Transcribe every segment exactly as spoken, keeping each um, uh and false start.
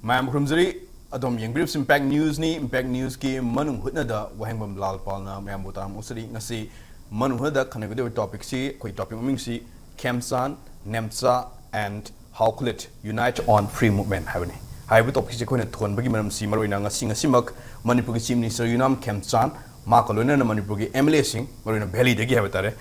ꯃꯌꯥꯝ ꯈꯨꯔꯨꯝꯖꯔꯤ꯫ ꯑꯗꯣꯝ ꯌꯦꯡꯕꯤꯔꯤꯕꯁꯤ Impact Newsꯅꯤ꯫ Impact Newsꯀꯤ ꯃꯅꯨꯡ ꯍꯨꯠꯅꯗ ꯋꯥꯍꯦꯡꯕꯝ ꯂꯥꯜ ꯄꯥꯜꯅ ꯃꯌꯥꯝꯕꯨ ꯇꯔꯥꯝꯅ ꯑꯣꯛꯆꯔꯤ꯫ ꯉꯁꯤ ꯃꯅꯨꯡ ꯍꯨꯠꯅꯗ ꯈꯟꯅꯒꯗꯧꯔꯤꯕ topicꯁꯤ, ꯑꯩꯈꯣꯏ topic ꯃꯃꯤꯡꯁꯤ ꯈꯦꯝꯆꯥꯟ, Nemcha and ꯍꯥꯎꯈꯨꯂꯤꯠ unite on free movement ꯍꯥꯏꯕꯅꯤ꯫ ꯍꯥꯏꯔꯤꯕ topicꯁꯤ ꯑꯩꯈꯣꯏꯅ ꯊꯣꯟꯕꯒꯤ ꯃꯔꯝꯁꯤ ꯃꯔꯨꯑꯣꯏꯅ ꯉꯁꯤ, ꯉꯁꯤꯃꯛ ꯃꯅꯤꯄꯨꯔꯒꯤ Chief Minister ꯌꯨꯅꯥꯝ ꯈꯦꯝꯆꯥꯟ ꯃꯍꯥꯛꯀ ꯂꯣꯏꯅꯅ ꯃꯅꯤꯄꯨꯔꯒꯤ MLAꯁꯤꯡ, ꯃꯔꯨꯑꯣꯏꯅ Valleyꯗꯒꯤ ꯍꯥꯏꯕ ꯇꯥꯔꯦ,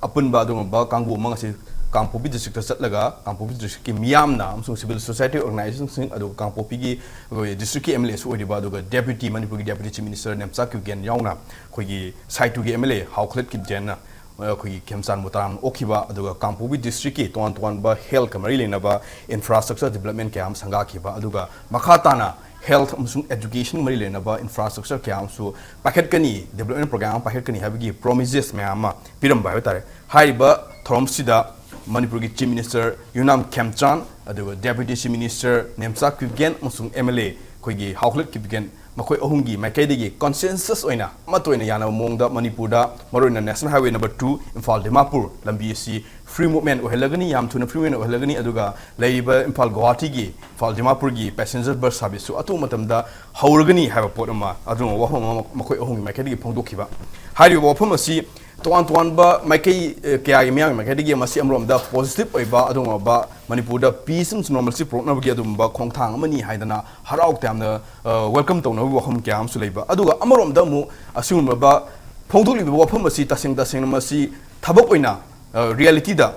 ꯑꯄꯨꯟꯕ ꯑꯗꯨꯒꯨꯝꯕ ꯀꯥꯡꯕꯨ ꯑꯃ ꯉꯁꯤ ꯀꯥꯡꯄꯣꯛꯄꯤ districtꯇ ꯆꯠꯂꯒ ꯀꯥꯡꯄꯣꯛꯄꯤ districtꯀꯤ ꯃꯤꯌꯥꯝꯅ ꯑꯃꯁꯨꯡ civil society organizationꯁꯤꯡ, ꯑꯗꯨꯒ ꯀꯥꯡꯄꯣꯛꯄꯤꯒꯤ ꯑꯩꯈꯣꯏ districtꯀꯤ MLAꯁꯨ ꯑꯣꯏꯔꯤꯕ, ꯑꯗꯨꯒ Deputy, ꯃꯅꯤꯄꯨꯔꯒꯤ Deputy Chief Minister Nemcha Kipgen ꯌꯥꯎꯅ ꯑꯩꯈꯣꯏꯒꯤ ꯁꯥꯏꯇꯨꯒꯤ MLA ꯍꯥꯎꯈꯨꯂꯤꯠ ꯀꯤꯞꯒꯦꯟꯅ ꯑꯩꯈꯣꯏꯒꯤ ꯈꯦꯝꯆꯥꯟꯕꯨ ꯇꯔꯥꯝꯅ ꯑꯣꯛꯈꯤꯕ, ꯑꯗꯨꯒ ꯀꯥꯡꯄꯣꯛꯄꯤ districtꯀꯤ ꯇꯣꯉꯥꯟ ꯇꯣꯉꯥꯟꯕ healthꯀ ꯃꯔꯤ ꯂꯩꯅꯕ infrastructure development ꯀꯌꯥ ꯑꯃ ꯁꯪꯒꯥꯈꯤꯕ, ꯑꯗꯨꯒ ꯃꯈꯥ ꯇꯥꯅ health ꯑꯃꯁꯨꯡ education ꯃꯔꯤ ꯂꯩꯅꯕ infrastructure ꯀꯌꯥ ꯑꯃꯁꯨ ꯄꯥꯏꯈꯠꯀꯅꯤ, development program ꯑꯃ ꯄꯥꯏꯈꯠꯀꯅꯤ ꯍꯥꯏꯕꯒꯤ promises ꯃꯌꯥꯝ ꯑꯃ ꯄꯤꯔꯝꯕ ꯍꯥꯏꯕ ꯇꯥꯔꯦ꯫ ꯍꯥꯏꯔꯤꯕ ꯊꯧꯔꯝꯁꯤꯗ ꯃꯅꯤꯄꯨꯔꯒꯤ Chief Minister ꯌꯨꯅꯥꯝ ꯈꯦꯝꯆꯥꯟ, ꯑꯗꯨꯒ Deputy Chief Minister Nemcha Kipgen ꯑꯃꯁꯨꯡ MLA ꯑꯩꯈꯣꯏꯒꯤ ꯍꯥꯎꯈꯨꯂꯤꯠ ꯀꯤꯞꯒꯦꯟ, ꯃꯈꯣꯏ ꯑꯍꯨꯝꯒꯤ ꯃꯥꯏꯀꯩꯗꯒꯤ consensus ꯑꯣꯏꯅ, ꯑꯃꯠꯇ ꯑꯣꯏꯅ ꯌꯥꯅꯕ ꯃꯑꯣꯡꯗ ꯃꯅꯤꯄꯨꯔꯗ ꯃꯔꯨꯑꯣꯏꯅ National Highway number two Imphal Dimapur ꯂꯝꯕꯤ ꯑꯁꯤ free movement ꯑꯣꯏꯍꯜꯂꯒꯅꯤ, ꯌꯥꯝ ꯊꯨꯅ free movement ꯑꯣꯏꯍꯜꯂꯒꯅꯤ, ꯑꯗꯨꯒ ꯂꯩꯔꯤꯕ ꯏꯝꯐꯥꯜ ꯒꯨꯋꯥꯍꯥꯇꯤꯒꯤ, ꯏꯝꯐꯥꯜ ꯗꯤꯃꯥꯄꯨꯔꯒꯤ passenger bus serviceꯁꯨ ꯑꯊꯨꯕ ꯃꯇꯝꯗ ꯍꯧꯔꯒꯅꯤ ꯍꯥꯏꯕ ꯄꯣꯠ ꯑꯃ, ꯑꯗꯨꯒꯨꯝꯕ ꯋꯥꯐꯝ ꯑꯃ ꯃꯈꯣꯏ ꯑꯍꯨꯝꯒꯤ ꯃꯥꯏꯀꯩꯗꯒꯤ ꯐꯣꯡꯗꯣꯛꯈꯤꯕ꯫ ꯍꯥꯏꯔꯤꯕ ꯋꯥꯐꯝ ꯑꯁꯤ ꯇꯣꯉꯥꯟ ꯇꯣꯉꯥꯟꯕ ꯃꯥꯏꯀꯩ, ꯑ, ꯀꯌꯥꯒꯤ ꯃꯤꯌꯥꯝꯒꯤ ꯃꯥꯏꯀꯩꯗꯒꯤ ꯃꯁꯤ ꯑꯃꯔꯣꯝꯗ positive ꯑꯣꯏꯕ, ꯑꯗꯨꯒꯨꯝꯂꯕ ꯃꯅꯤꯄꯨꯔꯗ peace ꯑꯃꯁꯨꯡ normalcy ꯄꯨꯔꯛꯅꯕꯒꯤ ꯑꯗꯨꯒꯨꯝꯕ ꯈꯣꯡꯊꯥꯡ ꯑꯃꯅꯤ ꯍꯥꯏꯗꯅ ꯍꯔꯥꯎ ꯇꯌꯥꯝꯅ, ꯑ, welcome ꯇꯧꯅꯕꯒꯤ ꯋꯥꯐꯝ ꯀꯌꯥ ꯑꯃꯁꯨ ꯂꯩꯕ꯫ ꯑꯗꯨꯒ ꯑꯃꯔꯣꯝꯗ ꯑꯃꯨꯛ ꯑꯁꯤꯒꯨꯝꯂꯕ ꯐꯣꯡꯗꯣꯛꯂꯤꯕ ꯋꯥꯐꯝ ꯑꯁꯤ ꯇꯁꯦꯡ ꯇꯁꯦꯡꯅ ꯃꯁꯤ ꯊꯕꯛ ꯑꯣꯏꯅ, ꯑ, realityꯗ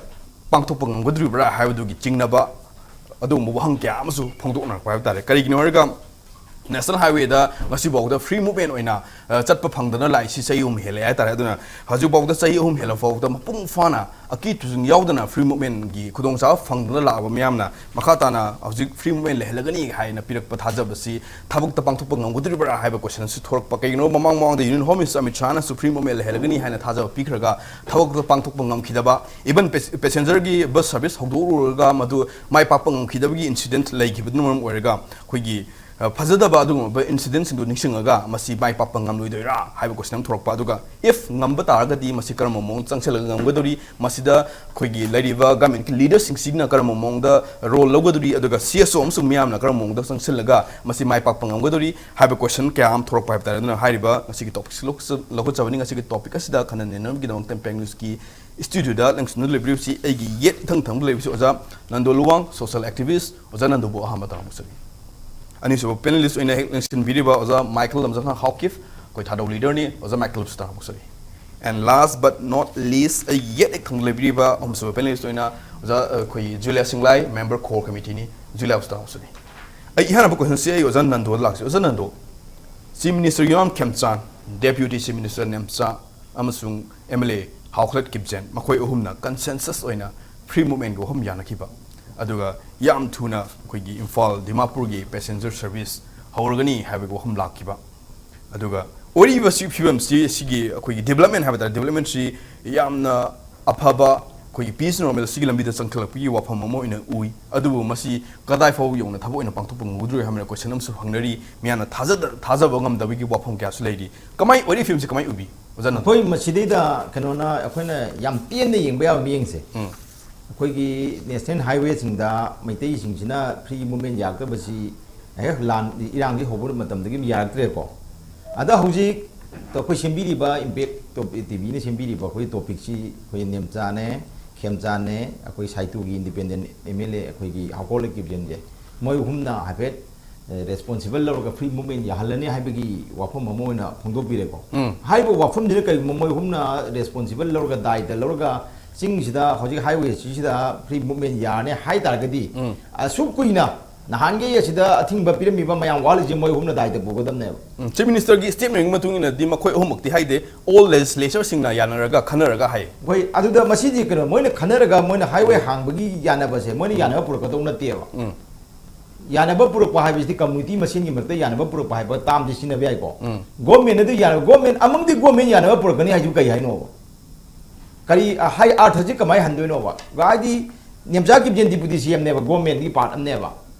ꯄꯥꯡꯊꯣꯛꯄ ꯉꯝꯒꯗꯧꯔꯤꯕ꯭ꯔꯥ ꯍꯥꯏꯕꯗꯨꯒꯤ ꯆꯤꯡꯅꯕ, ꯑꯗꯨꯒꯨꯝꯕ ꯋꯥꯍꯪ ꯀꯌꯥ ꯑꯃꯁꯨ ꯐꯣꯡꯗꯣꯛꯅꯔꯛꯄ ꯍꯥꯏꯕ ꯇꯥꯔꯦ꯫ ꯀꯔꯤꯒꯤꯅꯣ ꯍꯥꯏꯔꯒ National Highwayꯗ ꯉꯁꯤꯐꯥꯎꯗ free movement ꯑꯣꯏꯅ, ꯑ, ꯆꯠꯄ ꯐꯪꯗꯅ ꯂꯥꯛꯏꯁꯤ ꯆꯍꯤ ꯑꯍꯨꯝ ꯍꯦꯜꯂꯦ ꯍꯥꯏꯇꯥꯔꯦ꯫ ꯑꯗꯨꯅ ꯍꯧꯖꯤꯛꯐꯥꯎꯗ ꯆꯍꯤ ꯑꯍꯨꯝ ꯍꯦꯜꯂ ꯐꯥꯎꯗ ꯃꯄꯨꯡ ꯐꯥꯅ ꯑꯀꯤ ꯇꯨꯖꯨꯡ ꯌꯥꯎꯗꯅ free movementꯒꯤ ꯈꯨꯗꯣꯡꯆꯥꯕ ꯐꯪꯗꯅ ꯂꯥꯛꯑꯕ ꯃꯤꯌꯥꯝꯅ ꯃꯈꯥ ꯇꯥꯅ ꯍꯧꯖꯤꯛ free movement ꯂꯩꯍꯜꯂꯒꯅꯤ ꯍꯥꯏꯅ ꯄꯤꯔꯛꯄ ꯊꯥꯖꯕꯁꯤ ꯊꯕꯛꯇ ꯄꯥꯡꯊꯣꯛꯄ ꯉꯝꯒꯗꯧꯔꯤꯕ꯭ꯔꯥ ꯍꯥꯏꯕ question ꯑꯁꯤ ꯊꯣꯔꯛꯄ꯫ ꯀꯩꯒꯤꯅꯣ, ꯃꯃꯥꯡ ꯃꯃꯥꯡꯗ Union Home Minister Amit ꯁꯥꯍꯅꯁꯨ free movement ꯂꯩꯍꯜꯂꯒꯅꯤ ꯍꯥꯏꯅ ꯊꯥꯖꯕ ꯄꯤꯈ꯭ꯔꯒ ꯊꯕꯛꯇ ꯄꯥꯡꯊꯣꯛꯄ ꯉꯝꯈꯤꯗꯕ, even ꯄꯦꯁ-, passengerꯒꯤ bus service ꯍꯧꯗꯣꯛꯂꯨꯔꯒ ꯃꯗꯨ ꯃꯥꯏ ꯄꯥꯛꯄ ꯉꯝꯈꯤꯗꯕꯒꯤ incident ꯂꯩꯈꯤꯕꯗꯨꯅ ꯃꯔꯝ ꯑꯣꯏꯔꯒ ꯑꯩꯈꯣꯏꯒꯤ ꯑ, ꯐꯖꯗꯕ ꯑꯗꯨꯒꯨꯝꯂꯕ incidentꯁꯤꯡꯗꯨ ꯅꯤꯡꯁꯤꯡꯉꯒ ꯃꯁꯤ ꯃꯥꯏ ꯄꯥꯛꯄ ꯉꯝꯂꯣꯏꯗꯣꯏꯔꯥ ꯍꯥꯏꯕ question ꯑꯃ ꯊꯣꯔꯛꯄ꯫ ꯑꯗꯨꯒ if ꯉꯝꯕ ꯇꯥꯔꯒꯗꯤ ꯃꯁꯤ ꯀꯔꯝꯕ ꯃꯑꯣꯡꯗ ꯆꯪꯁꯤꯜꯂꯒ ꯉꯝꯒꯗꯧꯔꯤ? ꯃꯁꯤꯗ ꯑꯩꯈꯣꯏꯒꯤ ꯂꯩꯔꯤꯕ governmentꯀꯤ leaderꯁꯤꯡꯁꯤꯅ ꯀꯔꯝꯕ ꯃꯑꯣꯡꯗ role ꯂꯧꯒꯗꯧꯔꯤ? ꯑꯗꯨꯒ CSO ꯑꯃꯁꯨꯡ ꯃꯤꯌꯥꯝꯅ ꯀꯔꯝꯕ ꯃꯑꯣꯡꯗ ꯆꯪꯁꯤꯜꯂꯒ ꯃꯁꯤ ꯃꯥꯏ ꯄꯥꯛꯄ ꯉꯝꯒꯗꯧꯔꯤ ꯍꯥꯏꯕ question ꯀꯌꯥ ꯑꯃ ꯊꯣꯔꯛꯄ ꯍꯥꯏꯕ ꯇꯥꯔꯦ꯫ ꯑꯗꯨꯅ ꯍꯥꯏꯔꯤꯕ ꯉꯁꯤꯒꯤ topic ꯂꯧꯈꯠꯆꯕꯅꯤ꯫ ꯉꯁꯤꯒꯤ topic ꯑꯁꯤꯗ ꯈꯟꯅ ꯅꯩꯅꯕꯒꯤꯗꯃꯛꯇ Impact Newsꯀꯤ studioꯗ ꯂꯦꯡꯁꯤꯟꯗꯨꯅ ꯂꯩꯕꯤꯔꯤꯕꯁꯤ ꯑꯩꯒꯤ ꯌꯦꯠ ꯏꯊꯪ ꯊꯪꯕ ꯂꯩꯕꯁꯤ ꯑꯣꯖꯥ ꯅꯟꯗꯣ ꯂꯨꯋꯥꯡ, social activist꯫ ꯑꯣꯖꯥ ꯅꯟꯗꯣꯕꯨ ꯑꯍꯥꯟꯕ ꯇꯔꯥꯝꯅ ꯑꯣꯛꯆꯔꯤ꯫ ꯑꯅꯤꯁꯨꯕ panelist ꯑꯣꯏꯅ ꯍꯦꯛ ꯂꯦꯡꯁꯤꯟꯕꯤꯔꯤꯕ ꯑꯣꯖꯥ ꯃꯥꯏꯀꯦꯜ ꯂꯝꯖꯥꯊꯥꯡ ꯍꯥꯎꯀꯤꯞ, ꯑꯩꯈꯣꯏ ꯊꯥꯗꯧ leaderꯅꯤ꯫ ꯑꯣꯖꯥ ꯃꯥꯏꯀꯦꯜꯕꯨꯁꯨ ꯇꯔꯥꯝꯅ ꯑꯣꯛꯆꯔꯤ꯫ And last but not least, ꯑꯩꯒꯤ ꯌꯦꯠ ꯍꯦꯛ ꯊꯪꯕ ꯂꯩꯕꯤꯔꯤꯕ ꯑꯍꯨꯝꯁꯨꯕ panelist ꯑꯣꯏꯅ ꯑꯣꯖꯥ, ꯑꯩꯈꯣꯏ ꯖꯨꯂꯤꯌꯥ ꯁꯤꯡꯂꯥꯏ, member core committeeꯅꯤ꯫ ꯖꯨꯂꯤꯌꯥꯕꯨꯁꯨ ꯇꯔꯥꯝꯅ ꯑꯣꯛꯆꯔꯤ꯫ ꯑꯩ ꯏꯍꯥꯟ ꯍꯥꯟꯕ questionꯁꯤ ꯑꯩ ꯑꯣꯖꯥ ꯅꯟꯗꯣꯗ ꯂꯥꯛꯆꯩ꯫ ꯑꯣꯖꯥ Nando, Chief Minister ꯌꯨꯅꯥꯝ ꯈꯦꯝꯆꯥꯟ, Deputy Chief Minister Nemcha, ꯑꯃꯁꯨꯡ MLA ꯍꯥꯎꯈꯂꯠ ꯀꯤꯞꯖꯦꯟ, ꯃꯈꯣꯏ ꯑꯍꯨꯝꯅ consensus ꯑꯣꯏꯅ free movementꯀꯤ ꯋꯥꯐꯝ ꯌꯥꯅꯈꯤꯕ, ꯑꯗꯨꯒ ꯌꯥꯝ ꯊꯨꯅ ꯑꯩꯈꯣꯏꯒꯤ ꯏꯝꯐꯥꯜ ꯗꯤꯃꯥꯄꯨꯔꯒꯤ passenger service ꯍꯧꯔꯒꯅꯤ ꯍꯥꯏꯕꯒꯤ ꯋꯥꯐꯝ ꯂꯥꯛꯈꯤꯕ, ꯑꯗꯨꯒ ꯑꯣꯏꯔꯤꯕ ꯁꯤ ꯐꯤꯕꯝꯁꯤ, ꯁꯤꯒꯤ ꯑꯩꯈꯣꯏꯒꯤ development ꯍꯥꯏꯕ ꯇꯥꯔꯦ, developmentꯁꯤ ꯌꯥꯝꯅ ꯑꯐꯕ ꯑꯩꯈꯣꯏꯒꯤ peace normalcy ꯒꯤ ꯂꯝꯕꯤꯗ ꯆꯪꯁꯤꯜꯂꯛꯄꯒꯤ ꯋꯥꯐꯝ ꯑꯃ ꯑꯣꯏꯅ ꯎꯏ꯫ ꯑꯗꯨꯕꯨ ꯃꯁꯤ ꯀꯗꯥꯏ ꯐꯥꯎ ꯌꯧꯅ ꯊꯕꯛ ꯑꯣꯏꯅ ꯄꯥꯡꯊꯣꯛꯄ ꯉꯝꯒꯗ꯭ꯔꯣꯏ ꯍꯥꯏꯕꯅ question ꯑꯃꯁꯨ ꯍꯪꯅꯔꯤ꯫ ꯃꯤꯌꯥꯝꯅ ꯊꯥꯖꯗ-, ꯊꯥꯖꯕ ꯉꯝꯗꯕꯒꯤ ꯋꯥꯐꯝ ꯀꯌꯥꯁꯨ ꯂꯩꯔꯤ꯫ ꯀꯃꯥꯏ ꯑꯣꯏꯔꯤ ꯐꯤꯕꯝꯁꯤ ꯀꯃꯥꯏ ꯎꯕꯤ? ꯑꯣꯖꯥꯅ ꯑꯩꯈꯣꯏ ꯃꯁꯤꯗꯩꯗ ꯀꯩꯅꯣꯅ ꯑꯩꯈꯣꯏꯅ ꯌꯥꯝ ꯄꯦꯟꯅ ꯌꯦꯡꯕ ꯌꯥꯕ ꯃꯤꯠꯌꯦꯡꯁꯦ, ꯎꯝ꯫ ꯑꯩꯈꯣꯏꯒꯤ national highwayꯁꯤꯡꯗ ꯃꯩꯇꯩꯁꯤꯡꯁꯤꯅ free movement ꯌꯥꯔꯛꯇꯕꯁꯤ ꯍꯦꯛ ꯂꯥꯟ ꯏꯔꯥꯡꯁꯤ ꯍꯧꯕ ꯃꯇꯝꯗꯒꯤ ꯌꯥꯔꯛꯇ꯭ꯔꯦꯀꯣ꯫ ꯑꯗ ꯍꯧꯖꯤꯛ ꯑꯩꯈꯣꯏ ꯁꯦꯝꯕꯤꯔꯤꯕ Impact ꯇꯣꯞ-, TVꯅ ꯁꯦꯝꯕꯤꯔꯤꯕ ꯑꯩꯈꯣꯏ topicꯁꯤ ꯑꯩꯈꯣꯏ ꯅꯦꯝꯆꯥꯅꯦ, ꯈꯦꯝꯆꯥꯅꯦ, ꯑꯩꯈꯣꯏ ꯁꯥꯏꯇꯨꯒꯤ independent MLA ꯑꯩꯈꯣꯏꯒꯤ ꯍꯥꯎꯀꯣꯜ ꯀꯤꯞꯖꯦꯟꯁꯦ, ꯃꯣꯏ ꯑꯍꯨꯝꯅ ꯍꯥꯏꯐꯦꯠ ꯑꯦ, responsible ꯂꯧꯔꯒ free movement ꯌꯥꯍꯜꯂꯅꯤ ꯍꯥꯏꯕꯒꯤ ꯋꯥꯐꯝ ꯑꯃ ꯑꯣꯏꯅ ꯐꯣꯡꯗꯣꯛꯄꯤꯔꯦꯀꯣ꯫ ꯎꯝ꯫ ꯍꯥꯏꯔꯤꯕ ꯋꯥꯐꯝꯁꯤꯗ ꯀꯔꯤꯒꯨꯝꯕ ꯃꯣꯏ ꯑꯍꯨꯝꯅ responsible ꯂꯧꯔꯒ, ꯗꯥꯏꯇ ꯂꯧꯔꯒ, ꯆꯤꯡꯁꯤꯗ ꯍꯧꯖꯤꯛ highway ꯁꯤꯁꯤꯗ free movement ꯌꯥꯔꯅꯤ ꯍꯥꯏ ꯇꯥꯔꯒꯗꯤ, ꯎꯝ꯫ ꯑꯁꯨꯛ ꯀꯨꯏꯅ ꯅꯍꯥꯟꯒꯩ ꯑꯁꯤꯗ ꯑꯊꯤꯡꯕ ꯄꯤꯔꯝꯃꯤꯕ ꯃꯌꯥꯝ ꯋꯥꯠꯂꯤꯁꯦ ꯃꯣꯏ ꯑꯍꯨꯝꯅ ꯗꯥꯏꯇ ꯄꯨꯒꯗꯕꯅꯦꯕ꯫ ꯎꯝ, Chief Ministerꯒꯤ statementꯀꯤ ꯃꯇꯨꯡ ꯏꯟꯅꯗꯤ ꯃꯈꯣꯏ ꯑꯍꯨꯝꯃꯛꯇꯤ ꯍꯥꯏꯗꯦ, all legislatureꯁꯤꯡꯅ ꯌꯥꯅꯔꯒ ꯈꯟꯅꯔꯒ ꯍꯥꯏ꯫ ꯍꯣꯏ, ꯑꯗꯨꯗ ꯃꯁꯤꯗꯤ ꯀꯩꯅꯣ, ꯃꯣꯏꯅ ꯈꯟꯅꯔꯒ ꯃꯣꯏꯅ highway ꯍꯥꯡꯕꯒꯤ ꯌꯥꯅꯕꯁꯦ ꯃꯣꯏꯅ ꯌꯥꯅꯕ ꯄꯨꯔꯛꯀꯗꯧ ꯅꯠꯇꯦꯕ꯫ ꯎꯝ꯫ ꯌꯥꯅꯕ ꯄꯨꯔꯛꯄ ꯍꯥꯏꯕꯁꯤꯗꯤ community ꯃꯁꯦꯟꯒꯤ ꯃꯔꯛꯇ ꯌꯥꯅꯕ ꯄꯨꯔꯛꯄ ꯍꯥꯏꯕ termꯁꯤ ꯁꯤꯖꯤꯟꯅꯕ ꯌꯥꯏꯀꯣ꯫ ꯎꯝ꯫ Government ꯑꯗꯨ ꯌꯥꯅꯕ, government amongꯗꯤ government ꯌꯥꯅꯕ ꯄꯨꯔꯛꯀꯅꯤ ꯍꯥꯏꯁꯤꯕꯨ ꯀꯩ ꯍꯥꯏꯅꯣꯕ? ꯀꯔꯤ, ꯑ, ꯍꯥꯏ, ꯑꯔꯊꯁꯤ ꯀꯃꯥꯏꯅ ꯍꯟꯗꯣꯏꯅꯣꯕ? ꯍꯥꯏꯗꯤ ꯅꯦꯝꯆꯥ ꯀꯤꯞꯖꯦꯟ deputy CMꯅꯦꯕ, governmentꯒꯤ part ꯑꯃꯅꯦꯕ,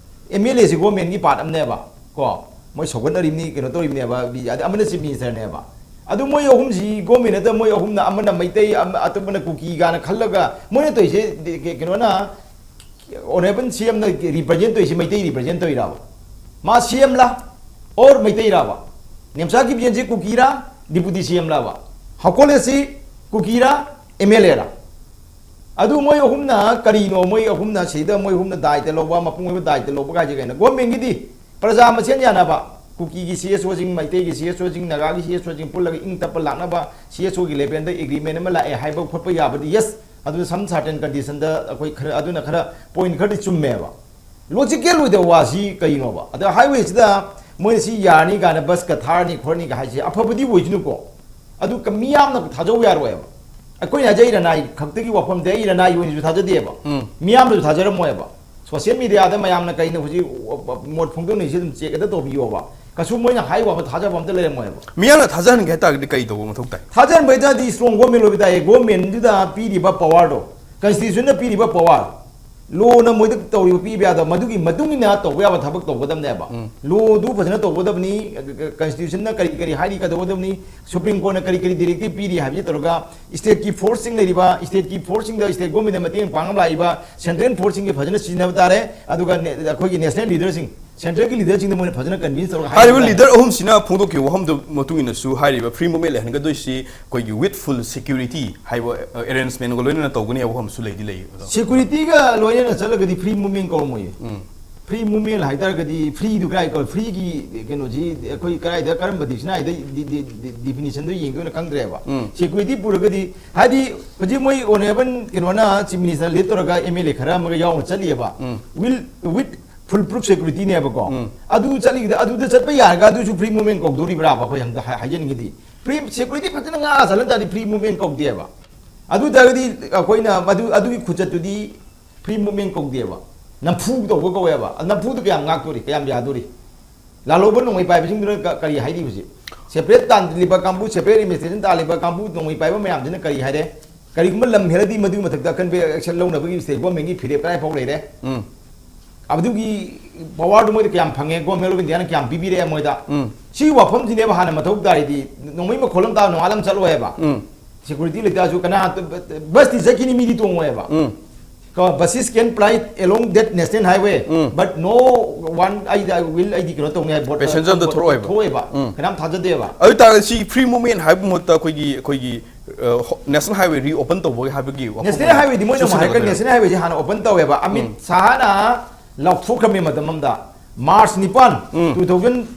MLAꯁꯤ governmentꯒꯤ part ꯑꯃꯅꯦꯕ, ꯀꯣ, ꯃꯣꯏ ꯁꯧꯒꯠꯅꯔꯤꯕꯅꯤ, ꯀꯩꯅꯣ ꯇꯧꯔꯤꯕꯅꯦꯕ, ꯕꯤ-, ꯑꯗ-, ꯑꯃꯅ ꯆꯤꯐ ꯃꯤꯅꯤꯁꯇꯔꯅꯦꯕ꯫ ꯑꯗꯨ ꯃꯣꯏ ꯑꯍꯨꯝꯁꯤ ꯒꯣꯔꯃꯦꯟ ꯅꯠꯇ, ꯃꯣꯏ ꯑꯍꯨꯝꯅ, ꯑꯃꯅ ꯃꯩꯇꯩ, ꯑꯃ-, ꯑꯇꯣꯞꯄꯅ ꯀꯨꯀꯤ ꯀꯥꯏꯅ ꯈꯜꯂꯒ ꯃꯣꯏꯅ ꯇꯧꯔꯤꯁꯦ ꯗꯤ-, ꯀꯩ-, ꯀꯩꯅꯣꯅ, ꯑꯣꯅꯔꯦꯕꯜ ꯁꯤ ꯑꯦꯝꯅ ꯔꯤꯄ꯭ꯔꯖꯦꯟ ꯇꯧꯔꯤꯁꯤ ꯃꯩꯇꯩ ꯔꯤꯄ꯭ꯔꯖꯦꯟ ꯇꯧꯔꯤꯔꯕ? ꯃꯥ ꯁꯤ ꯑꯦꯝꯂ ꯑꯣꯔ ꯃꯩꯇꯩꯔꯕ? ꯅꯦꯝꯆꯥ ꯀꯤꯞꯒꯦꯟꯁꯤ ꯀꯨꯀꯤꯔꯥ, ꯗꯤꯄꯨꯇꯤ ꯁꯤ ꯑꯦꯝꯂꯕ? ꯍꯥꯎꯀꯣꯂꯦꯁꯤ ꯀꯨꯀꯤꯔꯥ, ꯑꯦꯝ ꯑꯦꯜ ꯑꯦꯔꯥ? ꯑꯗꯨ ꯃꯣꯏ ꯑꯍꯨꯝꯅ ꯀꯔꯤꯅꯣ? ꯃꯣꯏ ꯑꯍꯨꯝꯅ ꯁꯤꯗ ꯃꯣꯏ ꯑꯍꯨꯝꯅ ꯗꯥꯏꯇ ꯂꯧꯕ, ꯃꯄꯨꯡ ꯑꯣꯏꯕ ꯗꯥꯏꯇ ꯂꯧꯕ ꯀꯥꯏꯁꯦ ꯀꯩꯅꯣ? ꯒꯣꯔꯃꯦꯟꯒꯤꯗꯤ ꯄ꯭ꯔꯖꯥ ꯃꯁꯦꯟ ꯌꯥꯅꯕ, ꯀꯨꯀꯤꯒꯤ ꯁꯤ ꯑꯦꯁ ꯑꯣꯁꯤꯡ, ꯃꯩꯇꯩꯒꯤ ꯁꯤ ꯑꯦꯁ ꯑꯣꯁꯤꯡ, ꯅꯥꯒꯥꯒꯤ ꯁꯤ ꯑꯦꯁ ꯑꯣꯁꯤꯡ ꯄꯨꯜꯂꯒ ꯏꯪ ꯇꯞꯄ ꯂꯥꯛꯅꯕ ꯁꯤ ꯑꯦꯁ ꯑꯣꯒꯤ ꯂꯦꯚꯦꯜꯗ ꯑꯦꯒ꯭ꯔꯤꯃꯦꯟ ꯑꯃ ꯂꯥꯛꯑꯦ ꯍꯥꯏꯕ ꯈꯣꯠꯄ ꯌꯥꯕꯗꯤ, ꯌꯦꯁ, ꯑꯗꯨ some certain conditionꯗ ꯑꯩꯈꯣꯏ ꯈꯔ, ꯑꯗꯨꯅ ꯈꯔ ꯄꯣꯏꯟ ꯈꯔꯗꯤ ꯆꯨꯝꯃꯦꯕ꯫ ꯂꯣꯖꯤꯀꯦꯜ ꯑꯣꯏꯗꯕ ꯋꯥꯁꯤ ꯀꯔꯤꯅꯣꯕ? ꯑꯗ ꯍꯥꯏꯋꯦꯁꯤꯗ ꯃꯣꯏꯅ ꯁꯤ ꯌꯥꯔꯅꯤ ꯀꯥꯏꯅ ꯕꯁꯀ ꯊꯥꯔꯅꯤ ꯈꯣꯠꯅꯤꯒ ꯍꯥꯏꯁꯦ ꯑꯐꯕꯗꯤ ꯑꯣꯏꯁꯅꯨꯀꯣ, ꯑꯗꯨ ꯀ-, ꯃꯤꯌꯥꯝꯅ ꯊꯥꯖꯧ ꯌꯥꯔꯣꯏꯕ꯫ ꯑꯩꯈꯣꯏꯅ ꯍꯥꯏꯖꯩ ꯏꯔꯅꯥꯏ ꯈꯛꯇꯒꯤ ꯋꯥꯐꯝꯗꯤ, ꯑꯩ ꯏꯔꯅꯥꯏ ꯑꯣꯏꯅꯁꯨ ꯊꯥꯖꯗꯦꯕ꯫ ꯎꯝ꯫ ꯃꯤꯌꯥꯝꯅꯁꯨ ꯊꯥꯖꯔꯝꯃꯣꯏꯕ꯫ ꯁꯣꯁꯤꯌꯦꯜ ꯃꯦꯗꯤꯌꯥꯗ ꯃꯌꯥꯝꯅ ꯀꯩꯅꯣ ꯍꯧꯖꯤꯛ ꯃꯣꯠ ꯐꯣꯡꯗꯣꯛꯅꯔꯤꯁꯤ ꯑꯗꯨꯝ ꯆꯦꯛ ꯍꯦꯛꯇ ꯇꯧꯕꯤꯌꯣꯕ꯫ ꯀꯩꯁꯨ ꯃꯣꯏꯅ ꯍꯥꯏ ꯋꯥꯕ ꯊꯥꯖꯕ ꯑꯝꯇ ꯂꯩꯔꯝꯃꯣꯏꯕ꯫ ꯃꯤꯌꯥꯝꯅ ꯊꯥꯖꯍꯟꯒꯦ ꯍꯥꯏ ꯇꯥꯔꯒꯗꯤ ꯀꯩ ꯇꯧꯕ ꯃꯊꯧ ꯇꯥꯏ? ꯊꯥꯖꯍꯟꯕ ꯍꯥꯏ ꯇꯥꯔꯗꯤ ꯏꯁꯇ꯭ꯔꯣꯡ ꯒꯣꯔꯃꯦꯟꯗꯨꯗ ꯄꯤꯔꯤꯕ ꯄꯋꯥꯔꯗꯣ, ꯀꯟꯁꯇꯤꯇ꯭ꯌꯨꯁꯟꯅ ꯄꯤꯔꯤꯕ ꯄꯋꯥꯔ, ꯂꯣꯅ ꯃꯣꯏꯗ ꯇꯧꯔꯤꯕ ꯄꯤꯕ ꯌꯥꯗꯕ, ꯃꯗꯨꯒꯤ ꯃꯇꯨꯡ ꯏꯟꯅ ꯇꯧꯕ ꯌꯥꯕ ꯊꯕꯛ ꯇꯧꯒꯗꯕꯅꯦꯕ꯫ ꯎꯝ꯫ ꯂꯣꯗꯨ ꯐꯖꯅ ꯇꯧꯒꯗꯕꯅꯤ, ꯀꯟꯁꯇꯤꯇ꯭ꯌꯨꯁꯟꯅ ꯀꯔꯤ ꯀꯔꯤ ꯍꯥꯏꯔꯤ ꯀꯩꯗꯧꯒꯗꯕꯅꯤ, ꯁꯨꯄ꯭ꯔꯤꯝ ꯀꯣꯔꯠꯅ ꯀꯔꯤ ꯀꯔꯤ ꯗꯤꯔꯦꯛꯇꯤꯞ ꯄꯤꯔꯤ ꯍꯥꯏꯕꯁꯤ ꯇꯧꯔꯒ, ꯁ꯭ꯇꯦꯠꯀꯤ ꯐꯣꯔꯁꯁꯤꯡ ꯂꯩꯔꯤꯕ, ꯁ꯭ꯇꯦꯠꯀꯤ ꯐꯣꯔꯁꯁꯤꯡꯗ ꯁ꯭ꯇꯦꯠ ꯒꯣꯔꯃꯦꯟꯅ ꯃꯇꯦꯡ ꯄꯥꯡꯅꯕ ꯂꯥꯛꯏꯕ ꯁꯦꯟꯇ꯭ꯔꯦꯜ ꯐꯣꯔꯁꯁꯤꯡꯒꯤ ꯐꯖꯅ ꯁꯤꯖꯤꯟꯅꯕ ꯇꯥꯔꯦ꯫ ꯑꯗꯨꯒ ꯅꯦ-, ꯑꯩꯈꯣꯏꯒꯤ ꯅꯦꯁꯅꯦꯜ ꯂꯤꯗꯔꯁꯤꯡ, ꯁꯦꯟꯇ꯭ꯔꯦꯜꯒꯤ ꯂꯤꯗꯔꯁꯤꯡꯗ ꯃꯣꯏꯅ ꯐꯖꯅ ꯀꯟꯚꯤꯟꯁ ꯇꯧꯔꯒ ꯍꯥꯏꯔꯤꯕ ꯍꯥꯏꯕ ꯇꯥꯔꯦ꯫ ꯂꯤꯗꯔ ꯑꯍꯨꯝꯁꯤꯅ ꯐꯣꯡꯗꯣꯛꯈꯤꯕ ꯋꯥꯐꯝꯗꯨ ꯃꯇꯨꯡ ꯏꯟꯅꯁꯨ ꯍꯥꯏꯔꯤꯕ ꯐ꯭ꯔꯤ ꯃꯨꯚꯃꯦꯟ ꯂꯩꯍꯟꯒꯗꯣꯏꯁꯤ ꯑꯩꯈꯣꯏꯒꯤ with full security ꯍꯥꯏꯕ, ꯑ, ꯑꯦꯔꯦꯟꯖꯃꯦꯟꯒ ꯂꯣꯏꯅꯅ ꯇꯧꯒꯅꯤ ꯍꯥꯏꯕ ꯋꯥꯐꯝꯁꯨ ꯂꯩꯗꯤ ꯂꯩ, ꯑꯣꯖꯥ꯫ ꯁꯦꯀ꯭ꯌꯨꯔꯤꯇꯤꯒ ꯂꯣꯏꯅꯅ ꯆꯠꯂꯒꯗꯤ ꯐ꯭ꯔꯤ ꯃꯨꯚꯃꯦꯟ ꯀꯧꯔꯝꯃꯣꯏꯌꯦ꯫ ꯎꯝ꯫ ꯐ꯭ꯔꯤ ꯃꯨꯚꯃꯦꯟ ꯍꯥꯏꯇꯥꯔꯒꯗꯤ ꯐ꯭ꯔꯤꯗꯨ ꯀꯥꯏ ꯀꯧ-, ꯐ꯭ꯔꯤꯒꯤ ꯀꯩꯅꯣꯁꯤ ꯑꯩꯈꯣꯏ ꯀꯗꯥꯏꯗ, ꯀꯔꯝꯕ ꯗꯤꯛꯁꯅꯥꯔꯤꯗ ꯗꯤ-, ꯗꯤ-, ꯗꯤ-, ꯗꯤꯐꯤꯅꯤꯁꯟꯗꯣ ꯌꯦꯡꯗꯣꯏꯅꯣ ꯈꯪꯗ꯭ꯔꯦꯕ꯫ ꯎꯝ꯫ ꯁꯦꯀ꯭ꯌꯨꯔꯤꯇꯤ ꯄꯨꯔꯒꯗꯤ, ꯍꯥꯏꯗꯤ ꯍꯧꯖꯤꯛ ꯃꯣꯏ ꯑꯣꯅꯔꯦꯕꯜ ꯀꯩꯅꯣꯅ ꯆꯤꯐ ꯃꯤꯅꯤꯁꯇꯔ ꯂꯤꯗ ꯇꯧꯔꯒ ꯑꯦꯝ ꯑꯦꯜ ꯑꯦ ꯈꯔ ꯑꯃꯒ ꯌꯥꯎꯅ ꯆꯠꯂꯤꯑꯕ꯫ Um. Will, with full proof ꯁꯦꯀ꯭ꯌꯨꯔꯤꯇꯤꯅꯦꯕꯀꯣ꯫ ꯎꯝ꯫ ꯑꯗꯨ ꯆꯠꯂꯤꯗ, ꯑꯗꯨꯗ ꯆꯠꯄ ꯌꯥꯔꯒ ꯑꯗꯨꯁꯨ ꯐ꯭ꯔꯤ ꯃꯨꯚꯃꯦꯟ ꯀꯧꯗꯣꯔꯤꯕ꯭ꯔꯥꯕ? ꯑꯩꯈꯣꯏ ꯑꯝꯇ ꯍꯥꯏ-, ꯍꯥꯏꯖꯅꯤꯡꯉꯤꯗꯤ ꯐ꯭ꯔꯤ ꯁꯦꯀ꯭ꯌꯨꯔꯤꯇꯤ ꯐꯖꯅ ꯉꯥꯛꯑ ꯆꯠꯂ ꯇꯥꯔꯗꯤ ꯐ꯭ꯔꯤ ꯃꯨꯚꯃꯦꯟ ꯀꯧꯗꯦꯕ꯫ ꯑꯗꯨ ꯑꯣꯏ ꯇꯥꯔꯒꯗꯤ ꯑꯩꯈꯣꯏꯅ ꯃꯗꯨ, ꯑꯗꯨꯒꯤ ꯈꯨꯆꯠꯇꯨꯗꯤ ꯐ꯭ꯔꯤ ꯃꯨꯚꯃꯦꯟ ꯀꯧꯗꯦꯕ, ꯅꯝꯐꯨ ꯇꯧꯕ ꯀꯧꯋꯦꯕ꯫ ꯅꯝꯐꯨꯗꯨ ꯀꯌꯥꯝ ꯉꯥꯛꯇꯣꯔꯤ, ꯀꯌꯥꯝ ꯌꯥꯗꯣꯔꯤ? ꯂꯥꯜꯍꯧꯕ ꯅꯣꯡꯃꯩ ꯄꯥꯏꯕꯁꯤꯡꯗꯨꯅ ꯀ-, ꯀꯔꯤ ꯍꯥꯏꯔꯤ ꯍꯧꯖꯤꯛ? ꯁꯦꯄꯔꯦꯠ ꯇꯥꯜꯂꯤꯕ ꯀꯥꯡꯕꯨ, ꯁꯦꯄꯔꯦꯠ ꯑꯦꯗꯃꯤꯅꯤꯁꯇ꯭ꯔꯦꯁꯟ ꯇꯥꯜꯂꯤꯕ ꯀꯥꯡꯕꯨ, ꯅꯣꯡꯃꯩ ꯄꯥꯏꯕ ꯃꯌꯥꯝꯁꯤꯅ ꯀꯔꯤ ꯍꯥꯏꯔꯦ? ꯀꯔꯤꯒꯨꯝꯕ ꯂꯝ ꯍꯦꯜꯂꯗꯤ ꯃꯗꯨꯒꯤ ꯃꯊꯛꯇ ꯑꯀꯟꯕ ꯑꯦꯛꯁꯟ ꯂꯧꯅꯕꯒꯤ ꯁ꯭ꯇꯦꯠ ꯒꯣꯔꯃꯦꯟꯒꯤ ꯐꯤꯔꯦꯞ ꯀꯗꯥꯏ ꯐꯥꯎ ꯂꯩꯔꯦ? ꯎꯝ꯫ ꯑꯗꯨꯒꯤ ꯄꯋꯥꯔꯗꯨ ꯃꯣꯏꯗ ꯀꯌꯥꯝ ꯐꯪꯉꯦ, ꯒꯣꯔꯃꯦꯟ ꯑꯣꯐ ꯏꯟꯗꯤꯌꯥꯅ ꯀꯌꯥꯝ ꯄꯤꯕꯤꯔꯛꯑꯦ ꯃꯣꯏꯗ? ꯎꯝ꯫ ꯁꯤꯒꯤ ꯋꯥꯐꯝꯁꯤꯅꯦꯕ ꯍꯥꯟꯅ ꯃꯊꯧ ꯇꯥꯔꯤꯗꯤ꯫ ꯅꯣꯡꯃꯩ ꯃꯈꯣꯜ ꯑꯃ ꯇꯥ ꯅꯣꯡꯉꯥꯜ ꯑꯃ ꯆꯠꯂꯣꯏꯕ꯫ ꯎꯝ꯫ ꯁꯦꯀꯨꯔꯤꯇꯤ ꯂꯩꯇꯥꯔꯁꯨ ꯀꯅꯥ, ꯕꯁꯇꯤ ꯆꯠꯈꯤꯅꯤ, ꯃꯤꯗꯤ ꯇꯣꯡꯉꯣꯏꯕ꯫ ꯎꯝ꯫ ꯀꯣ, buses can ply along that national highway, um. But no one ꯑꯩꯗꯤ will ꯑꯩꯗꯤ ꯀꯩꯅꯣ ꯇꯧꯅꯤ ꯍꯥꯏ, ꯕꯣꯠ Passenger ꯑꯝꯇ ꯊꯣꯛꯂꯛꯑꯣꯏꯕ꯫ ꯊꯣꯛꯑꯣꯏꯕ꯫ ꯎꯝ꯫ ꯀꯅꯥꯝ ꯊꯥꯖꯗꯦꯕ꯫ ꯑꯗꯨ ꯇꯥꯔꯒꯗꯤ ꯁꯤ free movement ꯍꯥꯏꯕ ꯃꯍꯨꯠꯇ ꯑꯩꯈꯣꯏꯒꯤ, ꯑꯩꯈꯣꯏꯒꯤ, ꯑ, ꯍꯣ-, national highway reopen ꯇꯧꯕꯒꯤ ꯍꯥꯏꯕꯒꯤ ꯋꯥꯐꯝ ꯅꯦꯁꯅꯦꯜ ꯑꯃ ꯍꯥꯏꯋꯦꯗꯤ ꯃꯣꯏꯅ ꯑꯃꯨꯛ ꯍꯥꯏꯔꯛꯀꯅꯤ꯫ ꯁꯤꯖꯤꯟꯅꯒꯗꯣꯏꯔꯥ? ꯅꯦꯁꯅꯦꯜ ꯍꯥꯏꯋꯦꯁꯤ ꯍꯥꯟꯅ ꯑꯣꯄꯟ ꯇꯧꯋꯦꯕ꯫ ꯑꯃꯤꯠ ꯎꯝ꯫ ꯁꯥꯍꯅ ꯂꯥꯎꯊꯣꯛꯈ꯭ꯔꯝꯃꯤ ꯃꯇꯝ ꯑꯃꯗ, ꯃꯥꯔꯆ ꯅꯤꯄꯥꯟ, ꯎꯝ꯫ two thousand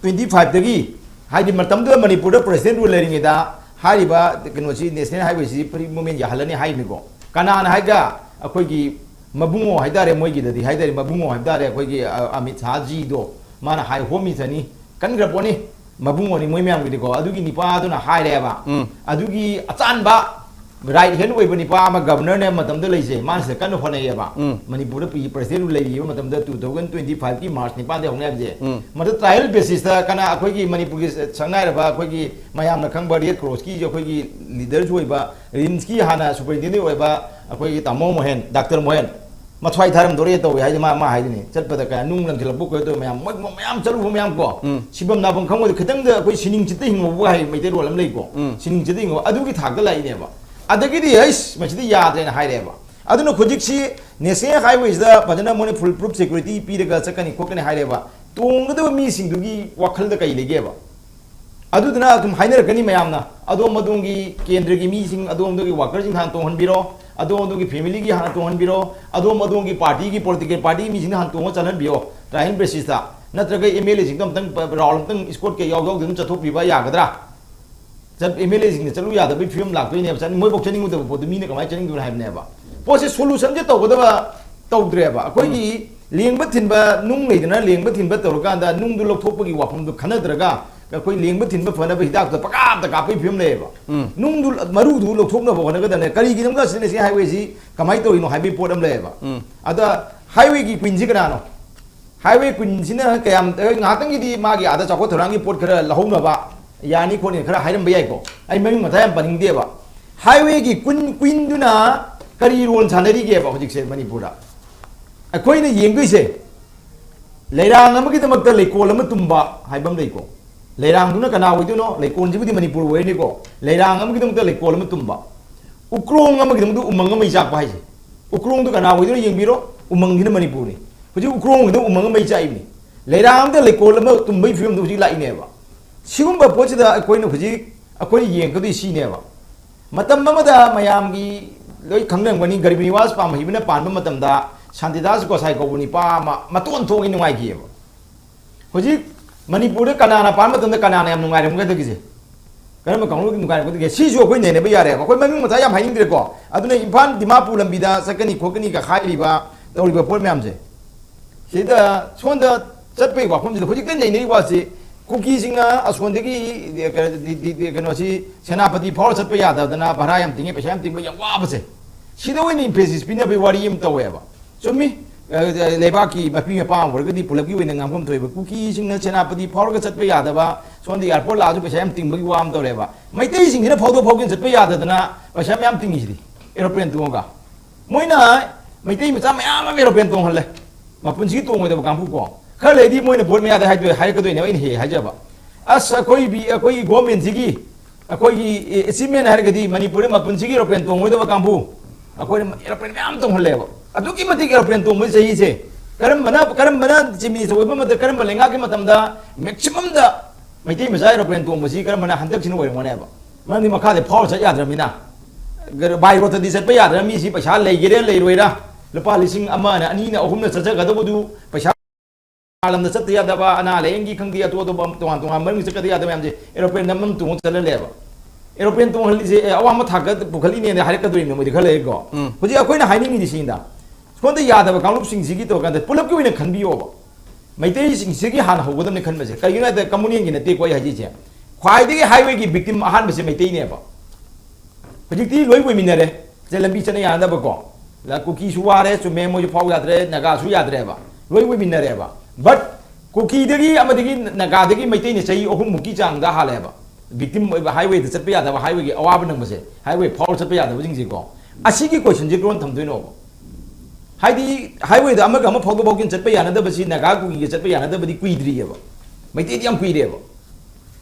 twenty five ꯗꯒꯤ, ꯍꯥꯏꯗꯤ ꯃꯇꯝꯗꯨꯗ ꯃꯅꯤꯄꯨꯔꯗ president rule ꯂꯩꯔꯤꯉꯩꯗ ꯍꯥꯏꯔꯤꯕ ꯀꯩꯅꯣꯁꯤ, ꯅꯦꯁꯅꯦꯜ ꯍꯥꯏꯋꯦꯁꯤ free movement ꯌꯥꯍꯜꯂꯅꯤ ꯍꯥꯏꯔꯤꯅꯤꯀꯣ꯫ ꯀꯅꯥꯅ ꯍꯥꯏꯒ? ꯑꯩꯈꯣꯏꯒꯤ ꯃꯕꯨꯡꯉꯣ ꯍꯥꯏꯇꯥꯔꯦ, ꯃꯣꯏꯒꯤꯗꯗꯤ ꯍꯥꯏꯇꯥꯔꯦ, ꯃꯕꯨꯡꯉꯣ ꯍꯥꯏꯇꯥꯔꯦ, ꯑꯩꯈꯣꯏꯒꯤ, ꯑ, ꯑꯃꯤꯠ ꯁꯥꯍꯖꯤꯗꯣ, ꯃꯥꯅ ꯍꯥꯏ ꯍꯣꯝ ꯃꯤꯅꯤꯁꯇꯔꯅꯤ, ꯀꯟꯈ꯭ꯔ ꯄꯣꯠꯅꯤ꯫ ꯃꯕꯨꯡꯉꯣꯅꯤ ꯃꯣꯏ ꯃꯌꯥꯝꯒꯤꯗꯤꯀꯣ꯫ ꯑꯗꯨꯒꯤ ꯅꯤꯄꯥꯗꯨꯅ ꯍꯥꯏꯔꯦꯕ꯫ ꯎꯝ꯫ ꯑꯗꯨꯒꯤ ꯑꯆꯥꯟꯕ right hand ꯑꯣꯏꯕ ꯅꯤꯄꯥ ꯑꯃ ꯒꯕꯔꯅꯔꯅꯦ ꯃꯇꯝꯗ ꯂꯩꯁꯦ, ꯃꯥꯅ ꯁꯤꯗ ꯀꯟꯅ ꯍꯣꯠꯅꯩꯌꯦꯕ꯫ ꯎꯝ꯫ ꯃꯅꯤꯄꯨꯔꯗ ꯄꯤ-, president ꯂꯩꯔꯤꯕ ꯃꯇꯝꯗ, two thousand twenty five ꯀꯤ ꯃꯥꯔꯆ ꯅꯤꯄꯥꯟꯗꯒꯤ ꯍꯧꯅꯤ ꯍꯥꯏꯕꯁꯦ꯫ ꯎꯝ꯫ ꯃꯗꯨ trial basis ꯇ ꯀꯅꯥ, ꯑꯩꯈꯣꯏꯒꯤ ꯃꯅꯤꯄꯨꯔꯒꯤ ꯁꯛꯅꯥꯏꯔꯕ, ꯑꯩꯈꯣꯏꯒꯤ ꯃꯌꯥꯝꯅ ꯈꯪꯕ Red Cross ꯀꯤꯁꯨ ꯑꯩꯈꯣꯏꯒꯤ leaders ꯁꯨ ꯑꯣꯏꯕ, ꯔꯤꯝꯁꯀꯤ ꯍꯥꯟꯅ superintendent ꯑꯣꯏꯕ ꯑꯩꯈꯣꯏꯒꯤ ꯇꯥꯃꯣ ꯃꯣꯍꯦꯟ, ꯗꯥꯛꯇꯔ ꯃꯣꯍꯦꯟ, ꯃꯊ꯭ꯋꯥꯏ ꯊꯥꯔꯝꯗꯣꯔꯦ ꯇꯧꯋꯦ ꯍꯥꯏꯗꯤ ꯃꯥ, ꯃꯥ ꯍꯥꯏꯗꯨꯅꯤ꯫ ꯆꯠꯄꯗ ꯀꯌꯥ ꯅꯨꯡ ꯂꯪꯁꯤꯜꯂꯛꯄ ꯀꯩꯗꯧ ꯃꯌꯥꯝ, ꯃꯣꯏ ꯃꯌꯥꯝ ꯆꯠꯂꯨꯕ ꯃꯌꯥꯝ ꯀꯣ꯫ ꯎꯝ꯫ ꯁꯤꯐꯝ ꯅꯥꯐꯝ ꯈꯪꯕꯗ ꯈꯤꯇꯪꯗ ꯑꯩꯈꯣꯏ ꯁꯤꯅꯤꯡ ꯆꯤꯠꯇ ꯍꯤꯡꯍꯧꯕ ꯍꯥꯏ ꯃꯩꯇꯩꯂꯣꯟ ꯑꯃ ꯂꯩꯀꯣ꯫ ꯎꯝ꯫ ꯁꯤꯅꯤꯡ ꯆꯤꯠꯇ ꯍꯤꯡꯍꯧꯕ꯫ ꯑꯗꯨꯒꯤ ꯊꯥꯛꯇ ꯂꯥꯛꯏꯅꯦꯕ꯫ ꯑꯗꯒꯤꯗꯤ, "ꯍꯩꯁ, ꯃꯁꯤꯗꯤ ꯌꯥꯗ꯭ꯔꯦꯅ" ꯍꯥꯏꯔꯦꯕ꯫ ꯑꯗꯨꯅ ꯍꯧꯖꯤꯛꯁꯤ ꯅꯦꯁꯅꯦꯜ ꯍꯥꯏꯋꯦꯁꯤꯗ ꯐꯖꯅ ꯃꯣꯏꯅ full proof security ꯄꯤꯔꯒ ꯆꯠꯀꯅꯤ ꯈꯣꯠꯀꯅꯤ ꯍꯥꯏꯔꯦꯕ꯫ ꯇꯣꯡꯒꯗꯕ ꯃꯤꯁꯤꯡꯗꯨꯒꯤ ꯋꯥꯈꯜꯗ ꯀꯩ ꯂꯩꯒꯦꯕ? ꯑꯗꯨꯗꯨꯅ ꯑꯗꯨꯝ ꯍꯥꯏꯅꯔꯛꯀꯅꯤ ꯃꯌꯥꯝꯅ, "ꯑꯗꯣꯝ ꯑꯗꯣꯝꯒꯤ ꯀꯦꯟꯗ꯭ꯔꯒꯤ ꯃꯤꯁꯤꯡ, ꯑꯗꯣꯝ ꯑꯗꯣꯝꯒꯤ worker ꯁꯤꯡ ꯍꯥꯟꯅ ꯇꯣꯡꯍꯟꯕꯤꯔꯣ, ꯑꯗꯣꯝ ꯑꯗꯣꯝꯒꯤ family ꯒꯤ ꯍꯥꯟꯅ ꯇꯣꯡꯍꯟꯕꯤꯔꯣ, ꯑꯗꯣꯝ ꯑꯗꯣꯝꯒꯤ party ꯒꯤ political party ꯒꯤ ꯃꯤꯁꯤꯡꯅ ꯍꯥꯟꯅ ꯇꯣꯡꯉ ꯆꯠꯍꯟꯕꯤꯌꯣ, trial basis ꯇ꯫ ꯅꯠꯇ꯭ꯔꯒ MLA ꯁꯤꯡꯗꯣ ꯑꯝꯇꯪ ꯄ-, round ꯑꯝꯇꯪ escort ꯀ ꯌꯥꯎ ꯌꯥꯎꯗꯅ ꯑꯗꯨꯝ ꯆꯠꯊꯣꯛꯄꯤꯕ ꯌꯥꯒꯗ꯭ꯔꯥ?" ꯆꯠ-, MLA ꯁꯤꯡꯅ ꯆꯠꯂꯨ ꯌꯥꯗꯕꯒꯤ ꯐꯤꯕꯝ ꯂꯥꯛꯇꯣꯏꯅꯦꯕ꯫ ꯆꯠꯅꯤꯡ-, ꯃꯣꯏꯐꯧ ꯆꯠꯅꯤꯡꯉꯨꯗꯕ ꯄꯣꯠꯇꯨ ꯃꯤꯅ ꯀꯃꯥꯏꯅ ꯆꯠꯅꯤꯡꯗꯣꯏꯅꯣ ꯍꯥꯏꯕꯅꯦꯕ꯫ ꯄꯣꯠꯁꯦ solution ꯁꯦ ꯇꯧꯒꯗꯕ ꯇꯧꯗ꯭ꯔꯦꯕ꯫ ꯑꯩꯈꯣꯏꯒꯤ ꯂꯦꯡꯕ ꯊꯤꯟꯕ ꯅꯨꯡ ꯂꯩꯗꯅ, ꯂꯦꯡꯕ ꯊꯤꯟꯕ ꯇꯧꯔꯀꯥꯟꯗ ꯅꯨꯡꯗꯨ ꯂꯧꯊꯣꯛꯄꯒꯤ ꯋꯥꯐꯝꯗꯨ ꯈꯟꯅꯗ꯭ꯔꯒ ꯑꯩꯈꯣꯏ ꯂꯦꯡꯕ ꯊꯤꯟꯕ ꯐꯅꯕ ꯍꯤꯗꯥꯛꯇ ꯄꯀꯥꯞꯇ ꯀꯥꯞꯄꯒꯤ ꯐꯤꯕꯝ ꯂꯩꯌꯦꯕ꯫ ꯎꯝ꯫ ꯅꯨꯡꯗꯨ, ꯃꯔꯨꯗꯨ ꯂꯧꯊꯣꯛꯅꯕ ꯍꯣꯠꯅꯒꯗꯕꯅꯦ꯫ ꯀꯔꯤꯒꯤꯗꯃꯛꯇ ꯁꯤ ꯅꯦꯁꯅꯦꯜ ꯍꯥꯏꯋꯦꯁꯤ ꯀꯃꯥꯏꯅ ꯇꯧꯔꯤꯅꯣ ꯍꯥꯏꯕꯒꯤ ꯄꯣꯠ ꯑꯃ ꯂꯩꯌꯦꯕ꯫ ꯎꯝ꯫ ꯑꯗ highway ꯒꯤ queen ꯁꯤ ꯀꯅꯥꯅꯣ? Highway queen ꯁꯤꯅ ꯀꯌꯥꯝ, ꯉꯥꯏꯍꯥꯛꯇꯪꯒꯤꯗꯤ ꯃꯥꯒꯤ ꯑꯥꯗ ꯆꯥꯎꯈꯠ ꯊꯧꯔꯥꯡꯒꯤ ꯄꯣꯠ ꯈꯔ ꯂꯧꯍꯧꯅꯕ ꯌꯥꯅꯤ ꯈꯣꯠꯅꯤ ꯈꯔ ꯍꯥꯏꯔꯝꯕ ꯌꯥꯏꯀꯣ꯫ ꯑꯩ ꯃꯃꯤꯡ ꯃꯊꯥ ꯌꯥꯝ ꯄꯟꯅꯤꯡꯗꯦꯕ꯫ Highway ꯒꯤ queen, queen ꯗꯨꯅ ꯀꯔꯤ role ꯁꯥꯟꯅꯔꯤꯒꯦꯕ ꯍꯧꯖꯤꯛꯁꯦ ꯃꯅꯤꯄꯨꯔꯗ? ꯑꯩꯈꯣꯏꯅ ꯌꯦꯡꯗꯣꯏꯁꯦ, ꯂꯩꯔꯥꯡ ꯑꯃꯒꯤꯗꯃꯛꯇ ꯂꯩꯀꯣꯜ ꯑꯃ ꯇꯨꯝꯕ ꯍꯥꯏꯕ ꯑꯃ ꯂꯩꯀꯣ꯫ ꯂꯩꯔꯥꯡꯗꯨꯅ ꯀꯅꯥ ꯑꯣꯏꯗꯣꯏꯅꯣ? ꯂꯩꯀꯣꯜꯁꯤꯕꯨꯗꯤ ꯃꯅꯤꯄꯨꯔ ꯑꯣꯏꯔꯅꯤꯀꯣ꯫ ꯂꯩꯔꯥꯡ ꯑꯃꯒꯤꯗꯃꯛꯇ ꯂꯩꯀꯣꯜ ꯑꯃ ꯇꯨꯝꯕ, ꯎꯀ꯭ꯔꯣꯡ ꯑꯃꯒꯤꯗꯃꯛꯇ ꯎꯃꯪ ꯑꯃ ꯃꯩ ꯆꯥꯛꯄ ꯍꯥꯏꯁꯦ, ꯎꯀ꯭ꯔꯣꯡꯗꯨ ꯀꯅꯥ ꯑꯣꯏꯗꯣꯏꯅꯣ ꯌꯦꯡꯕꯤꯔꯣ꯫ ꯎꯃꯪꯁꯤꯅ ꯃꯅꯤꯄꯨꯔꯅꯤ꯫ ꯍꯧꯖꯤꯛ ꯎꯀ꯭ꯔꯣꯡꯒꯤꯗ ꯎꯃꯪ ꯑꯃ ꯃꯩ ꯆꯥꯛꯏꯕꯅꯤ꯫ ꯂꯩꯔꯥꯡ ꯑꯃꯗ ꯂꯩꯀꯣꯜ ꯑꯃ ꯇꯨꯝꯕꯒꯤ ꯐꯤꯕꯝꯗ ꯍꯧꯖꯤꯛ ꯂꯥꯛꯏꯅꯦꯕ꯫ ꯁꯤꯒꯨꯝꯕ ꯄꯣꯠꯁꯤꯗ ꯑꯩꯈꯣꯏꯅ ꯍꯧꯖꯤꯛ, ꯑꯩꯈꯣꯏꯅ ꯌꯦꯡꯒꯗꯣꯏ ꯁꯤꯅꯦꯕ꯫ ꯃꯇꯝ ꯑꯃꯗ ꯃꯌꯥꯝꯒꯤ ꯂꯣꯏ ꯈꯪꯅꯔꯝꯒꯅꯤ, ꯒꯔꯤꯕ ꯅꯤꯋꯥꯖ ꯄꯥꯝꯍꯩꯕꯅ ꯄꯥꯟꯕ ꯃꯇꯝꯗ ꯁꯥꯟꯇꯤꯗꯥꯁ ꯒꯣꯁꯥꯏ ꯀꯧꯕ ꯅꯤꯄꯥ ꯑꯃ ꯃꯇꯣꯟ ꯊꯣꯛꯑꯒ ꯅꯨꯡꯉꯥꯏꯈꯤꯑꯕ꯫ ꯍꯧꯖꯤꯛ ꯃꯅꯤꯄꯨꯔꯗ ꯀꯅꯥꯅ ꯄꯥꯟꯕ ꯃꯇꯝꯗ ꯀꯅꯥꯅ ꯌꯥꯝ ꯅꯨꯡꯉꯥꯏꯔꯝꯒꯗꯒꯦꯁꯦ? ꯀꯔꯝꯕ ꯀꯥꯡꯂꯨꯞꯀꯤ ꯅꯨꯡꯉꯥꯏꯔꯝꯒꯗꯒꯦ? ꯁꯤꯁꯨ ꯑꯩꯈꯣꯏ ꯅꯩꯅꯕ ꯌꯥꯔꯦꯕ꯫ ꯑꯩꯈꯣꯏ ꯃꯃꯤꯡ ꯃꯊꯥ ꯌꯥꯝ ꯍꯥꯏꯅꯤꯡꯗ꯭ꯔꯦꯀꯣ꯫ ꯑꯗꯨꯅ ꯏꯝꯐꯥꯜ ꯗꯤꯃꯥꯄꯨꯔ ꯂꯝꯕꯤꯗ ꯆꯠꯀꯅꯤ ꯈꯣꯠꯀꯅꯤꯒ ꯍꯥꯏꯔꯤꯕ, ꯇꯧꯔꯤꯕ ꯄꯣꯠ ꯃꯌꯥꯝꯁꯦ, ꯁꯤꯗ ꯁꯣꯝꯗ ꯆꯠꯄꯒꯤ ꯋꯥꯐꯝꯁꯤꯗ ꯍꯧꯖꯤꯛꯇ ꯅꯩꯅꯔꯤꯕ ꯋꯥꯁꯤ, ꯀꯨꯀꯤꯁꯤꯡꯅ ꯑꯁꯣꯝꯗꯒꯤ, ꯀꯩꯅꯣ, ꯗꯤ-, ꯗꯤ-, ꯗꯤ-, ꯀꯩꯅꯣꯁꯤ ꯁꯦꯅꯥꯄꯇꯤ ꯐꯥꯎꯔ ꯆꯠꯄ ꯌꯥꯗꯗꯅ, ꯚꯔꯥ ꯌꯥꯝ ꯇꯤꯡꯉꯦ, ꯄꯩꯁꯥ ꯌꯥꯝ ꯇꯤꯡꯕ, ꯌꯥꯝ ꯋꯥꯕꯁꯦ, ꯁꯤꯗ ꯑꯣꯏꯅ emphasis ꯄꯤꯅꯕꯒꯤ ꯋꯥꯔꯤ ꯑꯃ ꯇꯧꯋꯦꯕ꯫ ꯆꯨꯝꯃꯤ꯫ ꯑ, ꯂꯩꯕꯥꯛꯀꯤ ꯃꯄꯤ ꯃꯄꯥ ꯑꯣꯏꯔꯒꯗꯤ ꯄꯨꯂꯞꯀꯤ ꯑꯣꯏꯅ ꯉꯥꯡꯐꯝ ꯊꯣꯛꯑꯦꯕ꯫ ꯀꯨꯀꯤꯁꯤꯡꯅ ꯁꯦꯅꯥꯄꯇꯤ ꯐꯥꯎꯔꯒ ꯆꯠꯄ ꯌꯥꯗꯕ, ꯁꯣꯝꯗ airport ꯂꯥꯛꯑꯁꯨ ꯄꯩꯁꯥ ꯌꯥꯝ ꯇꯤꯡꯕꯒꯤ ꯋꯥ ꯑꯃ ꯇꯧꯔꯦꯕ꯫ ꯃꯩꯇꯩꯁꯤꯡꯁꯤꯅ ꯐꯥꯎꯗꯣꯛ ꯐꯥꯎꯖꯤꯟ ꯆꯠꯄ ꯌꯥꯗꯗꯅ ꯄꯩꯁꯥ ꯃꯌꯥꯝ ꯇꯤꯡꯉꯤꯁꯤꯗꯤ, aeroplane ꯇꯣꯡꯉꯒ꯫ ꯃꯣꯏꯅ ꯃꯩꯇꯩ ꯃꯆꯥ ꯃꯌꯥꯝ ꯑꯃ aeroplane ꯇꯣꯡꯍꯜꯂꯦ, ꯃꯄꯨꯟꯁꯤꯒꯤ ꯇꯣꯡꯉꯣꯏꯗꯕ ꯀꯥꯡꯕꯨ ꯀꯣ꯫ ꯈꯔ ꯂꯩꯗꯤ ꯃꯣꯏꯅ ꯚꯣꯠ ꯃꯌꯥꯗ ꯍꯥꯏꯗꯣꯏ-, ꯍꯥꯏꯔꯛꯀꯗꯣꯏꯅꯦꯕ, ꯑꯩꯅ ꯍꯦꯛ ꯍꯦꯛ ꯍꯥꯏꯖꯕ꯫ ꯑꯁ, ꯑꯩꯈꯣꯏ ꯕꯤ-, ꯑꯩꯈꯣꯏꯒꯤ government ꯁꯤꯒꯤ ꯑꯩꯈꯣꯏꯒꯤ achievement ꯍꯥꯏꯔꯒꯗꯤ ꯃꯅꯤꯄꯨꯔꯗ ꯃꯄꯨꯟꯁꯤꯒꯤ aeroplane ꯇꯣꯡꯉꯣꯏꯗꯕ ꯀꯥꯡꯕꯨ, ꯑꯩꯈꯣꯏꯅ aeroplane ꯃꯌꯥꯝ ꯇꯣꯡꯍꯜꯂꯦꯕ꯫ ꯑꯗꯨꯛꯀꯤ ꯃꯇꯤꯛ aeroplane ꯇꯣꯡꯕꯒꯤ ꯆꯍꯤꯁꯦ, ꯀꯔꯝꯕꯅ, ꯀꯔꯝꯕꯅ chief minister ꯑꯣꯏꯕ ꯃꯇꯝꯗ, ꯀꯔꯝꯕ ꯂꯩꯉꯥꯛꯀꯤ ꯃꯇꯝꯗ maximum ꯗ ꯃꯩꯇꯩ ꯃꯆꯥ aeroplane ꯇꯣꯡꯕꯁꯤ ꯀꯔꯝꯕꯅ? ꯍꯟꯗꯛꯁꯤꯅ ꯑꯣꯏꯔꯝꯒꯅꯦꯕ꯫ ꯃꯔꯝꯗꯤ ꯃꯈꯥꯗ ꯐꯥꯎꯔ ꯆꯠ ꯌꯥꯗ꯭ꯔꯕꯅꯤꯅ, by road ꯇꯗꯤ ꯆꯠꯄ ꯌꯥꯗ꯭ꯔꯕ ꯃꯤꯁꯤ ꯄꯩꯁꯥ ꯂꯩꯒꯦꯔꯥ ꯂꯩꯔꯣꯏꯔꯥ, ꯂꯨꯄꯥ ꯂꯤꯁꯤꯡ ꯑꯃꯅ, ꯑꯅꯤꯅ, ꯑꯍꯨꯝꯅ ꯆꯠꯆꯒꯗꯧꯕꯗꯨ ꯄꯩꯁꯥ ꯂꯝꯗ ꯆꯠꯇ ꯌꯥꯗꯕ, ꯑꯅꯥ ꯂꯥꯏꯌꯦꯡꯒꯤ ꯈꯪꯗꯦ, ꯑꯇꯣꯞ ꯑꯇꯣꯞꯄ ꯇꯣꯉꯥꯟ ꯇꯣꯉꯥꯟꯕ ꯃꯔꯝꯒꯤ ꯆꯠꯀꯗ ꯌꯥꯗꯕ ꯃꯌꯥꯝꯁꯦ aeroplane ꯅꯝ ꯅꯝ ꯇꯣꯡꯉ ꯆꯠꯍꯜꯂꯦꯕ꯫ Aeroplane ꯇꯣꯡꯍꯜꯂꯤꯁꯦ, ꯑꯦ, ꯑꯋꯥꯡꯕ ꯊꯥꯛꯇ ꯄꯨꯈꯠꯂꯤꯅꯦꯅ ꯍꯥꯏꯔꯛꯀꯗꯣꯔꯤꯕꯅꯤ ꯃꯣꯏꯗꯤ ꯈꯔ ꯂꯩꯔꯒꯀꯣ꯫ ꯎꯝ꯫ ꯍꯧꯖꯤꯛ ꯑꯩꯈꯣꯏꯅ ꯍꯥꯏꯅꯤꯡꯉꯤꯗꯤ ꯁꯤꯅꯤꯗ, ꯁꯣꯝꯗ ꯌꯥꯗꯕ ꯀꯥꯡꯂꯨꯞꯁꯤꯡꯁꯤꯒꯤ ꯇꯧꯔꯀꯥꯟꯗ ꯄꯨꯂꯞꯀꯤ ꯑꯣꯏꯅ ꯈꯟꯕꯤꯌꯣꯕ꯫ ꯃꯩꯇꯩꯁꯤꯡꯁꯤꯒꯤ ꯍꯥꯟꯅ ꯍꯧꯒꯗꯕꯅꯤ ꯈꯟꯕꯁꯦ꯫ ꯀꯩꯒꯤꯅꯣ ꯍꯥꯏꯕꯗ communal ꯒꯤ ꯅꯠꯇꯦꯀꯣ ꯑꯩ ꯍꯥꯏꯖꯩꯁꯦ꯫ ꯈ꯭ꯋꯥꯏꯗꯒꯤ highway ꯒꯤ victim ꯑꯍꯥꯟꯕꯁꯦ ꯃꯩꯇꯩꯅꯦꯕ꯫ ꯍꯧꯖꯤꯛꯇꯤ ꯂꯣꯏ ꯑꯣꯏꯃꯤꯟꯅꯔꯦ꯫ ꯁꯦ, ꯂꯝꯕꯤ ꯆꯠꯅ ꯌꯥꯅꯗꯕꯀꯣ꯫ ꯂ-, ꯀꯨꯀꯤꯁꯨ ꯋꯥꯔꯦ, ꯆꯨꯝꯃꯦ, ꯃꯣꯏꯁꯨ ꯐꯥꯎ ꯌꯥꯗ꯭ꯔꯦ, ꯅꯥꯒꯥꯁꯨ ꯌꯥꯗ꯭ꯔꯦꯕ꯫ ꯂꯣꯏ ꯑꯣꯏꯃꯤꯟꯅꯔꯦꯕ꯫ But ꯀꯨꯀꯤꯗꯒꯤ ꯑꯃꯗꯒꯤ ꯅꯥꯒꯥꯗꯒꯤ ꯃꯩꯇꯩꯅ ꯆꯍꯤ ꯑꯍꯨꯝꯃꯨꯛꯀꯤ ꯆꯥꯡꯗ ꯍꯥꯜꯂꯦꯕ꯫ Victim ꯑꯣꯏꯕ, highway ꯗ ꯆꯠꯄ ꯌꯥꯗꯕ, highway ꯒꯤ ꯑꯋꯥꯕ ꯅꯪꯕꯁꯦ, highway ꯐꯥꯎꯔ ꯆꯠꯄ ꯌꯥꯗꯕꯁꯤꯡꯁꯦꯀꯣ꯫ ꯑꯁꯤꯒꯤ question ꯁꯦ ꯀꯔꯝꯅ ꯊꯝꯗꯣꯏꯅꯣꯕ? ꯍꯥꯏꯗꯤ highwayꯗ ꯑꯃꯒ ꯑꯃ ꯐꯥꯎꯗꯣꯛ ꯐꯥꯎꯖꯤꯟ ꯆꯠꯄ ꯌꯥꯅꯗꯕꯁꯤ, ꯅꯥꯒꯥ ꯀꯨꯀꯤꯒ ꯆꯠꯄ ꯌꯥꯅꯗꯕꯗꯤ ꯀꯨꯏꯗ꯭ꯔꯤꯑꯕ꯫ ꯃꯩꯇꯩꯗꯤ ꯌꯥꯝ ꯀꯨꯏꯔꯦꯕ꯫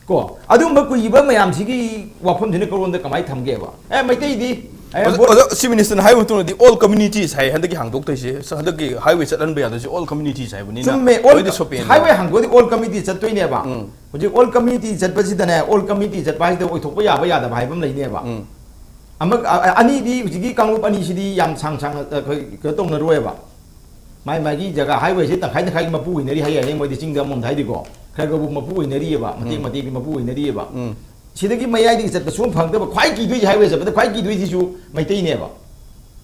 ꯀꯣ, ꯑꯗꯨꯝꯕ ꯀꯨꯏꯕ ꯃꯌꯥꯝꯁꯤꯒꯤ ꯋꯥꯐꯝꯁꯤꯅ ꯀꯔꯣꯝꯗ ꯀꯃꯥꯏꯅ ꯊꯝꯒꯦꯕ? ꯑꯦ, ꯃꯩꯇꯩꯗꯤ, ꯑꯦ, ꯑꯣꯖꯥ, ꯕꯣꯠ ꯑꯣꯖꯥ, Chief Ministerꯅ ꯍꯥꯏꯕ ꯃꯇꯨꯡꯗꯗꯤ all communities ꯍꯥꯏ, ꯍꯟꯗꯛꯀꯤ ꯍꯥꯡꯗꯣꯛꯇꯣꯏꯁꯦ꯫ ꯍꯟꯗꯛꯀꯤ highway ꯆꯠꯍꯟꯕ ꯌꯥꯗꯣꯏꯁꯦ all communities ꯍꯥꯏꯕꯅꯤꯅ꯫ ꯆꯨꯝꯃꯦ, all ꯑꯣꯏꯗꯤ ꯁꯣꯄꯦꯟ highway ꯍꯥꯡꯗꯣꯛꯑꯗꯤ all community ꯆꯠꯇꯣꯏꯅꯦꯕ꯫ ꯎꯝ꯫ ꯍꯧꯖꯤꯛ all community ꯆꯠꯄꯁꯤꯗꯅꯦ, all community ꯆꯠꯄ ꯍꯥꯏꯁꯤꯗ ꯑꯣꯏꯊꯣꯛꯄ ꯌꯥꯕ ꯌꯥꯗꯕ ꯍꯥꯏꯕ ꯑꯃ ꯂꯩꯅꯦꯕ꯫ ꯎꯝ꯫ ꯑꯃ, ꯑ, ꯑ, ꯑꯅꯤꯗꯤ, ꯍꯧꯖꯤꯛꯀꯤ ꯀꯥꯡꯂꯨꯞ ꯑꯅꯤꯁꯤꯗꯤ ꯌꯥꯝ ꯁꯥꯡ ꯁꯥꯡꯅ, ꯑ, ꯑꯩꯈꯣꯏ ꯀꯩꯅꯣ ꯇꯧꯅꯔꯣꯏꯕ꯫ ꯃꯥꯏ ꯃꯥꯒꯤ ꯖꯒꯥ highwayꯁꯦ ꯇꯪꯈꯥꯏ ꯇꯪꯈꯥꯏꯒꯤ ꯃꯄꯨ ꯑꯣꯏꯅꯔꯤ ꯍꯥꯏ ꯌꯥꯏꯅꯦ, ꯃꯣꯏꯗꯤ ꯆꯤꯡꯗ ꯑꯃꯃꯝꯗ ꯍꯥꯏꯗꯤꯀꯣ꯫ ꯈꯔ ꯈꯔꯕꯨ ꯃꯄꯨ ꯑꯣꯏꯅꯔꯤꯑꯕ, ꯃꯇꯦꯛ ꯎꯝ꯫ ꯃꯇꯦꯛꯀꯤ ꯃꯄꯨ ꯑꯣꯏꯅꯔꯤꯑꯕ꯫ ꯎꯝ꯫ ꯁꯤꯗꯒꯤ ꯃꯌꯥꯏꯗꯒꯤ ꯆꯠꯄ ꯁꯨꯝ ꯐꯪꯗꯕ, ꯈ꯭ꯋꯥꯏ ꯀꯤꯗꯣꯏꯁꯦ highway ꯆꯠꯄꯗ ꯈ꯭ꯋꯥꯏ ꯀꯤꯗꯣꯏꯁꯤꯁꯨ ꯃꯩꯇꯩꯅꯦꯕ꯫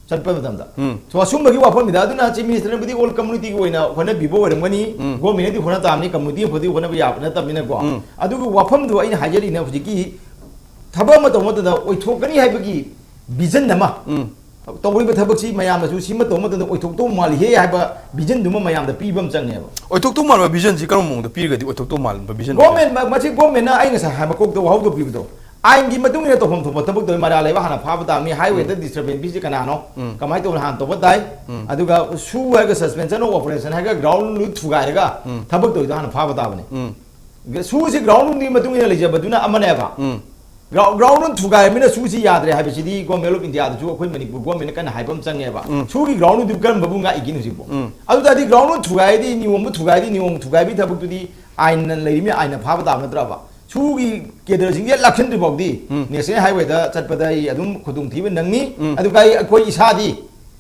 ꯆꯠꯄ ꯃꯇꯝꯗ꯫ ꯎꯝ꯫ So, ꯑꯁꯨꯝꯕꯒꯤ ꯋꯥꯐꯝꯅꯤꯗ꯫ ꯑꯗꯨꯅ Chief Ministerꯅꯕꯨꯗꯤ all communityꯒꯤ ꯑꯣꯏꯅ ꯍꯣꯠꯅꯕꯤꯕ ꯑꯣꯏꯔꯝꯒꯅꯤ꯫ ꯎꯝ꯫ Governmentꯅꯗꯤ ꯍꯣꯠꯅ ꯇꯥꯕꯅꯤ, communityꯅ ꯐꯗꯤ ꯍꯣꯠꯅꯕ ꯌꯥꯕ ꯅꯠꯇꯕꯅꯤꯅꯀꯣ꯫ ꯎꯝ꯫ ꯑꯗꯨꯒ ꯋꯥꯐꯝꯗꯣ ꯑꯩꯅ ꯍꯥꯏꯖꯔꯤꯅ ꯍꯧꯖꯤꯛꯀꯤ ꯊꯕꯛ ꯑꯃ ꯇꯧꯕ ꯃꯇꯝꯗ ꯑꯣꯏꯊꯣꯛꯀꯅꯤ ꯍꯥꯏꯕꯒꯤ vision ꯑꯃ, ꯎꯝ꯫ ꯇꯧꯔꯤꯕ ꯊꯕꯛꯁꯤ ꯃꯌꯥꯝꯅꯁꯨ ꯁꯤꯃ ꯇꯧꯕ ꯃꯇꯝꯗ ꯑꯣꯏꯊꯣꯛꯇꯧ ꯃꯥꯜꯂꯤꯍꯦ ꯍꯥꯏꯕ visionꯗꯨꯃ ꯃꯌꯥꯝꯗ ꯄꯤꯕ ꯑꯃ ꯆꯪꯉꯦꯕ꯫ ꯑꯣꯏꯊꯣꯛꯇꯧ ꯃꯥꯟꯕ visionꯁꯤ ꯀꯔꯝꯕ ꯃꯑꯣꯡꯗ ꯄꯤꯔꯒꯗꯤ ꯑꯣꯏꯊꯣꯛꯇꯧ ꯃꯥꯟꯕ vision ꯑꯣꯏꯒꯅꯤ? Government, ꯃ-, ꯃꯁꯤ governmentꯅ ꯑꯩ ꯉꯁꯥꯏ ꯍꯥꯏ ꯃꯀꯣꯛꯇ ꯋꯥꯍꯧꯗ ꯄꯤꯕꯗꯣ, ꯑꯥꯏꯟꯒꯤ ꯃꯇꯨꯡ ꯏꯟꯅ ꯇꯧꯐꯝ ꯊꯣꯛꯄ ꯊꯕꯛ ꯇꯧꯔꯤ꯫ ꯃꯔꯥꯜ ꯂꯩꯕ ꯍꯥꯟꯅ ꯐꯥꯕ ꯇꯥꯕꯅꯤ꯫ Highwayꯗ ꯎꯝ꯫ Disturbance ꯄꯤꯁꯤ ꯀꯅꯥꯅꯣ? ꯎꯝ꯫ ꯀꯃꯥꯏꯅ ꯇꯧꯕꯅꯣ ꯍꯥꯟꯅ ꯇꯧꯕ ꯇꯥꯏ꯫ ꯎꯝ꯫ ꯑꯗꯨꯒ ꯁꯨ ꯍꯥꯏꯔꯒ suspension of operation ꯍꯥꯏꯔꯒ ground ꯊꯨꯒꯥꯏꯔꯒ ꯎꯝ꯫ ꯊꯕꯛ ꯇꯧꯔꯤꯗꯣ ꯍꯥꯟꯅ ꯐꯥꯕ ꯇꯥꯕꯅꯤ꯫ ꯎꯝ꯫ ꯁꯨꯁꯤ groundꯒꯤ ꯃꯇꯨꯡ ꯏꯟꯅ ꯂꯩꯖꯕꯗꯨꯅ ꯑꯃꯅꯦꯕ꯫ ꯎꯝ꯫ Ground, ground ꯊꯨꯒꯥꯏꯔꯕꯅꯤꯅ ꯁꯨꯁꯤ ꯌꯥꯗ꯭ꯔꯦ ꯍꯥꯏꯕꯁꯤꯗꯤ Government of Indiaꯗꯁꯨ ꯑꯩꯈꯣꯏ ꯃꯅꯤꯄꯨꯔ governmentꯅ ꯀꯟꯅ ꯍꯥꯏꯕ ꯑꯃ ꯆꯪꯉꯦꯕ꯫ ꯎꯝ꯫ ꯁꯨꯒꯤ groundꯗꯨ ꯀꯔꯝꯕꯕꯨ ꯉꯥꯛꯏꯒꯦꯅ ꯍꯧꯖꯤꯛꯄꯨ? ꯎꯝ꯫ ꯑꯗꯨ ꯇꯥꯔꯗꯤ ground ꯊꯨꯒꯥꯏꯔꯗꯤ ꯅꯤꯌꯣꯝꯕꯨ ꯊꯨꯒꯥꯏꯔꯗꯤ ꯅꯤꯌꯣꯝ ꯊꯨꯒꯥꯏꯕꯒꯤ ꯊꯕꯛꯇꯨꯗꯤ ꯑꯥꯏꯟꯅ ꯂꯩꯔꯤꯕꯅꯤꯅ ꯑꯥꯏꯟꯅ ꯐꯥꯕ ꯇꯥꯕ ꯅꯠꯇ꯭ꯔꯕ? ꯁꯨꯒꯤ cadreꯁꯤꯡꯁꯦ ꯂꯥꯛꯁꯤꯟꯗ꯭ꯔꯤ ꯐꯥꯎꯗꯤ ꯎꯝ꯫ National Highwayꯗ ꯆꯠꯄꯗ ꯑꯩ ꯑꯗꯨꯝ ꯈꯨꯗꯣꯡꯊꯤꯕ ꯅꯪꯉꯤ꯫ ꯎꯝ꯫ ꯑꯗꯨꯒ ꯑꯩ, ꯑꯩꯈꯣꯏ ꯏꯁꯥꯗꯤ,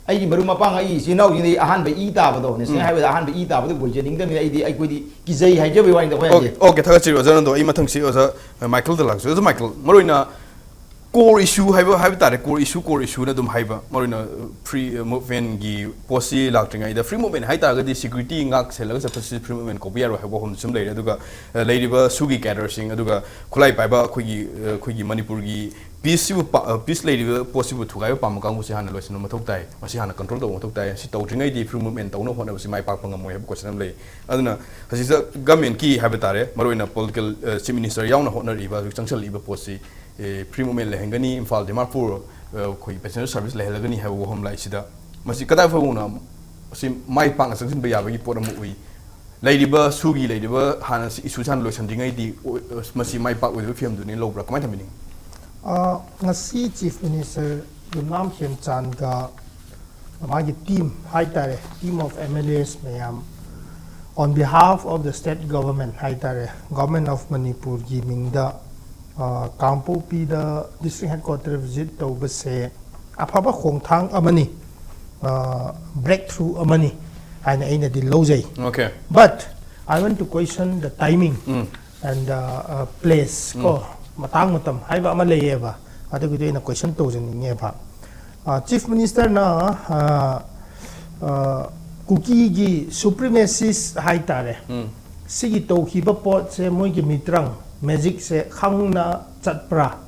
ꯑꯩꯒꯤ ꯃꯔꯨꯞ ꯃꯄꯥꯡ, ꯑꯩ ꯏꯆꯤꯟ ꯏꯅꯥꯎꯁꯤꯡꯗꯤ ꯑꯍꯥꯟꯕ ꯏ ꯇꯥꯕꯗꯣ, National ꯎꯝ꯫ Highwayꯗ ꯑꯍꯥꯟꯕ ꯏ ꯇꯥꯕꯗꯣ ꯑꯣꯏꯖꯅꯤꯡꯗꯕꯅꯤꯅ ꯑꯩꯗꯤ, ꯑꯩꯈꯣꯏꯗꯤ ꯀꯤꯖꯩ ꯍꯥꯏꯖꯕꯩ ꯋꯥꯅꯤꯗ ꯑꯩꯈꯣꯏ ꯑꯣꯀꯦ, ꯍꯥꯏꯁꯦ꯫ ꯑꯣꯀꯦ, ꯊꯥꯒꯠꯆꯔꯤ ꯑꯣꯖꯥ ꯅꯟꯗꯣ꯫ ꯑꯩ ꯃꯊꯪꯁꯤ ꯑꯣꯖꯥ ꯃꯥꯏꯀꯜꯗ ꯂꯥꯛꯆꯒꯦ꯫ ꯑꯣꯖꯥ ꯃꯥꯏꯀꯜ, ꯃꯔꯨꯑꯣꯏꯅ core issue ꯍꯥꯏꯕ, ꯍꯥꯏꯕ ꯇꯥꯔꯦ, core issue, core issueꯅ ꯑꯗꯨꯝ ꯍꯥꯏꯕ, ꯃꯔꯨꯑꯣꯏꯅ free movementꯀꯤ ꯄꯣꯠꯁꯤ ꯂꯥꯛꯇ꯭ꯔꯤꯉꯩꯗ, free movement ꯍꯥꯏ ꯇꯥꯔꯒꯗꯤ security ꯉꯥꯛ ꯁꯦꯜꯂꯒ ꯆꯠꯄꯁꯤ free movement ꯀꯧꯕ ꯌꯥꯔꯣꯏ ꯍꯥꯏꯕ ꯋꯥꯐꯝꯗꯨ ꯁꯨꯝ ꯂꯩꯔꯦ꯫ ꯑꯗꯨꯒ, ꯑ, ꯂꯩꯔꯤꯕ ꯁꯨꯒꯤ cadreꯁꯤꯡ, ꯑꯗꯨꯒ ꯈꯨꯠꯂꯥꯏ ꯄꯥꯏꯕ ꯑꯩꯈꯣꯏꯒꯤ, ꯑ, ꯑꯩꯈꯣꯏꯒꯤ ꯃꯅꯤꯄꯨꯔꯒꯤ peaceꯁꯤꯕꯨ ꯄꯥ-, ꯑ, peace ꯂꯩꯔꯤꯕ ꯄꯣꯠꯁꯤꯕꯨ ꯊꯨꯒꯥꯏꯕ ꯄꯥꯝꯕ ꯀꯥꯡꯕꯨꯁꯤ ꯍꯥꯟꯅ ꯂꯣꯏꯁꯤꯟꯕ ꯃꯊꯧ ꯇꯥꯏ, ꯃꯁꯤ ꯍꯥꯟꯅ control ꯇꯧꯕ ꯃꯊꯧ ꯇꯥꯏ꯫ ꯁꯤ ꯇꯧꯗ꯭ꯔꯤꯉꯩꯗꯤ free movement ꯇꯧꯅꯕ ꯍꯣꯠꯅꯕꯁꯤ ꯃꯥꯏ ꯄꯥꯛꯄ ꯉꯝꯃꯣꯏ ꯍꯥꯏꯕ question ꯑꯃ ꯂꯩ꯫ ꯑꯗꯨꯅ ꯍꯧꯖꯤꯛꯇ governmentꯀꯤ ꯍꯥꯏꯕ ꯇꯥꯔꯦ, ꯃꯔꯨꯑꯣꯏꯅ political, ꯑ, Chief Minister ꯌꯥꯎꯅ ꯍꯣꯠꯅꯔꯤꯕ, ꯍꯧꯖꯤꯛ ꯆꯪꯁꯤꯜꯂꯛꯏꯕ ꯄꯣꯠꯁꯤ, ꯑꯦ, free movement ꯂꯩꯍꯟꯒꯅꯤ, ꯏꯝꯐꯥꯜ ꯗꯤꯃꯥꯄꯨꯔ, ꯑ, ꯑꯩꯈꯣꯏꯒꯤ passenger service ꯂꯩꯍꯜꯂꯒꯅꯤ ꯍꯥꯏꯕ ꯋꯥꯐꯝ ꯂꯥꯛꯏꯁꯤꯗ, ꯃꯁꯤ ꯀꯗꯥꯏ ꯐꯥꯎꯕꯅ ꯃꯁꯤ ꯃꯥꯏ ꯄꯥꯛꯅ ꯆꯪꯁꯤꯟꯕ ꯌꯥꯕꯒꯤ ꯄꯣꯠ ꯑꯃ ꯎꯏ? ꯂꯩꯔꯤꯕ ꯁꯨꯒꯤ ꯂꯩꯔꯤꯕ ꯍꯥꯟꯅ ꯏꯁꯨꯁꯤ ꯍꯥꯟꯅ ꯂꯣꯏꯁꯤꯟꯗ꯭ꯔꯤꯉꯩꯗꯤ ꯑꯣ-, ꯃꯁꯤ ꯃꯥꯏ ꯄꯥꯛꯑꯣꯏꯗꯕ ꯐꯤꯕꯝꯗꯨꯅꯤ ꯂꯧꯕ꯭ꯔꯥ? ꯀꯃꯥꯏꯅ ꯊꯝꯕꯤꯅꯤꯡꯉꯤ? ꯑ, ꯉꯁꯤ Chief Minister ꯌꯨꯝꯅꯥꯝ ꯈꯦꯝꯆꯥꯟꯒ ꯃꯥꯒꯤ team ꯍꯥꯏꯇꯥꯔꯦ, team of M L As ꯃꯌꯥꯝ, on behalf of the state government ꯍꯥꯏꯇꯥꯔꯦ, Government of ꯃꯅꯤꯄꯨꯔꯒꯤ ꯃꯤꯡꯗ, ꯑ, ꯀꯥꯡꯄꯣꯛꯄꯤꯗ district headquarter visit ꯇꯧꯕꯁꯦ ꯑꯐꯕ ꯈꯣꯡꯊꯥꯡ ꯑꯃꯅꯤ, ꯑ, breakthrough ꯑꯃꯅꯤ ꯍꯥꯏꯅ ꯑꯩꯅꯗꯤ ꯂꯧꯖꯩ꯫ Okay. But I want to question the timing um. and uh, uh, place ꯀꯣ, ꯃꯇꯥꯡ ꯃꯇꯝ ꯍꯥꯏꯕ ꯑꯃ ꯂꯩꯌꯦꯕ, ꯑꯗꯨꯒꯤꯗꯤ ꯑꯩꯅ question ꯇꯧꯖꯅꯤꯡꯉꯦꯕ꯫ ꯑ, Chief Ministerꯅ, ꯑ, ꯑ, ꯀꯨꯀꯤꯒꯤ supremacist ꯍꯥꯏꯇꯥꯔꯦ, ꯎꯝ. ꯁꯤꯒꯤ ꯇꯧꯈꯤꯕ ꯄꯣꯠꯁꯦ, ꯃꯣꯏꯒꯤ ꯃꯤꯇ꯭ꯔꯪ magicꯁꯦ ꯈꯪꯅ ꯆꯠꯄ꯭ꯔꯥ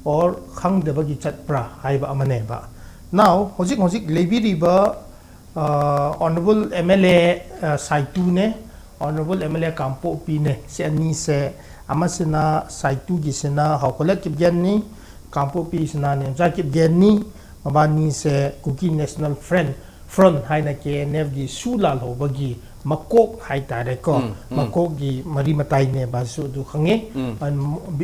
or ꯈꯪꯗꯕꯒꯤ ꯆꯠꯄ꯭ꯔꯥ ꯍꯥꯏꯕ ꯑꯃꯅꯦꯕ꯫ Now ꯍꯧꯖꯤꯛ ꯍꯧꯖꯤꯛ ꯂꯩꯕꯤꯔꯤꯕ ꯑ, Honorable M L A, ꯑ, ꯁꯥꯏꯇꯨꯅꯦ, Honorable M L A ꯀꯥꯡꯄꯣꯛꯄꯤꯅꯦ꯫ ꯁꯤ ꯑꯅꯤꯁꯦ, ꯑꯃꯁꯤꯅ ꯁꯥꯏꯇꯨꯒꯤꯁꯤꯅ ꯍꯥꯎꯈꯣꯂꯦ ꯀꯤꯞꯒꯦꯟꯅꯤ, ꯀꯥꯡꯄꯣꯛꯄꯤꯁꯤꯅ Nemcha ꯀꯤꯞꯒꯦꯟꯅꯤ꯫ ꯃꯕꯥꯅꯤꯁꯦ Kuki National Front, Front ꯍꯥꯏꯅ K N Fꯒꯤ ꯁꯨ ꯂꯥꯜꯍꯧꯕꯒꯤ ꯃꯀꯣꯛ ꯍꯥꯏꯇꯥꯔꯦꯀꯣ, ꯎꯝ, ꯎꯝ. ꯃꯀꯣꯛꯀꯤ ꯃꯔꯤ ꯃꯇꯥꯏꯅꯦꯕ, ꯁꯨ ꯑꯗꯨ ꯈꯪꯉꯤ꯫ ꯎꯝ. And,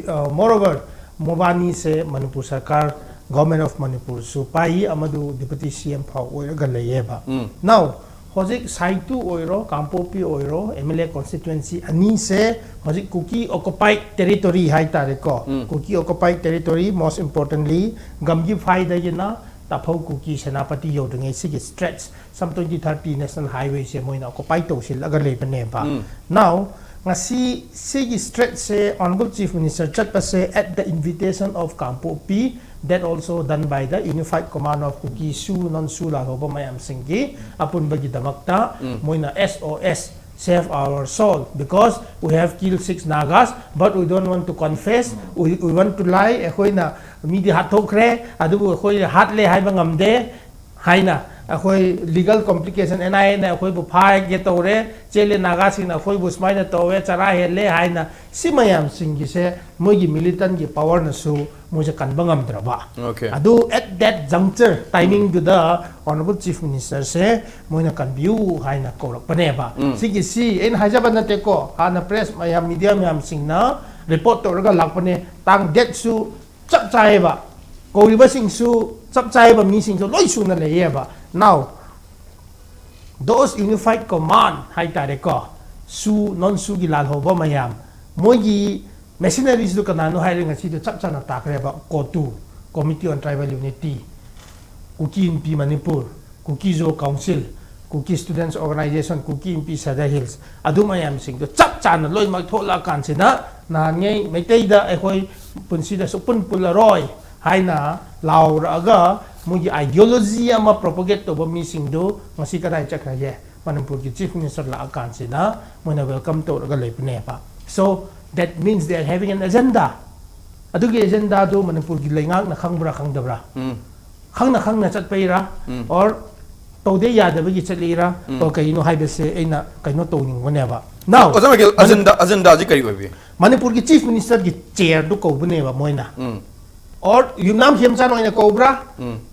uh, moreover, ꯃꯕꯥꯅꯤꯁꯦ ꯃꯅꯤꯄꯨꯔ ꯁꯔꯀꯥꯔ, Government of ꯃꯅꯤꯄꯨꯔꯁꯨ ꯄꯥꯏ, ꯑꯃꯗꯨ Deputy C M ꯐꯥꯎ ꯑꯣꯏꯔꯒ ꯂꯩꯌꯦꯕ꯫ ꯎꯝ. Now ꯍꯧꯖꯤꯛ ꯁꯥꯏꯇꯨ ꯑꯣꯏꯔꯣ, ꯀꯥꯡꯄꯣꯛꯄꯤ ꯑꯣꯏꯔꯣ, M L A constituency ꯑꯅꯤꯁꯦ ꯍꯧꯖꯤꯛ Kuki occupied territory ꯍꯥꯏꯇꯥꯔꯦꯀꯣ, ꯎꯝ. Kuki occupied territory, most importantly ꯒꯝꯒꯤꯐꯥꯏꯗꯒꯤꯅ ꯇꯥꯐꯧ ꯀꯨꯀꯤ ꯁꯦꯅꯥꯄꯇꯤ ꯌꯧꯗ꯭ꯔꯤꯉꯩ ꯁꯤꯒꯤ stretch some twenty thirty National Highwayꯁꯦ ꯃꯣꯏꯅ occupy ꯇꯧꯁꯤꯜꯂꯒ ꯂꯩꯕꯅꯦꯕ꯫ ꯎꯝ. Now ꯉꯁꯤ ꯁꯤꯒꯤ stretchꯁꯦ Honorable Chief Minister ꯆꯠꯄꯁꯦ at the invitation of Kangpokpi, that also done by the Unified Command of Kuki ꯁꯨ, ꯅꯟ ꯁꯨ ꯂꯥꯜꯍꯧꯕ ꯃꯌꯥꯝꯁꯤꯡꯒꯤ ꯑꯄꯨꯟꯕꯒꯤꯗꯃꯛꯇ ꯎꯝ. ꯃꯣꯏꯅ S O S, save our soul, because we have killed six Nagas, but we don't want to confess, we, we want to lie, ꯑꯩꯈꯣꯏꯅ ꯃꯤꯗꯤ ꯍꯥꯠꯊꯣꯛꯈ꯭ꯔꯦ, ꯑꯗꯨꯕꯨ ꯑꯩꯈꯣꯏ ꯍꯥꯠꯂꯦ ꯍꯥꯏꯕ ꯉꯝꯗꯦ ꯍꯥꯏꯅ ꯑꯩꯈꯣꯏ ꯂꯤꯒꯜ ꯀꯣꯝꯄ꯭ꯂꯤꯀꯦꯁꯟ, ꯑꯦꯟ ꯑꯥꯏ ꯑꯦꯅ ꯑꯩꯈꯣꯏꯕꯨ ꯐꯥꯒꯦ ꯇꯧꯔꯦ, ꯆꯦꯜꯂꯦ, ꯅꯥꯒꯥꯁꯤꯡꯅ ꯑꯩꯈꯣꯏꯕꯨ ꯁꯨꯃꯥꯏꯅ ꯇꯧꯋꯦ, ꯆꯔꯥ ꯍꯦꯜꯂꯦ ꯍꯥꯏꯅ, ꯁꯤ ꯃꯌꯥꯝꯁꯤꯡꯒꯤꯁꯦ ꯃꯣꯏꯒꯤ ꯃꯤꯂꯤꯇꯟꯒꯤ ꯄꯋꯔꯅꯁꯨ ꯃꯣꯏꯁꯦ ꯀꯟꯕ ꯉꯝꯗ꯭ꯔꯕ꯫ Okay. ꯑꯗꯨ at that juncture timingꯗꯨꯗ Honourable Chief Ministerꯁꯦ ꯃꯣꯏꯅ ꯀꯟꯕꯤꯌꯨ ꯍꯥꯏꯅ ꯀꯧꯔꯛꯄꯅꯦꯕ꯫ ꯁꯤꯒꯤꯁꯤ ꯑꯩꯅ ꯍꯥꯏꯖꯕ ꯅꯠꯇꯦꯀꯣ, ꯍꯥꯟꯅ ꯄ꯭ꯔꯦꯁ ꯃꯌꯥꯝ, ꯃꯤꯗꯤꯌꯥ ꯃꯌꯥꯝꯁꯤꯡꯅ ꯔꯤꯄꯣꯔꯠ ꯇꯧꯔꯒ ꯂꯥꯛꯄꯅꯦ꯫ ꯇꯥꯡ ꯗꯦꯠꯁꯨ ꯆꯞ ꯆꯥꯏꯌꯦꯕ, ꯀꯧꯔꯤꯕꯁꯤꯡꯁꯨ ꯆꯞ ꯆꯥꯏꯌꯦꯕ, ꯃꯤꯁꯤꯡꯁꯨ ꯂꯣꯏ ꯁꯨꯅ ꯂꯩꯌꯦꯕ꯫ Now, those unified command ꯍꯥꯏꯇꯥꯔꯦꯀꯣ, ꯁꯨ, ꯅꯣꯟ ꯁꯨꯒꯤ ꯂꯥꯜꯍꯧꯕ ꯃꯌꯥꯝ, ꯃꯣꯏꯒꯤ ꯃꯦꯁꯤꯅꯔꯤꯁꯗꯨ ꯀꯅꯥꯅꯣ ꯍꯥꯏꯔꯒ ꯉꯁꯤꯗꯣ ꯆꯞ ꯆꯥꯅ ꯇꯥꯈ꯭ꯔꯦꯕ꯫ COTU, Committee on Tribal Unity, Kuki Inpi Manipur, Kuki Zo Council, Kuki Students Organisation, Kuki Inpi Sadar Hills, ꯑꯗꯨ ꯃꯌꯥꯝꯁꯤꯡꯗꯣ ꯆꯞ ꯆꯥꯅ ꯂꯣꯏꯅꯃꯛ ꯊꯣꯛꯂꯛꯑꯀꯥꯟꯁꯤꯗ, ꯅꯍꯥꯟꯉꯩ ꯃꯩꯇꯩꯗ ꯑꯩꯈꯣꯏ ꯄꯨꯟꯁꯤꯗ ꯁꯨꯛꯄꯨꯟ ꯄꯨꯜꯂꯔꯣꯏ ꯍꯥꯏꯅ ꯂꯥꯎꯔꯛꯑꯒ ꯃꯣꯏꯒꯤ ideology ꯑꯃ propagate ꯇꯧꯕ ꯃꯤꯁꯤꯡꯗꯨ ꯉꯁꯤ ꯀꯗꯥꯏ ꯆꯠꯈ꯭ꯔꯒꯦ? ꯃꯅꯤꯄꯨꯔꯒꯤ Chief Minister ꯂꯥꯛꯑꯀꯥꯟꯁꯤꯗ ꯃꯣꯏꯅ welcome ꯇꯧꯔꯒ ꯂꯩꯕꯅꯦꯕ꯫ So that means they are having an agenda. ꯑꯗꯨꯒꯤ agendaꯗꯨ ꯃꯅꯤꯄꯨꯔꯒꯤ ꯂꯩꯉꯥꯛꯅ ꯈꯪꯕ꯭ꯔꯥ ꯈꯪꯗꯕ꯭ꯔꯥ? ꯈꯪꯅ ꯈꯪꯅ ꯆꯠꯄꯩꯔꯥ? Or ꯇꯧꯗꯦ ꯌꯥꯗꯕꯒꯤ ꯆꯠꯂꯤꯔꯥ? Or ꯀꯩꯅꯣ ꯍꯥꯏꯕꯁꯦ ꯑꯩꯅ ꯀꯩꯅꯣ ꯇꯧꯅꯤꯡꯕꯅꯦꯕ꯫ Now, ꯑꯣꯖꯥ ꯃꯥꯏꯀꯦꯜ, agenda, agendaꯁꯤ ꯀꯔꯤ ꯑꯣꯏꯕꯤ? ꯃꯅꯤꯄꯨꯔꯒꯤ Chief Ministerꯒꯤ chairꯗꯨ ꯀꯧꯕꯅꯦꯕ ꯃꯣꯏꯅ꯫ Or ꯌꯨꯝꯅꯥꯝ ꯈꯦꯝꯆꯥꯟ ꯑꯣꯏꯅ ꯀꯧꯕ꯭ꯔꯥ?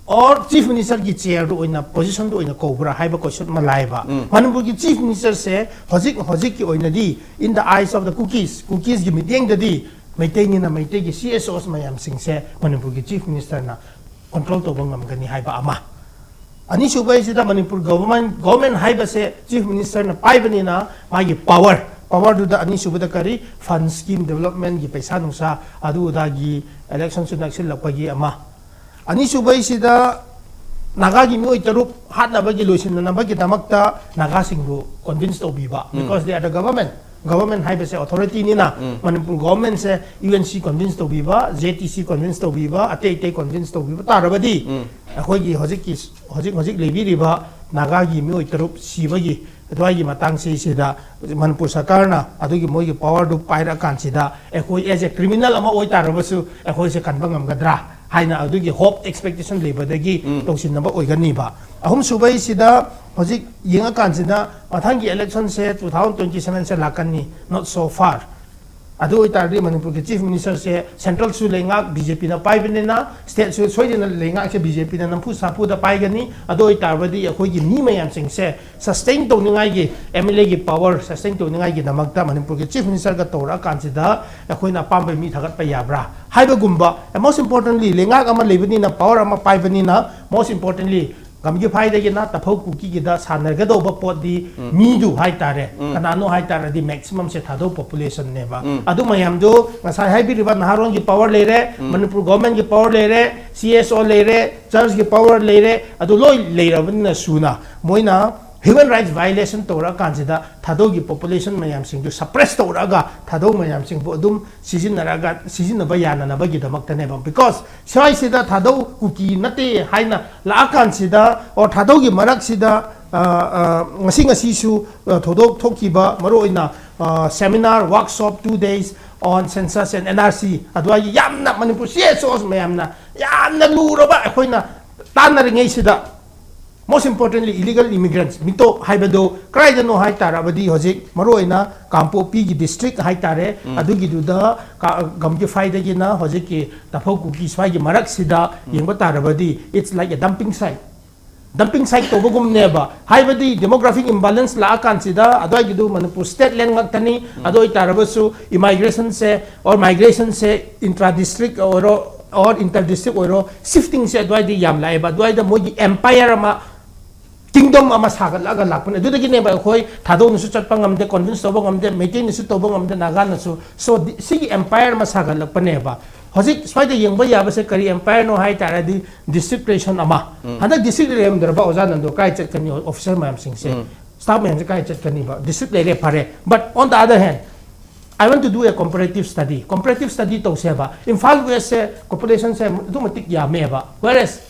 Or Chief Ministerꯒꯤ chairꯗꯨ ꯑꯣꯏꯅ, positionꯗꯨ ꯑꯣꯏꯅ ꯀꯧꯕ꯭ꯔꯥ ꯍꯥꯏꯕ question ꯑꯃ ꯂꯥꯛꯑꯦꯕ꯫ ꯃꯅꯤꯄꯨꯔꯒꯤ Chief Ministerꯁꯦ ꯍꯧꯖꯤꯛ, ꯍꯧꯖꯤꯛꯀꯤ ꯑꯣꯏꯅꯗꯤ, in the eyes of the Kukis, Kukisꯀꯤ ꯃꯤꯠꯌꯦꯡꯗꯗꯤ ꯃꯩꯇꯩꯅꯤꯅ ꯃꯩꯇꯩꯒꯤ C S Os ꯃꯌꯥꯝꯁꯤꯡꯁꯦ ꯃꯅꯤꯄꯨꯔꯒꯤ Chief Ministerꯅ control ꯇꯧꯕ ꯉꯝꯒꯅꯤ ꯍꯥꯏꯕ ꯑꯃ꯫ ꯑꯅꯤꯁꯨꯕ ꯍꯥꯏꯁꯤꯗ ꯃꯅꯤꯄꯨꯔ government, government ꯍꯥꯏꯕꯁꯦ Chief Ministerꯅ ꯄꯥꯏꯕꯅꯤꯅ ꯃꯥꯒꯤ power, powerꯗꯨꯗ ꯑꯅꯤꯁꯨꯕꯗ ꯀꯔꯤ? Fund scheme developmentꯀꯤ ꯄꯩꯁꯥ ꯅꯨꯡꯁꯥ, ꯑꯗꯨ ꯑꯗꯥꯒꯤ, electionꯁꯨ ꯅꯛꯁꯤꯜꯂꯛꯄꯒꯤ ꯑꯃ꯫ ꯑꯅꯤꯁꯨꯕꯩꯁꯤꯗ ꯅꯥꯒꯥꯒꯤ ꯃꯤꯑꯣꯏ ꯇꯔꯨꯛ ꯍꯥꯠꯅꯕꯒꯤ, ꯂꯣꯏꯁꯤꯟꯅꯅꯕꯒꯤꯗꯃꯛꯇ ꯅꯥꯒꯥꯁꯤꯡꯕꯨ convince ꯇꯧꯕꯤꯕ, because they are the government. Government ꯍꯥꯏꯕꯁꯦ authorityꯅꯤꯅ, ꯃꯅꯤꯄꯨꯔ governmentꯁꯦ UNC convince ꯇꯧꯕꯤꯕ, JTC convince ꯇꯧꯕꯤꯕ, ꯑꯇꯩ ꯑꯇꯩ convince ꯇꯧꯕꯤꯕ ꯇꯥꯔꯕꯗꯤ, ꯑꯩꯈꯣꯏꯒꯤ ꯍꯧꯖꯤꯛꯀꯤ, ꯍꯧꯖꯤꯛ ꯍꯧꯖꯤꯛ ꯂꯩꯕꯤꯔꯤꯕ ꯅꯥꯒꯥꯒꯤ ꯃꯤꯑꯣꯏ ꯇꯔꯨꯛ ꯁꯤꯕꯒꯤ ꯑꯗꯨꯋꯥꯏꯒꯤ ꯃꯇꯥꯡꯁꯤꯁꯤꯗ ꯃꯅꯤꯄꯨꯔ ꯁꯔꯀꯥꯔꯅ ꯑꯗꯨꯒꯤ ꯃꯣꯏꯒꯤ powerꯗꯨ ꯄꯥꯏꯔꯛꯑꯀꯥꯟꯁꯤꯗ ꯑꯩꯈꯣꯏ as a criminal ꯑꯃ ꯑꯣꯏ ꯇꯥꯔꯕꯁꯨ ꯑꯩꯈꯣꯏꯁꯦ ꯀꯟꯕ ꯉꯝꯒꯗ꯭ꯔꯥ ꯍꯥꯏꯅ ꯑꯗꯨꯒꯤ hope, expectation ꯂꯩꯕꯗꯒꯤ ꯇꯧꯁꯤꯟꯅꯕ ꯑꯣꯏꯒꯅꯤꯕ꯫ ꯑꯍꯨꯝꯁꯨꯕꯩꯁꯤꯗ ꯍꯧꯖꯤꯛ ꯌꯦꯡꯉꯀꯥꯟꯁꯤꯗ ꯃꯊꯪꯒꯤ election ꯁꯦ two thousand twenty seven ꯁꯦ ꯂꯥꯛꯀꯅꯤ, not so far. ꯑꯗꯨ ꯑꯣꯏꯇꯥꯔꯗꯤ ꯃꯅꯤꯄꯨꯔꯒꯤ Chief Minister ꯁꯦ central ꯁꯨ ꯂꯩꯉꯥꯛ B J P ꯅ ꯄꯥꯏꯕꯅꯤꯅ, state ꯁꯨ ꯁꯣꯏꯗꯅ ꯂꯩꯉꯥꯛꯁꯦ B J P ꯅ ꯅꯝꯐꯨ ꯁꯥꯐꯨꯗ ꯄꯥꯏꯒꯅꯤ꯫ ꯑꯗꯨ ꯑꯣꯏꯇꯥꯔꯕꯗꯤ ꯑꯩꯈꯣꯏꯒꯤ ꯃꯤ ꯃꯌꯥꯝꯁꯤꯡꯁꯦ sustain ꯇꯧꯅꯤꯡꯉꯥꯏꯒꯤ, M L A ꯒꯤ power sustain ꯇꯧꯅꯤꯡꯉꯥꯏꯒꯤꯗꯃꯛꯇ ꯃꯅꯤꯄꯨꯔꯒꯤ Chief Minister ꯒ ꯇꯧꯔꯛꯑꯀꯥꯟꯁꯤꯗ ꯑꯩꯈꯣꯏꯅ ꯑꯄꯥꯝꯕ ꯃꯤ ꯊꯥꯒꯠꯄ ꯌꯥꯕ꯭ꯔꯥ ꯍꯥꯏꯕꯒꯨꯝꯕ, and most importantly ꯂꯩꯉꯥꯛ ꯑꯃ ꯂꯩꯕꯅꯤꯅ, power ꯑꯃ ꯄꯥꯏꯕꯅꯤꯅ, most importantly ꯒꯝꯒꯤꯐꯥꯏꯗꯒꯤꯅ ꯇꯥꯐꯧ ꯀꯨꯀꯤꯒꯤꯗ ꯁꯥꯟꯅꯒꯗꯧꯕ ꯄꯣꯠꯇꯤ ꯃꯤꯗꯨ ꯍꯥꯏꯇꯥꯔꯦ꯫ ꯀꯅꯥꯅꯣ ꯍꯥꯏꯇꯥꯔꯗꯤ maximum ꯁꯦ ꯊꯥꯗꯧ population ꯅꯦꯕ꯫ ꯑꯗꯨ ꯃꯌꯥꯝꯗꯣ ꯉꯁꯥꯏ ꯍꯥꯏꯕꯤꯔꯤꯕ ꯅꯍꯥꯔꯣꯟꯒꯤ power ꯂꯩꯔꯦ, ꯃꯅꯤꯄꯨꯔ government ꯀꯤ power ꯂꯩꯔꯦ, C S O ꯂꯩꯔꯦ, church ꯀꯤ power ꯂꯩꯔꯦ, ꯑꯗꯨ ꯂꯣꯏ ꯂꯩꯔꯕꯅꯤꯅ ꯁꯨꯅ ꯃꯣꯏꯅ human rights violation ꯇꯧꯔꯛꯑꯀꯥꯟꯁꯤꯗ ꯊꯥꯗꯧꯒꯤ population ꯃꯌꯥꯝꯁꯤꯡꯗꯨ suppress ꯇꯧꯔꯛꯑꯒ ꯊꯥꯗꯧ ꯃꯌꯥꯝꯁꯤꯡꯕꯨ ꯑꯗꯨꯝ ꯁꯤꯖꯤꯟꯅꯔꯒ, ꯁꯤꯖꯤꯟꯅꯕ ꯌꯥꯅꯅꯕꯒꯤꯗꯃꯛꯇꯅꯦꯕ꯫ Because ꯁ꯭ꯋꯥꯏꯁꯤꯗ ꯊꯥꯗꯧ ꯀꯨꯀꯤ ꯅꯠꯇꯦ ꯍꯥꯏꯅ ꯂꯥꯛꯑꯀꯥꯟꯁꯤꯗ, or ꯊꯥꯗꯧꯒꯤ ꯃꯔꯛꯁꯤꯗ, ꯑ, ꯑ, ꯉꯁꯤ ꯉꯁꯤꯁꯨ, ꯑ, ꯊꯧꯗꯣꯛ ꯊꯣꯛꯈꯤꯕ ꯃꯔꯨꯑꯣꯏꯅ, ꯑ, seminar, workshop, two days on census and N R C, ꯑꯗꯨꯋꯥꯏꯒꯤ ꯌꯥꯝꯅ ꯃꯅꯤꯄꯨꯔ C S Os ꯃꯌꯥꯝꯅ ꯌꯥꯝꯅ ꯂꯨꯔꯕ ꯑꯩꯈꯣꯏꯅ ꯇꯥꯟꯅꯔꯤꯉꯩꯁꯤꯗ, most importantly illegal immigrants, ꯃꯤꯇꯣꯞ ꯍꯥꯏꯕꯗꯨ ꯀꯗꯥꯏꯗꯅꯣ ꯍꯥꯏ ꯇꯥꯔꯕꯗꯤ ꯍꯧꯖꯤꯛ ꯃꯔꯨꯑꯣꯏꯅ ꯀꯥꯡꯄꯣꯛꯄꯤꯒꯤ district ꯍꯥꯏ ꯇꯥꯔꯦ, ꯑꯗꯨꯒꯤꯗꯨꯗ ꯀ-, ꯒꯝꯒꯤꯐꯥꯏꯗꯒꯤꯅ ꯍꯧꯖꯤꯛꯀꯤ ꯇꯥꯐꯧ ꯀꯨꯀꯤ ꯁ꯭ꯋꯥꯏꯒꯤ ꯃꯔꯛꯁꯤꯗ ꯌꯦꯡꯕ ꯇꯥꯔꯕꯗꯤ it's like a dumping site. Dumping site ꯇꯧꯕꯒꯨꯝꯅꯦꯕ꯫ ꯍꯥꯏꯕꯗꯤ demographic imbalance ꯂꯥꯛꯑꯀꯥꯟꯁꯤꯗ ꯑꯗꯨꯋꯥꯏꯒꯤꯗꯨ Manipur state land ꯉꯥꯛꯇꯅꯤ꯫ ꯑꯗꯨ ꯑꯣꯏꯇꯥꯔꯕꯁꯨ immigration say, or migration say intra district ꯑꯣꯏꯔꯣ, or inter district ꯑꯣꯏꯔꯣ, shifting ꯁꯦ ꯑꯗꯨꯋꯥꯏꯗꯤ ꯌꯥꯝ ꯂꯥꯛꯑꯦꯕ꯫ ꯑꯗꯨꯋꯥꯏꯗ ꯃꯣꯏꯒꯤ empire ꯑꯃ, kingdom ꯑꯃ ꯁꯥꯒꯠꯂꯛꯑꯒ ꯂꯥꯛꯄꯅꯦ꯫ ꯑꯗꯨꯗꯒꯤꯅꯦꯕ ꯑꯩꯈꯣꯏ ꯊꯥꯗꯧꯅꯁꯨ ꯆꯠꯄ ꯉꯝꯗꯦ, convince ꯇꯧꯕ ꯉꯝꯗꯦ, ꯃꯩꯇꯩꯅꯁꯨ ꯇꯧꯕ ꯉꯝꯗꯦ, ꯅꯥꯒꯥꯅꯁꯨ꯫ So, ꯗꯤ-, ꯁꯤꯒꯤ empire ꯑꯃ ꯁꯥꯒꯠꯂꯛꯄꯅꯦꯕ꯫ ꯍꯧꯖꯤꯛ ꯁ꯭ꯋꯥꯏꯗ ꯌꯦꯡꯕ ꯌꯥꯕꯁꯦ ꯀꯔꯤ empire ꯅꯣ ꯍꯥꯏ ꯇꯥꯔꯗꯤ district relation ꯑꯃ꯫ ꯍꯟꯗꯛ district ꯂꯩꯔꯝꯗ꯭ꯔꯕ ꯑꯣꯖꯥ ꯅꯟꯗꯣ ꯀꯥꯏ ꯆꯠꯀꯅꯤ? Officer ꯃꯌꯥꯝꯁꯤꯡꯁꯦ, staff ꯃꯌꯥꯝꯁꯦ ꯀꯥꯏ ꯆꯠꯀꯅꯤꯕ? District ꯂꯩꯔꯦ, ꯐꯔꯦ, but on the other hand, I want to do a comparative study. Comparative study ꯇꯧꯁꯦꯕ꯫ Imphal West say population ꯁꯦ ꯑꯗꯨꯛ ꯃꯇꯤꯛ ꯌꯥꯝꯃꯦꯕ, whereas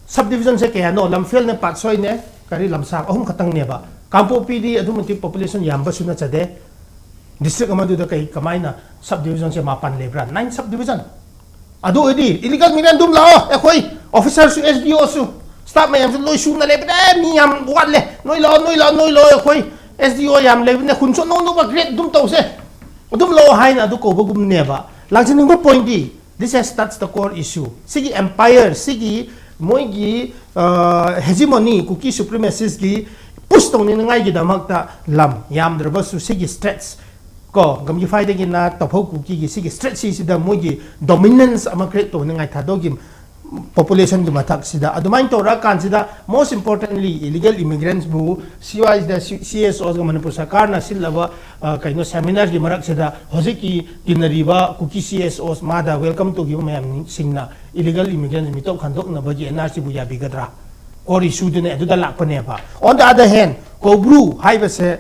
sub division ꯁꯦ ꯀꯌꯥꯅꯣ? ꯂꯝꯐꯦꯜꯅꯦ, ꯄꯥꯠꯁꯣꯏꯅꯦ, ꯀꯔꯤ, ꯂꯝꯁꯥꯡ, ꯑꯍꯨꯝ ꯈꯛꯇꯪꯅꯦꯕ꯫ ꯀꯥꯡꯄꯣꯛꯄꯤꯗꯤ ꯑꯗꯨꯛ ꯃꯇꯤꯛ population ꯌꯥꯝꯕꯁꯨ ꯅꯠꯆꯗꯦ꯫ District ꯑꯃꯗꯨꯗ ꯀꯩ, ꯀꯃꯥꯏꯅ sub division ꯁꯦ ꯃꯥꯄꯟ ꯂꯩꯕ꯭ꯔꯥ? Nine sub division꯫ ꯑꯗꯨ ꯑꯣꯏꯔꯗꯤ illegal migrant ꯑꯗꯨꯝ ꯂꯥꯛꯑꯣ, ꯑꯩꯈꯣꯏ ꯑꯣꯐꯤꯁꯔꯁꯨ, ꯑꯦꯁ ꯗꯤ ꯑꯣꯁꯨ, ꯁ꯭ꯇꯥꯐ ꯃꯌꯥꯝꯁꯨ ꯂꯣꯏ ꯁꯨꯅ ꯂꯩꯕꯅꯦ꯫ "ꯑꯦ, ꯃꯤ ꯌꯥꯝ ꯋꯥꯠꯂꯦ, ꯅꯣꯏ ꯂꯥꯛꯑꯣ, ꯅꯣꯏ ꯂꯥꯛꯑꯣ, ꯅꯣꯏ ꯂꯥꯛꯑꯣ, ꯑꯩꯈꯣꯏ ꯑꯦꯁ ꯗꯤ ꯑꯣ ꯌꯥꯝ ꯂꯩꯕꯅꯦ, ꯈꯨꯟꯁꯨ ꯑꯅꯧ ꯑꯅꯧꯕ ꯀ꯭ꯔꯤꯌꯦꯠ ꯑꯗꯨꯝ ꯇꯧꯁꯦ, ꯑꯗꯨꯝ ꯂꯥꯛꯑꯣ" ꯍꯥꯏꯅ ꯑꯗꯨ ꯀꯧꯕꯒꯨꯝꯅꯦꯕ꯫ ꯂꯥꯛꯆꯅꯤꯡꯕ ꯄꯣꯏꯟꯗꯤ, this has touched the core issue꯫ ꯁꯤꯒꯤ ꯑꯦꯝꯄꯥꯌꯔ, ꯁꯤꯒꯤ ꯃꯣꯏꯒꯤ ꯍꯦꯖꯤꯃꯣꯅꯤ, ꯀꯨꯀꯤ ꯁꯨꯄ꯭ꯔꯤꯃꯦꯁꯤꯁꯀꯤ ꯄꯨꯁ ꯇꯧꯅꯤꯡꯉꯥꯏꯒꯤꯗꯃꯛꯇ ꯂꯝ ꯌꯥꯝꯗ꯭ꯔꯕꯁꯨ ꯁꯤꯒꯤ ꯁ꯭ꯇ꯭ꯔꯦꯠꯁ ꯀꯣ, ꯒꯝꯒꯤꯐꯥꯏꯗꯒꯤꯅ ꯇꯧꯐꯧ ꯀꯨꯀꯤꯒꯤ ꯁꯤꯒꯤ ꯁ꯭ꯇ꯭ꯔꯦꯠꯁꯤꯁꯤꯗ ꯃꯣꯏꯒꯤ ꯗꯣꯃꯤꯅꯦꯟꯁ ꯑꯃ ꯀ꯭ꯔꯤꯌꯦꯠ ꯇꯧꯅꯤꯡꯉꯥꯏ ꯊꯥꯗꯣꯛꯈꯤ꯫ ꯄꯣꯄꯨꯂꯦꯁꯟꯒꯤ ꯃꯊꯛꯁꯤꯗ ꯑꯗꯨꯃꯥꯏꯅ ꯇꯧꯔꯛꯑꯀꯥꯟꯁꯤꯗ, most importantly, illegal immigrants ꯕꯨ ꯁꯤ ꯋꯥꯏꯁꯤꯗ ꯁꯤ ꯑꯦꯁ ꯑꯣꯁꯒ ꯃꯅꯤꯄꯨꯔ ꯁꯔꯀꯥꯔꯅ ꯁꯤꯜꯂꯕ, ꯑ, ꯀꯩꯅꯣ, ꯁꯦꯃꯤꯅꯥꯔꯒꯤ ꯃꯔꯛꯁꯤꯗ ꯍꯧꯖꯤꯛꯀꯤ ꯇꯤꯟꯅꯔꯤꯕ ꯀꯨꯀꯤ ꯁꯤ ꯑꯦꯁ ꯑꯣꯁ ꯃꯥꯗ ꯋꯦꯜꯀꯝ ꯇꯧꯈꯤꯕ ꯃꯌꯥꯝꯁꯤꯡꯅ ꯏꯂꯤꯒꯦꯜ ꯏꯃꯤꯒ꯭ꯔꯦꯟꯁ ꯃꯤꯇꯣꯞ ꯈꯟꯗꯣꯛꯅꯕꯒꯤ ꯑꯦꯟ ꯑꯥꯔ ꯁꯤꯕꯨ ꯌꯥꯕꯤꯒꯗ꯭ꯔꯥ? ꯀꯣꯔ ꯏꯁꯨꯗꯨꯅ ꯑꯗꯨꯗ ꯂꯥꯛꯄꯅꯦꯕ꯫ On the other hand, ꯀꯧꯕ꯭ꯔꯨ ꯍꯥꯏꯕꯁꯦ,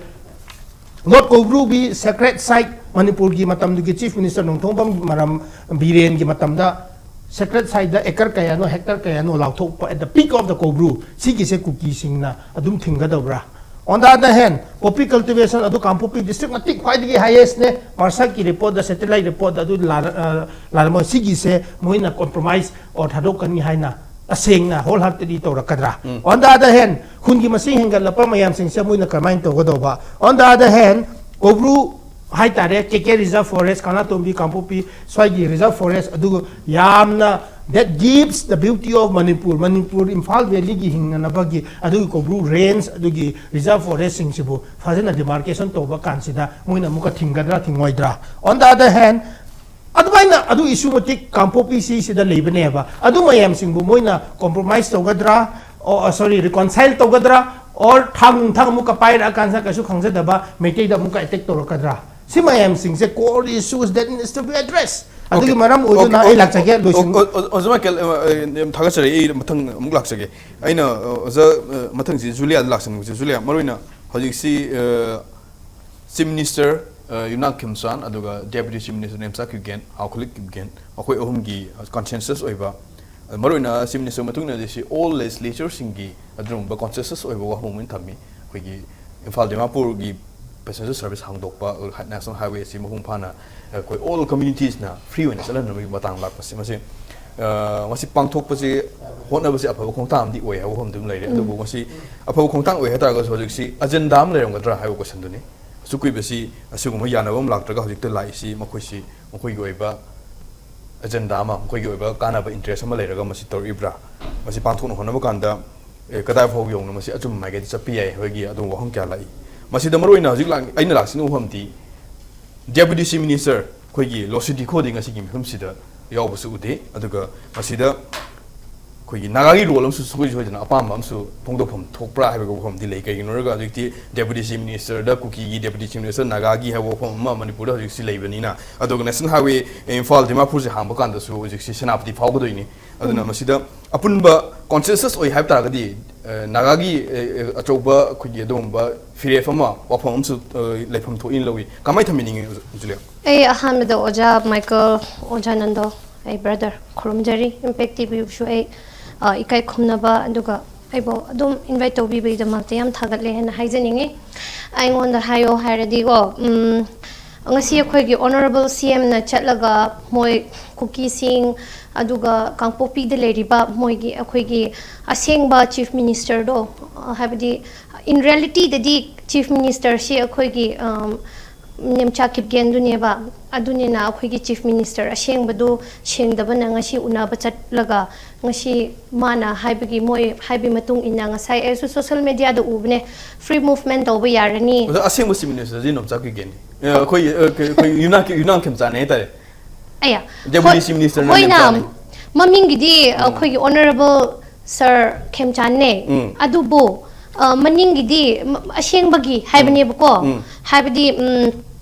ꯂꯣꯔꯗ ꯀꯧꯕ꯭ꯔꯨꯒꯤ ꯁꯦꯀ꯭ꯔꯦꯠ ꯁꯥꯏꯠ, ꯃꯅꯤꯄꯨꯔꯒꯤ ꯃꯇꯝꯗꯨꯒꯤ ꯆꯤꯐ ꯃꯤꯅꯤꯁꯇꯔ ꯅꯣꯡꯊꯣꯝꯕꯝ ꯃꯔꯝ ꯕꯤꯔꯦꯟꯒꯤ ꯃꯇꯝꯗ ꯁꯦꯀ꯭ꯔꯦꯠ ꯁꯥꯏꯠꯇ ꯑꯦꯀꯔ ꯀꯌꯥꯅꯣ, ꯍꯦꯛꯇꯔ ꯀꯌꯥꯅꯣ ꯂꯥꯎꯊꯣꯛꯄ at the peak of the ꯀꯧꯕ꯭ꯔꯨ, ꯁꯤꯒꯤꯁꯦ ꯀꯨꯀꯤꯁꯤꯡꯅ ꯑꯗꯨꯝ ꯊꯤꯡꯒꯗꯕ꯭ꯔꯥ? On the other hand, poppy cultivation ꯑꯗꯨ ꯀꯥꯡꯄꯣꯛꯄꯤ ꯗꯤꯁꯇ꯭ꯔꯤꯛ ꯃꯇꯤꯛ ꯈ꯭ꯋꯥꯏꯗꯒꯤ ꯍꯥꯏꯌꯦꯁꯅꯦ꯫ ꯃꯥꯔꯁꯥꯛꯀꯤ ꯔꯤꯄꯣꯔꯠꯇ, ꯁꯦꯇꯦꯂꯥꯏꯠ ꯔꯤꯄꯣꯔꯠꯇ ꯑꯗꯨ ꯂꯥꯟ-, ꯑ, ꯂꯥꯟꯔꯝꯃꯣꯏ꯫ ꯁꯤꯒꯤꯁꯦ ꯃꯣꯏꯅ ꯀꯣꯝꯄ꯭ꯔꯣꯃꯥꯏꯁ ꯑꯣꯔ ꯊꯥꯗꯣꯛꯀꯅꯤ ꯍꯥꯏꯅ ꯇꯁꯦꯡꯅ ꯍꯣꯜ ꯍꯥꯔꯇꯦꯗꯂꯤ ꯇꯧꯔꯛꯀꯗ꯭ꯔꯥ? Um. On the other hand, ꯈꯨꯟꯒꯤ ꯃꯁꯤꯡ ꯍꯦꯟꯒꯠꯂꯛꯄ ꯃꯌꯥꯝꯁꯤꯡꯁꯦ ꯃꯣꯏꯅ ꯀꯃꯥꯏꯅ ꯇꯧꯒꯗꯧꯕ? On the other hand, ꯀꯧꯕ꯭ꯔꯨ ꯍꯥꯏꯇꯥꯔꯦ, ꯀꯦ ꯀꯦ ꯔꯤꯖꯔꯚ ꯐꯣꯔꯦꯁ, ꯀꯪꯂꯥꯇꯣꯡꯕꯤ, ꯀꯥꯡꯄꯣꯛꯄꯤ ꯁ꯭ꯋꯥꯏꯒꯤ ꯔꯤꯖꯔꯚ ꯐꯣꯔꯦꯁ ꯑꯗꯨ ꯌꯥꯝꯅ, that gives the beauty of Manipur, Manipur Imphal ꯚꯦꯂꯤꯒꯤ ꯍꯤꯡꯅꯅꯕꯒꯤ ꯑꯗꯨꯒꯤ ꯀꯧꯕ꯭ꯔꯨ ꯔꯦꯟꯖ ꯑꯗꯨꯒꯤ ꯔꯤꯖꯔꯚ ꯐꯣꯔꯦꯁꯁꯤꯡꯁꯤꯕꯨ ꯐꯖꯅ ꯗꯤꯃꯥꯔꯀꯦꯁꯟ ꯇꯧꯕ ꯀꯥꯟꯁꯤꯗ ꯃꯣꯏꯅ ꯑꯃꯨꯛꯀ ꯊꯤꯡꯒꯗ꯭ꯔꯥ ꯊꯤꯡꯉꯣꯏꯗ꯭ꯔꯥ? On the other hand, ꯑꯗꯨꯃꯥꯏꯅ ꯑꯗꯨ ꯏꯁꯨ ꯃꯇꯤꯛ ꯀꯥꯡꯄꯣꯛꯄꯤ ꯁꯤꯁꯤꯗ ꯂꯩꯕꯅꯦꯕ꯫ ꯑꯗꯨ ꯃꯌꯥꯝꯁꯤꯡꯕꯨ ꯃꯣꯏꯅ ꯀꯣꯝꯄ꯭ꯔꯣꯃꯥꯏꯁ ꯇꯧꯒꯗ꯭ꯔꯥ, ꯑꯣ, ꯁꯣꯔꯤ, ꯔꯤꯀꯣꯟꯁꯥꯏꯜ ꯇꯧꯒꯗ꯭ꯔꯥ, ꯑꯣꯔ ꯊꯥꯡ ꯅꯨꯡꯊꯥꯡ ꯑꯃꯨꯛꯀ ꯄꯥꯏꯔꯛꯑꯀꯥꯟꯁꯤꯗ ꯀꯩꯁꯨ ꯈꯪꯖꯗꯕ ꯃꯩꯇꯩꯗ ꯑꯃꯨꯛꯀ ꯑꯦꯇꯦꯛ ꯇꯧꯔꯛꯀꯗ꯭ꯔꯥ? ꯁꯤ ꯃꯌꯥꯝꯁꯤꯡꯁꯦ core issues that needs to be addressed꯫ ꯑꯗꯨꯒꯤ ꯃꯔꯝ ꯑꯣꯏꯗꯨꯅ ꯑꯩ ꯂꯥꯛꯆꯒꯦ, ꯂꯣꯏꯁꯤꯟ- ꯑꯣ, ꯑꯣ, ꯑꯣꯖꯥ ꯃꯥꯏꯀꯦꯜ, ꯑ, ꯑ, ꯌꯥꯝ ꯊꯥꯒꯠꯆꯔꯤ꯫ ꯑꯩ ꯃꯊꯪ ꯑꯃꯨꯛ ꯂꯥꯛꯆꯒꯦ꯫ ꯑꯩꯅ, ꯑ, ꯑꯣꯖꯥ, ꯑ, ꯃꯊꯪꯁꯤ ꯖꯨꯂꯤꯌꯥꯗ ꯂꯥꯛꯆꯅꯤꯡꯕꯁꯦ꯫ ꯖꯨꯂꯤꯌꯥ, ꯃꯔꯨꯑꯣꯏꯅ ꯍꯧꯖꯤꯛꯁꯤ, ꯑ, ꯆꯤꯐ ꯃꯤꯅꯤꯁꯇꯔ, ꯑ, ꯌꯨꯝꯅꯥꯝ ꯈꯦꯝꯆꯥꯟ, ꯑꯗꯨꯒ ꯗꯦꯄ꯭ꯌꯨꯇꯤ ꯆꯤꯐ ꯃꯤꯅꯤꯁꯇꯔ ꯅꯦꯝꯆꯥ ꯀꯤꯞꯒꯦꯟ, ꯍꯥꯎꯈꯂꯤꯛ ꯀꯤꯞꯒꯦꯟ, ꯃꯈꯣꯏ ꯑꯍꯨꯝꯒꯤ ꯀꯟꯁꯦꯟꯁꯁ ꯑꯣꯏꯕ, ꯑ, ꯃꯔꯨꯑꯣꯏꯅ ꯆꯤꯐ ꯃꯤꯅꯤꯁꯇꯔ ꯃꯇꯨꯡ ꯏꯟꯅꯗꯤ ꯁꯤ ꯑꯣꯜ ꯂꯦꯖꯤꯁꯂꯦꯆꯔꯁꯤꯡꯒꯤ ꯑꯗꯨꯒꯨꯝꯕ ꯀꯟꯁꯦꯟꯁꯁ ꯑꯣꯏꯕ ꯋꯥꯐꯝ ꯑꯃ ꯑꯣꯏꯅ ꯊꯝꯃꯤ꯫ ꯑꯩꯈꯣꯏꯒꯤ ꯏꯝꯐꯥꯜ ꯗꯤꯃꯥꯄꯨꯔꯒꯤ ꯄꯦꯁꯦꯟꯖꯔ ꯁꯔꯚꯤꯁ ꯍꯥꯡꯗꯣꯛꯄ, ꯅꯦꯁꯅꯦꯜ ꯍꯥꯏꯋꯦ ꯑꯁꯤ ꯃꯄꯨꯡ ꯐꯥꯅ ꯑꯩꯈꯣꯏ ꯑꯣꯜ ꯀꯝꯃ꯭ꯌꯨꯅꯤꯇꯤꯁꯅ ꯐ꯭ꯔꯤ ꯑꯣꯏꯅ ꯆꯠꯍꯟꯅꯕꯒꯤ ꯃꯇꯥꯡ ꯂꯥꯛꯄꯁꯦ, ꯃꯁꯤ ꯑ, ꯃꯁꯤ ꯄꯥꯡꯊꯣꯛꯄꯁꯤ ꯍꯣꯠꯅꯕꯁꯤ ꯑꯐꯕ ꯈꯣꯡꯊꯥꯡ ꯑꯃꯗꯤ ꯑꯣꯏ ꯍꯥꯏꯕ ꯋꯥꯐꯝꯗꯨ ꯑꯃ ꯂꯩꯔꯦ꯫ ꯑꯗꯨꯕꯨ ꯃꯁꯤ ꯑꯐꯕ ꯈꯣꯡꯊꯥꯡ ꯑꯣꯏ ꯍꯥꯏꯇꯥꯔꯒꯁꯨ ꯍꯧꯖꯤꯛꯁꯤ ꯑꯖꯦꯟꯗꯥ ꯑꯃ ꯂꯩꯔꯝꯒꯗ꯭ꯔꯥ ꯍꯥꯏꯕ ꯀꯣꯏꯁꯟꯗꯨꯅꯤ꯫ ꯑꯁꯨꯛ ꯀꯨꯏꯕꯁꯤ ꯑꯁꯤꯒꯨꯝꯕ ꯌꯥꯅꯕ ꯑꯃ ꯂꯥꯛꯇ꯭ꯔꯒ ꯍꯧꯖꯤꯛꯇ ꯂꯥꯛꯏꯁꯤ ꯃꯈꯣꯏꯁꯤ ꯃꯈꯣꯏꯒꯤ ꯑꯣꯏꯕ ꯑꯖꯦꯟꯗꯥ ꯑꯃ, ꯃꯈꯣꯏꯒꯤ ꯑꯣꯏꯕ ꯀꯥꯟꯅꯕ ꯏꯟꯇꯔꯦꯁ ꯑꯃ ꯂꯩꯔꯒ ꯃꯁꯤ ꯇꯧꯔꯛꯏꯕ꯭ꯔꯥ? ꯃꯁꯤ ꯄꯥꯡꯊꯣꯛꯅ ꯍꯣꯠꯅꯕ ꯀꯥꯟꯗ, ꯑꯦ, ꯀꯗꯥꯏ ꯐꯥꯎ ꯌꯧꯅ ꯃꯁꯤ ꯑꯆꯨꯝꯕ ꯃꯥꯏꯀꯩꯗ ꯆꯠꯄ ꯌꯥꯏ ꯍꯥꯏꯕꯒꯤ ꯑꯗꯨꯒꯨꯝꯕ ꯋꯥꯍꯪ ꯀꯌꯥ ꯂꯥꯛꯏ꯫ ꯃꯁꯤꯗ ꯃꯔꯨꯑꯣꯏꯅ ꯍꯧꯖꯤꯛ ꯂꯥꯛ-, ꯑꯩꯅ ꯂꯥꯛꯁꯤꯟꯕ ꯋꯥꯐꯝꯗꯤ ꯗꯦꯄꯨꯇꯤ ꯆꯤꯐ ꯃꯤꯅꯤꯁꯇꯔ ꯑꯩꯈꯣꯏꯒꯤ ꯂꯣꯁꯤꯗꯤ ꯈꯣꯗꯤ ꯉꯁꯤꯒꯤ ꯃꯤꯐꯝꯁꯤꯗ ꯌꯥꯎꯕꯁꯨ ꯎꯗꯦ꯫ ꯑꯗꯨꯒ ꯃꯁꯤꯗ ꯑꯩꯈꯣꯏꯒꯤ ꯅꯥꯒꯥꯒꯤ ꯔꯣꯜ ꯑꯃꯁꯨ ꯁꯨꯡꯁꯣꯏ ꯁꯣꯏꯗꯅ ꯑꯄꯥꯝꯕ ꯑꯃꯁꯨ ꯐꯣꯡꯗꯣꯛꯐꯝ ꯊꯣꯛꯄ꯭ꯔꯥ ꯍꯥꯏꯕꯒꯤ ꯋꯥꯐꯝꯗꯤ ꯂꯩ꯫ ꯀꯩꯒꯤꯅꯣ ꯍꯥꯏꯔꯒ ꯍꯧꯖꯤꯛꯇꯤ ꯗꯦꯄꯨꯇꯤ ꯆꯤꯐ ꯃꯤꯅꯤꯁꯇꯔꯗ ꯀꯨꯀꯤꯒꯤ ꯗꯦꯄꯨꯇꯤ ꯆꯤꯐ ꯃꯤꯅꯤꯁꯇꯔ ꯅꯥꯒꯥꯒꯤ ꯍꯥꯏꯕ ꯋꯥꯐꯝ ꯑꯃ ꯃꯅꯤꯄꯨꯔꯗ ꯍꯧꯖꯤꯛꯁꯤ ꯂꯩꯕꯅꯤꯅ, ꯑꯗꯨꯒ ꯅꯦꯁꯅꯦꯜ ꯍꯥꯏꯋꯦ ꯏꯝꯐꯥꯜ ꯗꯤꯃꯥꯄꯨꯔꯁꯦ ꯍꯥꯡꯕ ꯀꯥꯟꯗꯁꯨ ꯍꯧꯖꯤꯛꯁꯤ ꯁꯦꯅꯥꯄꯇꯤ ꯐꯥꯎꯒꯗꯣꯏꯅꯤ꯫ ꯑꯗꯨꯅ ꯎꯝ꯫ ꯃꯁꯤꯗ ꯑꯄꯨꯟꯕ ꯀꯣꯟꯁꯦꯟꯁꯁ ꯑꯣꯏ ꯍꯥꯏꯕ ꯇꯥꯔꯒꯗꯤ, ꯑ, ꯅꯥꯒꯥꯒꯤ, ꯑ, ꯑ, ꯑꯆꯧꯕ ꯑꯩꯈꯣꯏꯒꯤ ꯑꯗꯨꯒꯨꯝꯕ ꯐꯤꯔꯦꯞ ꯑꯃ, ꯋꯥꯐꯝ ꯑꯃꯁꯨ, ꯑ, ꯂꯩꯐꯝ ꯊꯣꯛꯏꯅ ꯂꯧꯏ꯫ ꯀꯃꯥꯏꯅ ꯊꯝꯕꯤꯅꯤꯡꯉꯤ, ꯖꯨꯂꯤꯌꯥ? ꯑꯩ ꯑꯍꯥꯟꯕꯗ ꯑꯣꯖꯥ ꯃꯥꯏꯀꯜ, ꯑꯣꯖꯥ ꯅꯟꯗꯣ, ꯑꯩ ꯕ꯭ꯔꯗꯔ ꯈꯨꯔꯨꯝꯖꯔꯤ꯫ ꯏꯝꯄꯦꯛ ꯇꯤꯚꯤꯕꯨꯁꯨ ꯑꯩ, ꯑ, ꯏꯀꯥꯏ ꯈꯨꯝꯅꯕ, ꯑꯗꯨꯒ ꯑꯩꯕꯨ ꯑꯗꯨꯝ ꯏꯟꯚꯥꯏꯠ ꯇꯧꯕꯤꯕꯒꯤꯗꯃꯛꯇ ꯌꯥꯝ ꯊꯥꯒꯠꯂꯦ ꯍꯥꯏꯅ ꯍꯥꯏꯖꯅꯤꯡꯉꯤ꯫ ꯑꯩꯉꯣꯟꯗ ꯍꯥꯏꯌꯣ ꯍꯥꯏꯔꯗꯤꯀꯣ, ꯎꯝ, ꯉꯁꯤ ꯑꯩꯈꯣꯏꯒꯤ ꯑꯣꯅꯔꯦꯕꯜ ꯁꯤ ꯑꯦꯝꯅ ꯆꯠꯂꯒ ꯃꯣꯏ ꯀꯨꯀꯤꯁꯤꯡ, ꯑꯗꯨꯒ ꯀꯥꯡꯄꯣꯛꯄꯤꯗ ꯂꯩꯔꯤꯕ ꯃꯣꯏꯒꯤ, ꯑꯩꯈꯣꯏꯒꯤ ꯑꯁꯦꯡꯕ ꯆꯤꯐ ꯃꯤꯅꯤꯁꯇꯔꯗꯣ, ꯑ, ꯍꯥꯏꯕꯗꯤ, in realityꯗꯗꯤ ꯆꯤꯐ ꯃꯤꯅꯤꯁꯇꯔꯁꯤ ꯑꯩꯈꯣꯏꯒꯤ, ꯑꯝ, ꯅꯦꯝꯆꯥ ꯀꯤꯞꯒꯦꯟꯗꯨꯅꯦꯕ꯫ ꯑꯗꯨꯅꯤꯅ ꯑꯩꯈꯣꯏꯒꯤ ꯆꯤꯐ ꯃꯤꯅꯤꯁꯇꯔ ꯑꯁꯦꯡꯕꯗꯨ ꯁꯦꯡꯗꯕꯅ ꯉꯁꯤ ꯎꯅꯕ ꯆꯠꯂꯒ ꯉꯁꯤ ꯃꯥꯅ ꯍꯥꯏꯕꯒꯤ, ꯃꯣꯏ ꯍꯥꯏꯕꯒꯤ ꯃꯇꯨꯡ ꯏꯟꯅ ꯉꯁꯥꯏ ꯑꯩꯁꯨ ꯁꯣꯁꯦꯜ ꯃꯦꯗꯤꯌꯥꯗ ꯎꯕꯅꯦ, ꯐ꯭ꯔꯤ ꯃꯨꯚꯃꯦꯟ ꯇꯧꯕ ꯌꯥꯔꯅꯤ꯫ ꯑꯗꯣ ꯑꯁꯦꯡꯕ ꯆꯤꯐ ꯃꯤꯅꯤꯁꯇꯔꯁꯤ ꯅꯣꯝꯆꯥ ꯀꯤꯞꯒꯦꯟꯅꯤ꯫ ꯑ, ꯑꯩꯈꯣꯏ, ꯑ, ꯑꯩꯈꯣꯏ ꯌꯨꯝꯅꯥꯝ, ꯌꯨꯝꯅꯥꯝ ꯈꯦꯝꯆꯥꯟꯅꯦ ꯍꯥꯏꯇꯥꯔꯦ꯫ ꯑꯌꯥ꯫ ꯗꯦꯄꯨꯇꯤ ꯍꯣꯏ, ꯆꯤꯐ ꯃꯤꯅꯤꯁꯇꯔꯅ ꯍꯣꯏꯅ, ꯅꯦꯝꯆꯥꯅꯤ꯫ ꯃꯃꯤꯡꯒꯤꯗꯤ ꯎꯝ꯫ ꯑꯩꯈꯣꯏꯒꯤ ꯑꯣꯅꯔꯦꯕꯜ ꯁꯥꯔ ꯈꯦꯝꯆꯥꯟꯅꯦ꯫ ꯎꯝ꯫ ꯑꯗꯨꯕꯨ, ꯑ, ꯃꯅꯤꯡꯒꯤꯗꯤ, ꯃ-, ꯑꯁꯦꯡꯕꯒꯤ ꯍꯥꯏꯕꯅꯦꯕꯀꯣ꯫ ꯎꯝ꯫ ꯍꯥꯏꯕꯗꯤ, ꯎꯝ,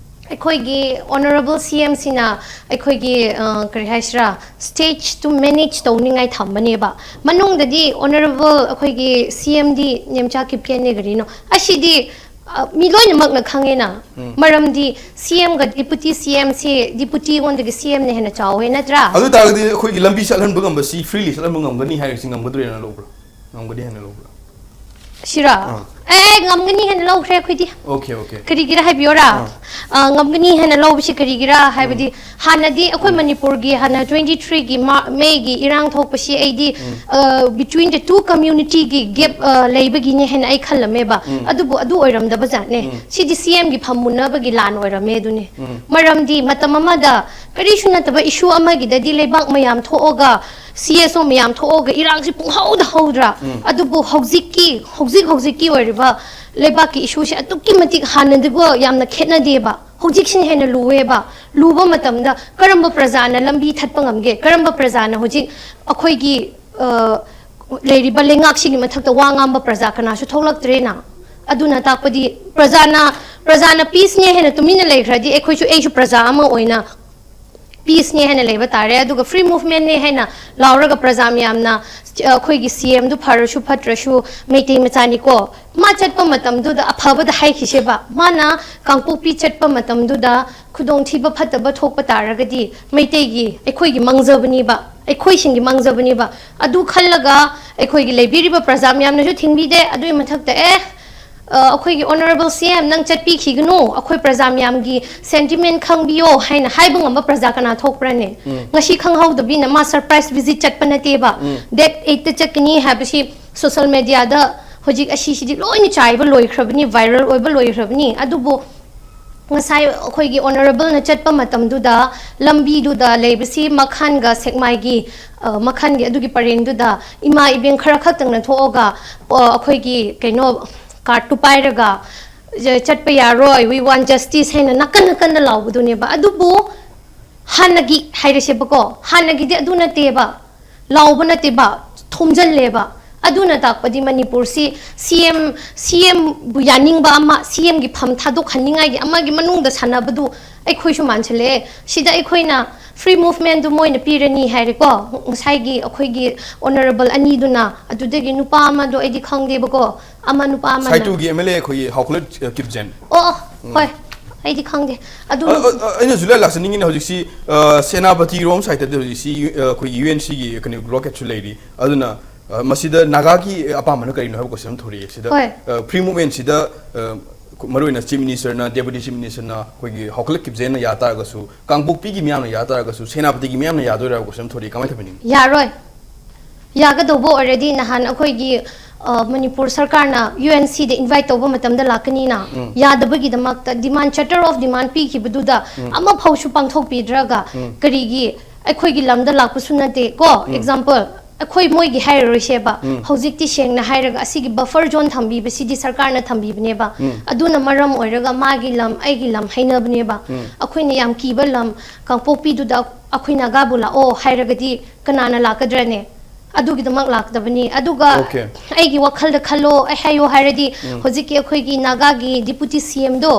ꯑꯩꯈꯣꯏꯒꯤ ꯑꯣꯅꯔꯦꯕꯜ ꯁꯤ ꯑꯦꯝꯁꯤꯅ ꯑꯩꯈꯣꯏꯒꯤ, ꯑ, ꯀꯔꯤ ꯍꯥꯏꯁꯤꯔꯥ, ꯁ꯭ꯇꯦꯖꯇꯨ ꯃꯦꯅꯦꯖ ꯇꯧꯅꯤꯡꯉꯥꯏ ꯊꯝꯕꯅꯦꯕ꯫ ꯃꯅꯨꯡꯗꯗꯤ ꯑꯣꯅꯔꯦꯕꯜ ꯑꯩꯈꯣꯏꯒꯤ ꯁꯤ ꯑꯦꯝꯗꯤ ꯅꯦꯝꯆꯥ ꯀꯤꯞꯒꯦꯟꯅꯦ ꯀꯔꯤꯅꯣ꯫ ꯑꯁꯤꯗꯤ, ꯑ, ꯃꯤ ꯂꯣꯏꯅꯃꯛꯅ ꯈꯪꯉꯦꯅ꯫ ꯎꯝ꯫ ꯃꯔꯝꯗꯤ ꯁꯤ ꯑꯦꯝꯒ ꯗꯤꯄꯨꯇꯤ ꯁꯤ ꯑꯦꯝꯁꯤ, ꯗꯤꯄꯨꯇꯤꯉꯣꯟꯗꯒꯤ ꯁꯤ ꯑꯦꯝꯅ ꯍꯦꯟꯅ ꯆꯥꯎꯋꯦ, ꯅꯠꯇ꯭ꯔꯥ? ꯑꯗꯨ ꯑꯣꯏ ꯇꯥꯔꯒꯗꯤ ꯑꯩꯈꯣꯏꯒꯤ ꯂꯝꯕꯤ ꯆꯠꯍꯟꯕ ꯉꯝꯕꯁꯤ, ꯐ꯭ꯔꯤꯂꯤ ꯆꯠꯍꯟꯕ ꯉꯝꯒꯅꯤ ꯍꯥꯏꯔꯤꯁꯤ ꯉꯝꯒꯗ꯭ꯔꯦꯅ ꯂꯧꯕ꯭ꯔꯥ? ꯉꯝꯒꯅꯤ ꯍꯥꯏꯅ ꯂꯧꯕ꯭ꯔꯥ? ꯁꯤꯔꯥ? ꯑꯥ꯫ ꯑꯦ, ꯉꯝꯒꯅꯤ ꯍꯥꯏꯅ ꯂꯧꯈ꯭ꯔꯦ ꯑꯩꯈꯣꯏꯗꯤ꯫ Okay, okay. ꯀꯔꯤꯒꯤꯔ ꯍꯥꯏꯕꯤꯌꯣꯔꯥ? ꯑ, ꯉꯝꯒꯅꯤ ꯍꯥꯏꯅ ꯂꯧꯕꯁꯤ ꯀꯔꯤꯒꯤꯔ ꯍꯥꯏꯕꯗꯤ, ꯍꯥꯟꯅꯗꯤ ꯑꯩꯈꯣꯏ ꯃꯅꯤꯄꯨꯔꯒꯤ ꯍꯥꯟꯅ twenty three ꯒꯤ ꯃꯥ-, May ꯒꯤ ꯏꯔꯥꯡ ꯊꯣꯛꯄꯁꯤ ꯑꯩꯗꯤ, ꯑ, between the two community ꯒꯤ gap, ꯑ, ꯂꯩꯕꯒꯤꯅꯦ ꯍꯥꯏꯅ ꯑꯩ ꯈꯜꯂꯝꯃꯦꯕ꯫ ꯑꯗꯨꯕꯨ ꯑꯗꯨ ꯑꯣꯏꯔꯝꯗꯕ ꯖꯥꯠꯅꯦ꯫ ꯁꯤꯗꯤ C M ꯒꯤ ꯐꯝ ꯃꯨꯟꯅꯕꯒꯤ ꯂꯥꯟ ꯑꯣꯏꯔꯝꯃꯦ ꯑꯗꯨꯅꯦ꯫ ꯃꯔꯝꯗꯤ ꯃꯇꯝ ꯑꯃꯗ ꯀꯔꯤꯁꯨ ꯅꯠꯇꯕ issue ꯑꯃꯒꯤꯗꯗꯤ ꯂꯩꯕꯥꯛ ꯃꯌꯥꯝ ꯊꯣꯛꯑꯒ, C S O ꯃꯌꯥꯝ ꯊꯣꯛꯑꯒ ꯏꯔꯥꯡꯁꯤ ꯄꯨꯡꯍꯧꯗ ꯍꯧꯗ꯭ꯔꯥ? ꯑꯗꯨꯕꯨ ꯍꯧꯖꯤꯛꯀꯤ, ꯍꯧꯖꯤꯛ ꯍꯧꯖꯤꯛꯀꯤ ꯑꯣꯏꯔꯤꯕ ꯂꯩꯕꯥꯛꯀꯤ issue ꯁꯦ ꯑꯗꯨꯛꯀꯤ ꯃꯇꯤꯛ ꯍꯥꯟꯅꯗꯤꯒ ꯌꯥꯝꯅ ꯈꯦꯠꯅꯗꯦꯕ꯫ ꯍꯧꯖꯤꯛꯁꯤꯅ ꯍꯦꯟꯅ ꯂꯨꯋꯦꯕ꯫ ꯂꯨꯕ ꯃꯇꯝꯗ ꯀꯔꯝꯕ ꯄ꯭ꯔꯖꯥꯅ ꯂꯝꯕꯤ ꯊꯠꯄ ꯉꯝꯒꯦ? ꯀꯔꯝꯕ ꯄ꯭ꯔꯖꯥꯅ ꯍꯧꯖꯤꯛ ꯑꯩꯈꯣꯏꯒꯤ, ꯑ, ꯂꯩꯔꯤꯕ ꯂꯩꯉꯥꯛꯁꯤꯒꯤ ꯃꯊꯛꯇ ꯋꯥ ꯉꯥꯡꯕ ꯄ꯭ꯔꯖꯥ ꯀꯅꯥꯁꯨ ꯊꯣꯛꯂꯛꯇ꯭ꯔꯦꯅ? ꯑꯗꯨꯅ ꯇꯥꯛꯄꯗꯤ ꯄ꯭ꯔꯖꯥꯅ, ꯄ꯭ꯔꯖꯥꯅ peace ꯅꯦ ꯍꯥꯏꯅ ꯇꯨꯃꯤꯟꯅ ꯂꯩꯈ꯭ꯔꯗꯤ ꯑꯩꯈꯣꯏꯁꯨ, ꯑꯩꯁꯨ ꯄ꯭ꯔꯖꯥ ꯑꯃ ꯑꯣꯏꯅ peace ꯅꯦ ꯍꯥꯏꯅ ꯂꯩꯕ ꯇꯥꯔꯦ꯫ ꯑꯗꯨꯒ free movement ꯅꯦ ꯍꯥꯏꯅ ꯂꯥꯎꯔꯒ ꯄ꯭ꯔꯖꯥ ꯃꯌꯥꯝꯅ, ꯑ, ꯑꯩꯈꯣꯏꯒꯤ C M ꯗꯨ ꯐꯔꯁꯨ ꯐꯠꯇ꯭ꯔꯁꯨ ꯃꯩꯇꯩ ꯃꯆꯥꯅꯤꯀꯣ, ꯃꯥ ꯆꯠꯄ ꯃꯇꯝꯗꯨꯗ ꯑꯐꯕꯗ ꯍꯥꯏꯈꯤꯁꯦꯕ, ꯃꯥꯅ ꯀꯥꯡꯄꯣꯛꯄꯤ ꯆꯠꯄ ꯃꯇꯝꯗꯨꯗ ꯈꯨꯗꯣꯡꯊꯤꯕ ꯐꯠꯇꯕ ꯊꯣꯛꯄ ꯇꯥꯔꯒꯗꯤ ꯃꯩꯇꯩꯒꯤ, ꯑꯩꯈꯣꯏꯒꯤ ꯃꯥꯡꯖꯕꯅꯤꯕ, ꯑꯩꯈꯣꯏꯁꯤꯡꯒꯤ ꯃꯥꯡꯖꯕꯅꯤꯕ꯫ ꯑꯗꯨ ꯈꯜꯂꯒ ꯑꯩꯈꯣꯏꯒꯤ ꯂꯩꯕꯤꯔꯤꯕ ꯄ꯭ꯔꯖꯥ ꯃꯌꯥꯝꯅꯁꯨ ꯊꯤꯡꯕꯤꯗꯦ꯫ ꯑꯗꯨꯒꯤ ꯃꯊꯛꯇ, ꯑꯦ, ꯑ, ꯑꯩꯈꯣꯏꯒꯤ honourable C M ꯅꯪ ꯆꯠꯄꯤꯈꯤꯒꯅꯨ, ꯑꯩꯈꯣꯏ ꯄ꯭ꯔꯖꯥ ꯃꯌꯥꯝꯒꯤ sentiment ꯈꯪꯕꯤꯌꯣ ꯍꯥꯏꯅ ꯍꯥꯏꯕ ꯉꯝꯕ ꯄ꯭ꯔꯖꯥ ꯀꯅꯥ ꯊꯣꯛꯄ꯭ꯔꯅꯦ? ꯉꯁꯤ ꯈꯪꯍꯧꯗꯕꯤꯅ ꯃꯥ surprise visit ꯆꯠꯄ ꯅꯠꯇꯦꯕ꯫ Date eight ꯇ ꯆꯠꯀꯅꯤ ꯍꯥꯏꯕꯁꯤ social media ꯗ ꯍꯧꯖꯤꯛ ꯑꯁꯤꯁꯤꯗꯤ ꯂꯣꯏꯅ ꯆꯥꯏꯕ ꯂꯣꯏꯈ꯭ꯔꯕꯅꯤ, viral ꯑꯣꯏꯕ ꯂꯣꯏꯈ꯭ꯔꯕꯅꯤ꯫ ꯑꯗꯨꯕꯨ ꯉꯁꯥꯏ ꯑꯩꯈꯣꯏꯒꯤ honourable ꯅ ꯆꯠꯄ ꯃꯇꯝꯗꯨꯗ ꯂꯝꯕꯤꯗꯨꯗ ꯂꯩꯕꯁꯤ ꯃꯈꯥꯟꯒ ꯁꯦꯛꯃꯥꯏꯒꯤ, ꯑ, ꯃꯈꯥꯟꯒꯤ ꯑꯗꯨꯒꯤ ꯄꯔꯦꯡꯗꯨꯗ ꯏꯃꯥ ꯏꯕꯦꯟ ꯈꯔ ꯈꯛꯇꯪꯅ ꯊꯣꯛꯑꯒ, ꯑ, ꯑꯩꯈꯣꯏꯒꯤ ꯀꯩꯅꯣ card ꯇꯨ ꯄꯥꯏꯔꯒ, "ꯆꯠꯄ ꯌꯥꯔꯣꯏ, we want justice" ꯍꯥꯏꯅ ꯅꯥꯀꯟ ꯅꯥꯀꯟꯗ ꯂꯥꯎꯕꯗꯨꯅꯦꯕ꯫ ꯑꯗꯨꯕꯨ ꯍꯥꯟꯅꯒꯤ ꯍꯥꯏꯔꯁꯦꯕꯀꯣ, ꯍꯥꯟꯅꯒꯤꯗꯤ ꯑꯗꯨ ꯅꯠꯇꯦꯕ, ꯂꯥꯎꯕ ꯅꯠꯇꯦꯕ, ꯊꯣꯝꯖꯤꯜꯂꯦꯕ꯫ ꯑꯗꯨꯅ ꯇꯥꯛꯄꯗꯤ ꯃꯅꯤꯄꯨꯔꯁꯤ C M, C M ꯕꯨ ꯌꯥꯅꯤꯡꯕ ꯑꯃ, C M ꯒꯤ ꯐꯝ ꯊꯥꯗꯣꯛꯍꯟꯅꯤꯡꯉꯥꯏꯒꯤ ꯑꯃꯒꯤ ꯃꯅꯨꯡꯗ ꯁꯥꯟꯅꯕꯗꯨ ꯑꯩꯈꯣꯏꯁꯨ ꯃꯥꯟꯁꯤꯜꯂꯛꯑꯦ꯫ ꯁꯤꯗ ꯑꯩꯈꯣꯏꯅ free movement ꯗꯨ ꯃꯣꯏꯅ ꯄꯤꯔꯅꯤ ꯍꯥꯏꯔꯦꯀꯣ, ꯉꯁꯥꯏꯒꯤ ꯑꯩꯈꯣꯏꯒꯤ honourable ꯑꯅꯤꯗꯨꯅ, ꯑꯗꯨꯗꯒꯤ ꯅꯨꯄꯥ ꯑꯃꯗꯣ ꯑꯩꯗꯤ ꯈꯪꯗꯦꯕꯀꯣ, ꯑꯃ ꯅꯨꯄꯥ ꯑꯃꯅ꯫ ꯁꯥꯏꯇꯨꯒꯤ M L A ꯑꯩꯈꯣꯏꯒꯤ ꯍꯥꯎꯈꯨꯂꯠ, ꯑ, ꯀꯤꯞꯖꯦꯟ꯫ ꯑꯣ, ꯑꯣ, ꯍꯣꯏ, ꯑꯩꯗꯤ ꯈꯪꯗꯦ꯫ ꯑꯗꯨ ꯑ, ꯑ, ꯑ, ꯑꯩꯅꯁꯨ ꯂꯣꯏ ꯂꯥꯛꯆꯅꯤꯡꯉꯤꯅꯦ ꯍꯧꯖꯤꯛꯁꯤ, ꯑ, ꯁꯦꯅꯥꯄꯇꯤ ꯔꯣꯝ ꯁꯥꯏꯠꯇꯗꯤ ꯍꯧꯖꯤꯛꯁꯤ, ꯑ, ꯑꯩꯈꯣꯏꯒꯤ U N C ꯒꯤ ꯀꯩꯅꯣ blockade ꯁꯨ ꯂꯩꯔꯤ꯫ ꯑꯗꯨꯅ ꯑ, ꯃꯁꯤꯗ ꯅꯥꯒꯥꯒꯤ ꯑꯄꯥꯝꯕꯅ ꯀꯔꯤꯅꯣ ꯍꯥꯏꯕ ꯀꯣꯏꯁꯟ ꯑꯃ ꯊꯣꯔꯛꯑꯦ ꯁꯤꯗ꯫ ꯍꯣꯏ꯫ ꯑ, ꯐ꯭ꯔꯤ ꯃꯨꯚꯃꯦꯟꯁꯤꯗ, ꯑ, ꯃꯔꯨꯑꯣꯏꯅ ꯆꯤꯐ ꯃꯤꯅꯤꯁꯇꯔꯅ, ꯗꯦꯄꯨꯇꯤ ꯆꯤꯐ ꯃꯤꯅꯤꯁꯇꯔꯅ ꯑꯩꯈꯣꯏꯒꯤ ꯍꯧꯒꯠꯂꯛꯈꯤꯕꯁꯦꯅ ꯌꯥ ꯇꯥꯔꯒꯁꯨ, ꯀꯥꯡꯄꯣꯛꯄꯤꯒꯤ ꯃꯤꯌꯥꯝꯅ ꯌꯥ ꯇꯥꯔꯒꯁꯨ, ꯁꯦꯅꯥꯄꯇꯤꯒꯤ ꯃꯤꯌꯥꯝꯅ ꯌꯥꯗꯣꯏꯔꯥ ꯍꯥꯏꯕ ꯀꯣꯏꯁꯟ ꯑꯃ ꯊꯣꯔꯛꯑꯦ, ꯀꯃꯥꯏꯅ ꯇꯧꯕꯤꯅꯤꯡꯉꯤ? ꯌꯥꯔꯣꯏ꯫ ꯌꯥꯒꯗꯧꯕ ꯑꯣꯏꯔꯗꯤ ꯅꯍꯥꯟ ꯑꯩꯈꯣꯏꯒꯤ, ꯑ, ꯃꯅꯤꯄꯨꯔ ꯁꯔꯀꯥꯔꯅ ꯌꯨ ꯑꯦꯟ ꯁꯤꯗ ꯏꯟꯚꯥꯏꯠ ꯇꯧꯕ ꯃꯇꯝꯗ ꯂꯥꯛꯀꯅꯤꯅ, ꯌꯥꯗꯕꯒꯤꯗꯃꯛꯇ demand, charter of demand ꯄꯤꯈꯤꯕꯗꯨꯗ ꯑꯃꯐꯥꯎꯁꯨ ꯄꯥꯡꯊꯣꯛꯄꯤꯗ꯭ꯔꯒ, ꯀꯔꯤꯒꯤ ꯑꯩꯈꯣꯏꯒꯤ ꯂꯝꯗ ꯂꯥꯛꯄꯁꯨ ꯅꯠꯇꯦ ꯀꯣ? ꯑꯦꯛꯖꯥꯝꯄꯜ, ꯑꯩꯈꯣꯏ ꯃꯣꯏꯒꯤ ꯍꯥꯏꯔꯔꯣꯏꯁꯦꯕ꯫ ꯍꯧꯖꯤꯛꯇꯤ ꯁꯦꯡꯅ ꯍꯥꯏꯔꯒ ꯑꯁꯤꯒꯤ buffer zone ꯊꯝꯕꯤꯕꯁꯤꯗꯤ ꯁꯔꯀꯥꯔꯅ ꯊꯝꯕꯤꯕꯅꯦꯕ꯫ ꯑꯗꯨꯅ ꯃꯔꯝ ꯑꯣꯏꯔꯒ ꯃꯥꯒꯤ ꯂꯝ, ꯑꯩꯒꯤ ꯂꯝ ꯍꯩꯅꯕꯅꯦꯕ꯫ ꯑꯩꯈꯣꯏꯅ ꯌꯥꯝ ꯀꯤꯕ ꯂꯝ, ꯀꯥꯡꯄꯣꯛꯄꯤꯗꯨꯗ ꯑꯩꯈꯣꯏ ꯅꯥꯒꯥꯕꯨ ꯂꯥꯛꯑꯣ ꯍꯥꯏꯔꯒꯗꯤ ꯀꯅꯥꯅ ꯂꯥꯛꯀꯗ꯭ꯔꯅꯦ? ꯑꯗꯨꯒꯤꯗꯃꯛ ꯂꯥꯛꯇꯕꯅꯤ꯫ ꯑꯗꯨꯒ Okay. ꯑꯩꯒꯤ ꯋꯥꯈꯜꯗ ꯈꯜꯂꯣ, ꯑꯩ ꯍꯥꯏꯌꯣ ꯍꯥꯏꯔꯗꯤ, ꯍꯧꯖꯤꯛꯀꯤ ꯑꯩꯈꯣꯏꯒꯤ ꯅꯥꯒꯥꯒꯤ ꯗꯤꯄꯨꯇꯤ ꯁꯤ ꯑꯦꯝꯗꯣ,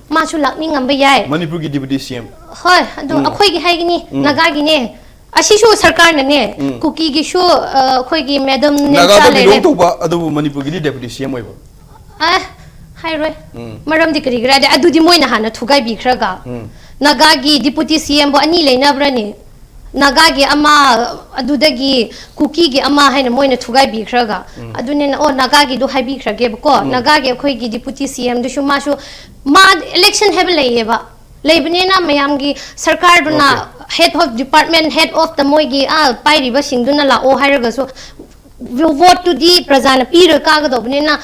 ꯃꯥꯁꯨ ꯂꯥꯛꯅꯤꯡꯉꯝꯕ ꯌꯥꯏ꯫ ꯃꯅꯤꯄꯨꯔꯒꯤ ꯗꯤꯄꯨꯇꯤ ꯁꯤ ꯑꯦꯝ꯫ ꯍꯣꯏ, ꯑꯗꯨ ꯑꯩꯈꯣꯏꯒꯤ ꯍꯥꯏꯒꯅꯤ, ꯅꯥꯒꯥꯒꯤꯅꯦ꯫ ꯑꯁꯤꯁꯨ ꯁꯔꯀꯥꯔꯅꯅꯦ, ꯀꯨꯀꯤꯒꯤꯁꯨ, ꯑ, ꯑꯩꯈꯣꯏꯒꯤ ꯃꯦꯗꯝ ꯅꯦꯝꯆꯥ ꯅꯥꯒꯥꯗ ꯂꯩꯔꯦ꯫ ꯕꯤꯂꯣꯡ ꯇꯧꯕ, ꯑꯗꯨꯕꯨ ꯃꯅꯤꯄꯨꯔꯒꯤꯗꯤ ꯗꯦꯄꯨꯇꯤ ꯁꯤ ꯑꯦꯝ ꯑꯣꯏꯕ꯫ ꯑ, ꯍꯥꯏꯔꯣꯏ꯫ ꯃꯔꯝꯗꯤ ꯀꯔꯤꯒꯤꯔꯗꯤ ꯑꯗꯨꯗꯤ ꯃꯣꯏꯅ ꯍꯥꯟꯅ ꯊꯨꯒꯥꯏꯕꯤꯈ꯭ꯔꯒ, ꯅꯥꯒꯥꯒꯤ ꯗꯤꯄꯨꯇꯤ ꯁꯤ ꯑꯦꯝꯕꯨ ꯑꯅꯤ ꯂꯩꯅꯕ꯭ꯔꯅꯦ? ꯅꯥꯒꯥꯒꯤ ꯑꯃ, ꯑꯗꯨꯗꯒꯤ ꯀꯨꯀꯤꯒꯤ ꯑꯃ ꯍꯥꯏꯅ ꯃꯣꯏꯅ ꯊꯨꯒꯥꯏꯕꯤꯈ꯭ꯔꯒ꯫ ꯑꯗꯨꯅꯤꯅ, ꯑꯣ, ꯅꯥꯒꯥꯒꯤ ꯗꯤꯄꯨꯇꯤ ꯁꯤ ꯑꯦꯝꯗꯨꯁꯨ ꯃꯥꯁꯨ, ꯃꯥ, election ꯍꯥꯏꯕ ꯂꯩꯌꯦꯕ꯫ ꯂꯩꯕꯅꯤꯅ ꯃꯌꯥꯝꯒꯤ ꯁꯔꯀꯥꯔꯗꯨꯅ, okay, head of department, head of the ꯃꯣꯏꯒꯤ, ꯑꯥ, ꯄꯥꯏꯔꯤꯕꯁꯤꯡꯗꯨꯅ ꯂꯥꯛꯑꯣ ꯍꯥꯏꯔꯒꯁꯨ, voteꯇꯨꯗꯤ ꯄ꯭ꯔꯖꯥꯅ ꯄꯤꯔ ꯀꯥꯒꯗꯧꯕꯅꯤꯅ,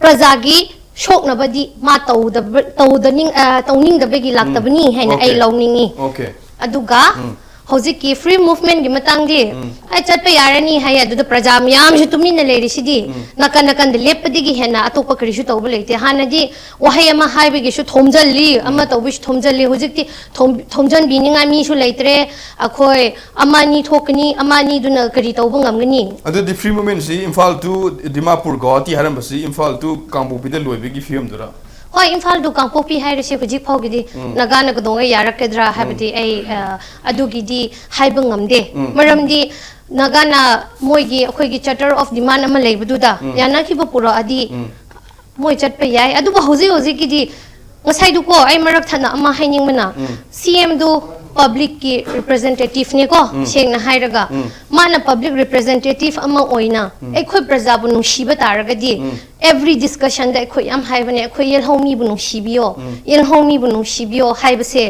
ꯄ꯭ꯔꯖꯥꯒꯤ ꯁꯣꯛꯅꯕꯗꯤ ꯃꯥ ꯇꯧꯗꯕ-, ꯇꯧꯗꯅꯤꯡ-, ꯑ, ꯇꯧꯅꯤꯡꯗꯕꯒꯤ ꯂꯥꯛꯇꯕꯅꯤ ꯍꯥꯏꯅ ꯑꯩ, okay, ꯂꯧꯅꯤꯡꯉꯤ꯫ Okay. ꯑꯗꯨꯒ ꯍꯧꯖꯤꯛꯀꯤ free movementꯀꯤ ꯃꯇꯥꯡꯗꯤ, ꯑꯩ ꯆꯠꯄ ꯌꯥꯔꯅꯤ ꯍꯥꯏꯌꯦ, ꯑꯗꯨꯗ ꯄ꯭ꯔꯖꯥ ꯃꯌꯥꯝꯁꯨ ꯇꯨꯃꯤꯟꯅ ꯂꯩꯔꯤꯁꯤꯗꯤ꯫ ꯅꯥꯀꯟ ꯅꯥꯀꯟꯗ ꯂꯦꯞꯄꯗꯒꯤ ꯍꯦꯟꯅ ꯑꯇꯣꯞꯄ ꯀꯔꯤꯁꯨ ꯇꯧꯕ ꯂꯩꯇꯦ꯫ ꯍꯥꯟꯅꯗꯤ ꯋꯥꯍꯩ ꯑꯃ ꯍꯥꯏꯕꯒꯤꯁꯨ ꯊꯣꯝꯖꯜꯂꯤ, ꯑꯃ ꯇꯧꯕꯒꯤꯁꯨ ꯊꯣꯝꯖꯜꯂꯤ, ꯍꯧꯖꯤꯛꯇꯤ ꯊꯣꯝ-, ꯊꯣꯝꯖꯟꯕꯤꯅꯤꯡꯉꯥꯏ ꯃꯤꯁꯨ ꯂꯩꯇ꯭ꯔꯦ꯫ ꯑꯩꯈꯣꯏ ꯑꯃ ꯑꯅꯤ ꯊꯣꯛꯀꯅꯤ, ꯑꯃ ꯑꯅꯤꯗꯨꯅ ꯀꯔꯤ ꯇꯧꯕ ꯉꯝꯒꯅꯤ? ꯑꯗꯨꯗꯤ free movementꯁꯤ Imphal to Dimapur, Guwahati ꯍꯥꯏꯔꯝꯕꯁꯤ Imphal to ꯀꯥꯡꯄꯣꯛꯄꯤꯗ ꯂꯣꯏꯕꯒꯤ ꯐꯤꯕꯝꯗꯨꯔꯥ? ꯍꯣꯏ, ꯏꯝꯐꯥꯜ to ꯀꯥꯡꯄꯣꯛꯄꯤ ꯍꯥꯏꯔꯤꯁꯤ ꯍꯧꯖꯤꯛ ꯐꯥꯎꯒꯤꯗꯤ ꯅꯥꯒꯥꯅ ꯀꯩꯗꯧꯉꯩ ꯌꯥꯔꯛꯀꯗ꯭ꯔꯥ ꯍꯥꯏꯕꯗꯤ ꯑꯩ, ꯑ, ꯑꯗꯨꯒꯤꯗꯤ ꯍꯥꯏꯕ ꯉꯝꯗꯦ꯫ ꯃꯔꯝꯗꯤ ꯅꯥꯒꯥꯅ ꯃꯣꯏꯒꯤ, ꯑꯩꯈꯣꯏꯒꯤ charter of demand ꯑꯃ ꯂꯩꯕꯗꯨꯗ ꯌꯥꯅꯈꯤꯕ ꯄꯨꯔꯛꯑꯗꯤ ꯃꯣꯏ ꯆꯠꯄ ꯌꯥꯏ꯫ ꯑꯗꯨꯕꯨ ꯍꯧꯖꯤꯛ ꯍꯧꯖꯤꯛꯀꯤꯗꯤ ꯉꯁꯥꯏꯗꯨꯀꯣ, ꯑꯩ ꯃꯔꯛ ꯊꯠꯅ ꯑꯃ ꯍꯥꯏꯅꯤꯡꯕꯅ, ꯁꯤ ꯑꯦꯝꯗꯨ ꯄꯕ꯭ꯂꯤꯛꯀꯤ ꯔꯤꯄ꯭ꯔꯖꯦꯟꯇꯦꯇꯤꯚꯅꯦꯀꯣ, ꯁꯦꯡꯅ ꯍꯥꯏꯔꯒ꯫ ꯃꯥꯅ ꯄꯕ꯭ꯂꯤꯛ ꯔꯤꯄ꯭ꯔꯖꯦꯟꯇꯦꯇꯤꯚ ꯑꯃ ꯑꯣꯏꯅ ꯑꯩꯈꯣꯏ ꯄ꯭ꯔꯖꯥꯕꯨ ꯅꯨꯡꯁꯤꯕ ꯇꯥꯔꯒꯗꯤ, ꯑꯦꯚ꯭ꯔꯤ ꯗꯤꯁꯀꯁꯟꯗ ꯑꯩꯈꯣꯏ ꯌꯥꯝ ꯍꯥꯏꯕꯅꯦ, "ꯑꯩꯈꯣꯏ ꯌꯦꯜꯍꯧꯃꯤꯕꯨ ꯅꯨꯡꯁꯤꯕꯤꯌꯣ, ꯌꯦꯜꯍꯧꯃꯤꯕꯨ ꯅꯨꯡꯁꯤꯕꯤꯌꯣ" ꯍꯥꯏꯕꯁꯦ,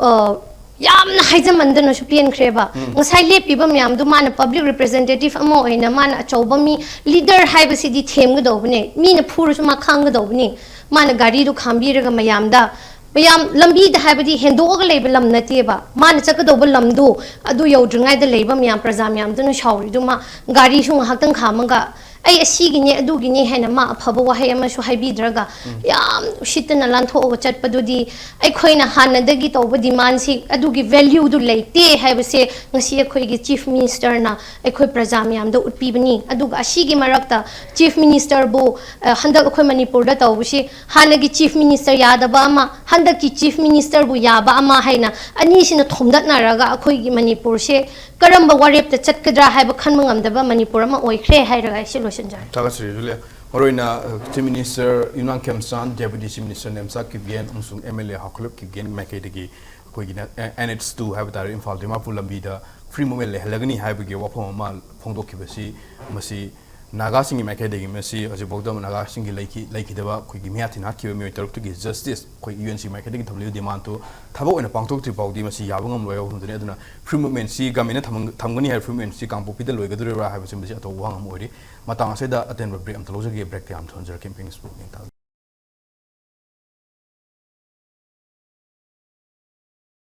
ꯑ, ꯌꯥꯝꯅ ꯍꯥꯏꯖꯃꯟꯗꯅꯁꯨ ꯄꯦꯟꯈ꯭ꯔꯦꯕ꯫ ꯉꯁꯥꯏ ꯂꯦꯞꯄꯤꯕ ꯃꯌꯥꯝꯗꯨ ꯃꯥꯅ ꯄꯕ꯭ꯂꯤꯛ ꯔꯤꯄ꯭ꯔꯖꯦꯟꯇꯦꯇꯤꯚ ꯑꯃ ꯑꯣꯏꯅ ꯃꯥꯅ ꯑꯆꯧꯕ ꯃꯤ, ꯂꯤꯗꯔ ꯍꯥꯏꯕꯁꯤꯗꯤ ꯊꯦꯝꯒꯗꯧꯕꯅꯦ, ꯃꯤꯅ ꯐꯨꯔꯁꯨ ꯃꯥ ꯈꯥꯡꯒꯗꯧꯕꯅꯤ꯫ ꯃꯥꯅ ꯒꯥꯔꯤꯗꯨ ꯈꯥꯝꯕꯤꯔꯒ ꯃꯌꯥꯝꯗ, ꯃꯌꯥꯝ ꯂꯝꯕꯤꯗ ꯍꯥꯏꯕꯗꯤ ꯍꯦꯟꯗꯣꯛꯑꯒ ꯂꯩꯕ ꯂꯝ ꯅꯠꯇꯦꯕ, ꯃꯥꯅ ꯆꯠꯀꯗꯧꯕ ꯂꯝꯗꯨ ꯑꯗꯨ ꯌꯧꯗ꯭ꯔꯤꯉꯩꯗ ꯂꯩꯕ ꯃꯌꯥꯝ, ꯄ꯭ꯔꯖꯥ ꯃꯌꯥꯝꯗꯨꯅ ꯁꯥꯎꯔꯤꯗꯨ, ꯃꯥ ꯒꯥꯔꯤꯁꯨ ꯉꯥꯏꯍꯥꯛꯇꯪ ꯈꯥꯝꯃꯒ "ꯑꯩ ꯑꯁꯤꯒꯤꯅꯦ, ꯑꯗꯨꯒꯤꯅꯦ" ꯍꯥꯏꯅ ꯃꯥ ꯑꯐꯕ ꯋꯥꯍꯩ ꯑꯃꯁꯨ ꯍꯥꯏꯕꯤꯗ꯭ꯔꯒ, ꯌꯥꯝ ꯎꯁꯤꯠꯇꯅ ꯂꯥꯟꯊꯣꯛꯑꯒ ꯆꯠꯄꯗꯨꯗꯤ, ꯑꯩꯈꯣꯏꯅ ꯍꯥꯟꯅꯗꯒꯤ ꯇꯧꯕ ꯗꯤꯃꯥꯟꯁꯤ ꯑꯗꯨꯒꯤ ꯚꯦꯂ꯭ꯌꯨꯗꯨ ꯂꯩꯇꯦ ꯍꯥꯏꯕꯁꯦ ꯉꯁꯤ ꯑꯩꯈꯣꯏꯒꯤ ꯆꯤꯐ ꯃꯤꯅꯤꯁꯇꯔꯅ ꯑꯩꯈꯣꯏ ꯄ꯭ꯔꯖꯥ ꯃꯌꯥꯝꯗ ꯎꯠꯄꯤꯕꯅꯤ꯫ ꯑꯗꯨꯒ ꯑꯁꯤꯒꯤ ꯃꯔꯛꯇ ꯆꯤꯐ ꯃꯤꯅꯤꯁꯇꯔꯕꯨ, ꯑ, ꯍꯟꯗꯛ ꯑꯩꯈꯣꯏ ꯃꯅꯤꯄꯨꯔꯗ ꯇꯧꯕꯁꯤ, ꯍꯥꯟꯅꯒꯤ ꯆꯤꯐ ꯃꯤꯅꯤꯁꯇꯔ ꯌꯥꯗꯕ ꯑꯃ, ꯍꯟꯗꯛꯀꯤ ꯆꯤꯐ ꯃꯤꯅꯤꯁꯇꯔꯕꯨ ꯌꯥꯕ ꯑꯃ ꯍꯥꯏꯅ ꯑꯅꯤꯁꯤꯅ ꯊꯣꯝꯗꯠꯅꯔꯒ ꯑꯩꯈꯣꯏꯒꯤ ꯃꯅꯤꯄꯨꯔꯁꯦ ꯀꯔꯝꯕ ꯋꯥꯔꯦꯞꯇ ꯆꯠꯀꯗ꯭ꯔꯥ ꯍꯥꯏꯕ ꯈꯟꯕ ꯉꯝꯗꯕ ꯃꯅꯤꯄꯨꯔ ꯑꯃ ꯑꯣꯏꯈ꯭ꯔꯦ ꯍꯥꯏꯔꯒ ꯑꯩꯁꯦ ꯂꯣꯏꯁꯤꯟꯖꯔꯦ꯫ ꯊꯥꯒꯠꯆꯔꯤ, ꯖꯨꯂꯤꯌꯥ꯫ ꯃꯔꯨꯑꯣꯏꯅ, ꯑ, ꯆꯤꯐ ꯃꯤꯅꯤꯁꯇꯔ ꯌꯨꯝꯅꯥꯝ ꯈꯦꯝꯆꯥꯟ, ꯗꯦꯄꯨꯇꯤ ꯆꯤꯐ ꯃꯤꯅꯤꯁꯇꯔ ꯅꯦꯝꯆꯥ ꯀꯤꯞꯒꯦꯟ ꯑꯃꯁꯨꯡ ꯑꯦꯝ ꯑꯦꯜ ꯑꯦ ꯍꯥꯎꯈꯂꯨꯞ ꯀꯤꯞꯒꯦꯟ ꯃꯥꯏꯀꯩꯗꯒꯤ ꯑꯩꯈꯣꯏꯒꯤꯅ, ꯑ, ꯑꯦꯟ ꯑꯩꯆ ꯇꯨ ꯍꯥꯏꯕ ꯇꯥꯔꯦ, ꯏꯝꯐꯥꯜ ꯗꯤꯃꯥꯄꯨꯔ ꯂꯝꯕꯤꯗ ꯐ꯭ꯔꯤ ꯃꯨꯚꯃꯦꯟ ꯂꯩꯍꯜꯂꯒꯅꯤ ꯍꯥꯏꯕꯒꯤ ꯋꯥꯐꯝ ꯑꯃ ꯐꯣꯡꯗꯣꯛꯈꯤꯕꯁꯤ, ꯃꯁꯤ ꯅꯥꯒꯥꯁꯤꯡꯒꯤ ꯃꯥꯏꯀꯩꯗꯒꯤ, ꯃꯁꯤ ꯍꯧꯖꯤꯛꯐꯥꯎꯗ ꯅꯥꯒꯥꯁꯤꯡꯒꯤ ꯂꯩꯈꯤ-, ꯂꯩꯈꯤꯗꯕ ꯑꯩꯈꯣꯏꯒꯤ ꯃꯤꯍꯥꯠ ꯊꯤꯟꯍꯥꯠꯈꯤꯕ ꯃꯤꯑꯣꯏ ꯇꯔꯨꯛꯇꯨꯒꯤ ꯖꯁꯇꯤꯁ, ꯑꯩꯈꯣꯏ ꯌꯨ ꯑꯦꯟ ꯁꯤ ꯃꯥꯏꯀꯩꯗꯒꯤ ꯊꯝꯂꯤꯕ ꯗꯤꯃꯥꯟꯗꯨ ꯊꯕꯛ ꯑꯣꯏꯅ ꯄꯥꯡꯊꯣꯛꯇ꯭ꯔꯤ ꯐꯥꯎꯗꯤ ꯃꯁꯤ ꯌꯥꯕ ꯉꯝꯂꯣꯏ ꯍꯥꯏꯕ ꯋꯥꯐꯝꯗꯨꯅꯤ꯫ ꯑꯗꯨꯅ ꯐ꯭ꯔꯤ ꯃꯨꯚꯃꯦꯟꯁꯤ ꯒꯃꯦꯟꯅ ꯊꯝ-, ꯊꯝꯒꯅꯤ ꯍꯥꯏꯕ ꯐ꯭ꯔꯤ ꯃꯨꯚꯃꯦꯟꯁꯤ ꯀꯥꯡꯄꯣꯛꯄꯤꯗ ꯂꯣꯏꯒꯗꯧꯔꯤꯕ꯭ꯔꯥ ꯍꯥꯏꯕꯁꯤ, ꯃꯁꯤ ꯑꯆꯧꯕ ꯋꯥꯍꯪ ꯑꯃ ꯑꯣꯏꯔꯤ꯫ ꯃꯇꯥꯡ ꯑꯁꯤꯗ ꯑꯇꯦꯟꯕ ꯕ꯭ꯔꯦꯛ ꯑꯃꯇ ꯂꯧꯖꯒꯦ꯫ ꯕ꯭ꯔꯦꯛꯇ ꯌꯥꯝ ꯊꯨꯍꯟꯖꯔꯛꯀꯦ꯫ ꯏꯝꯄꯦꯛ ꯅ꯭ꯌꯨꯁꯄꯨ ꯌꯦꯡ ꯇꯥꯕꯤꯌꯨ꯫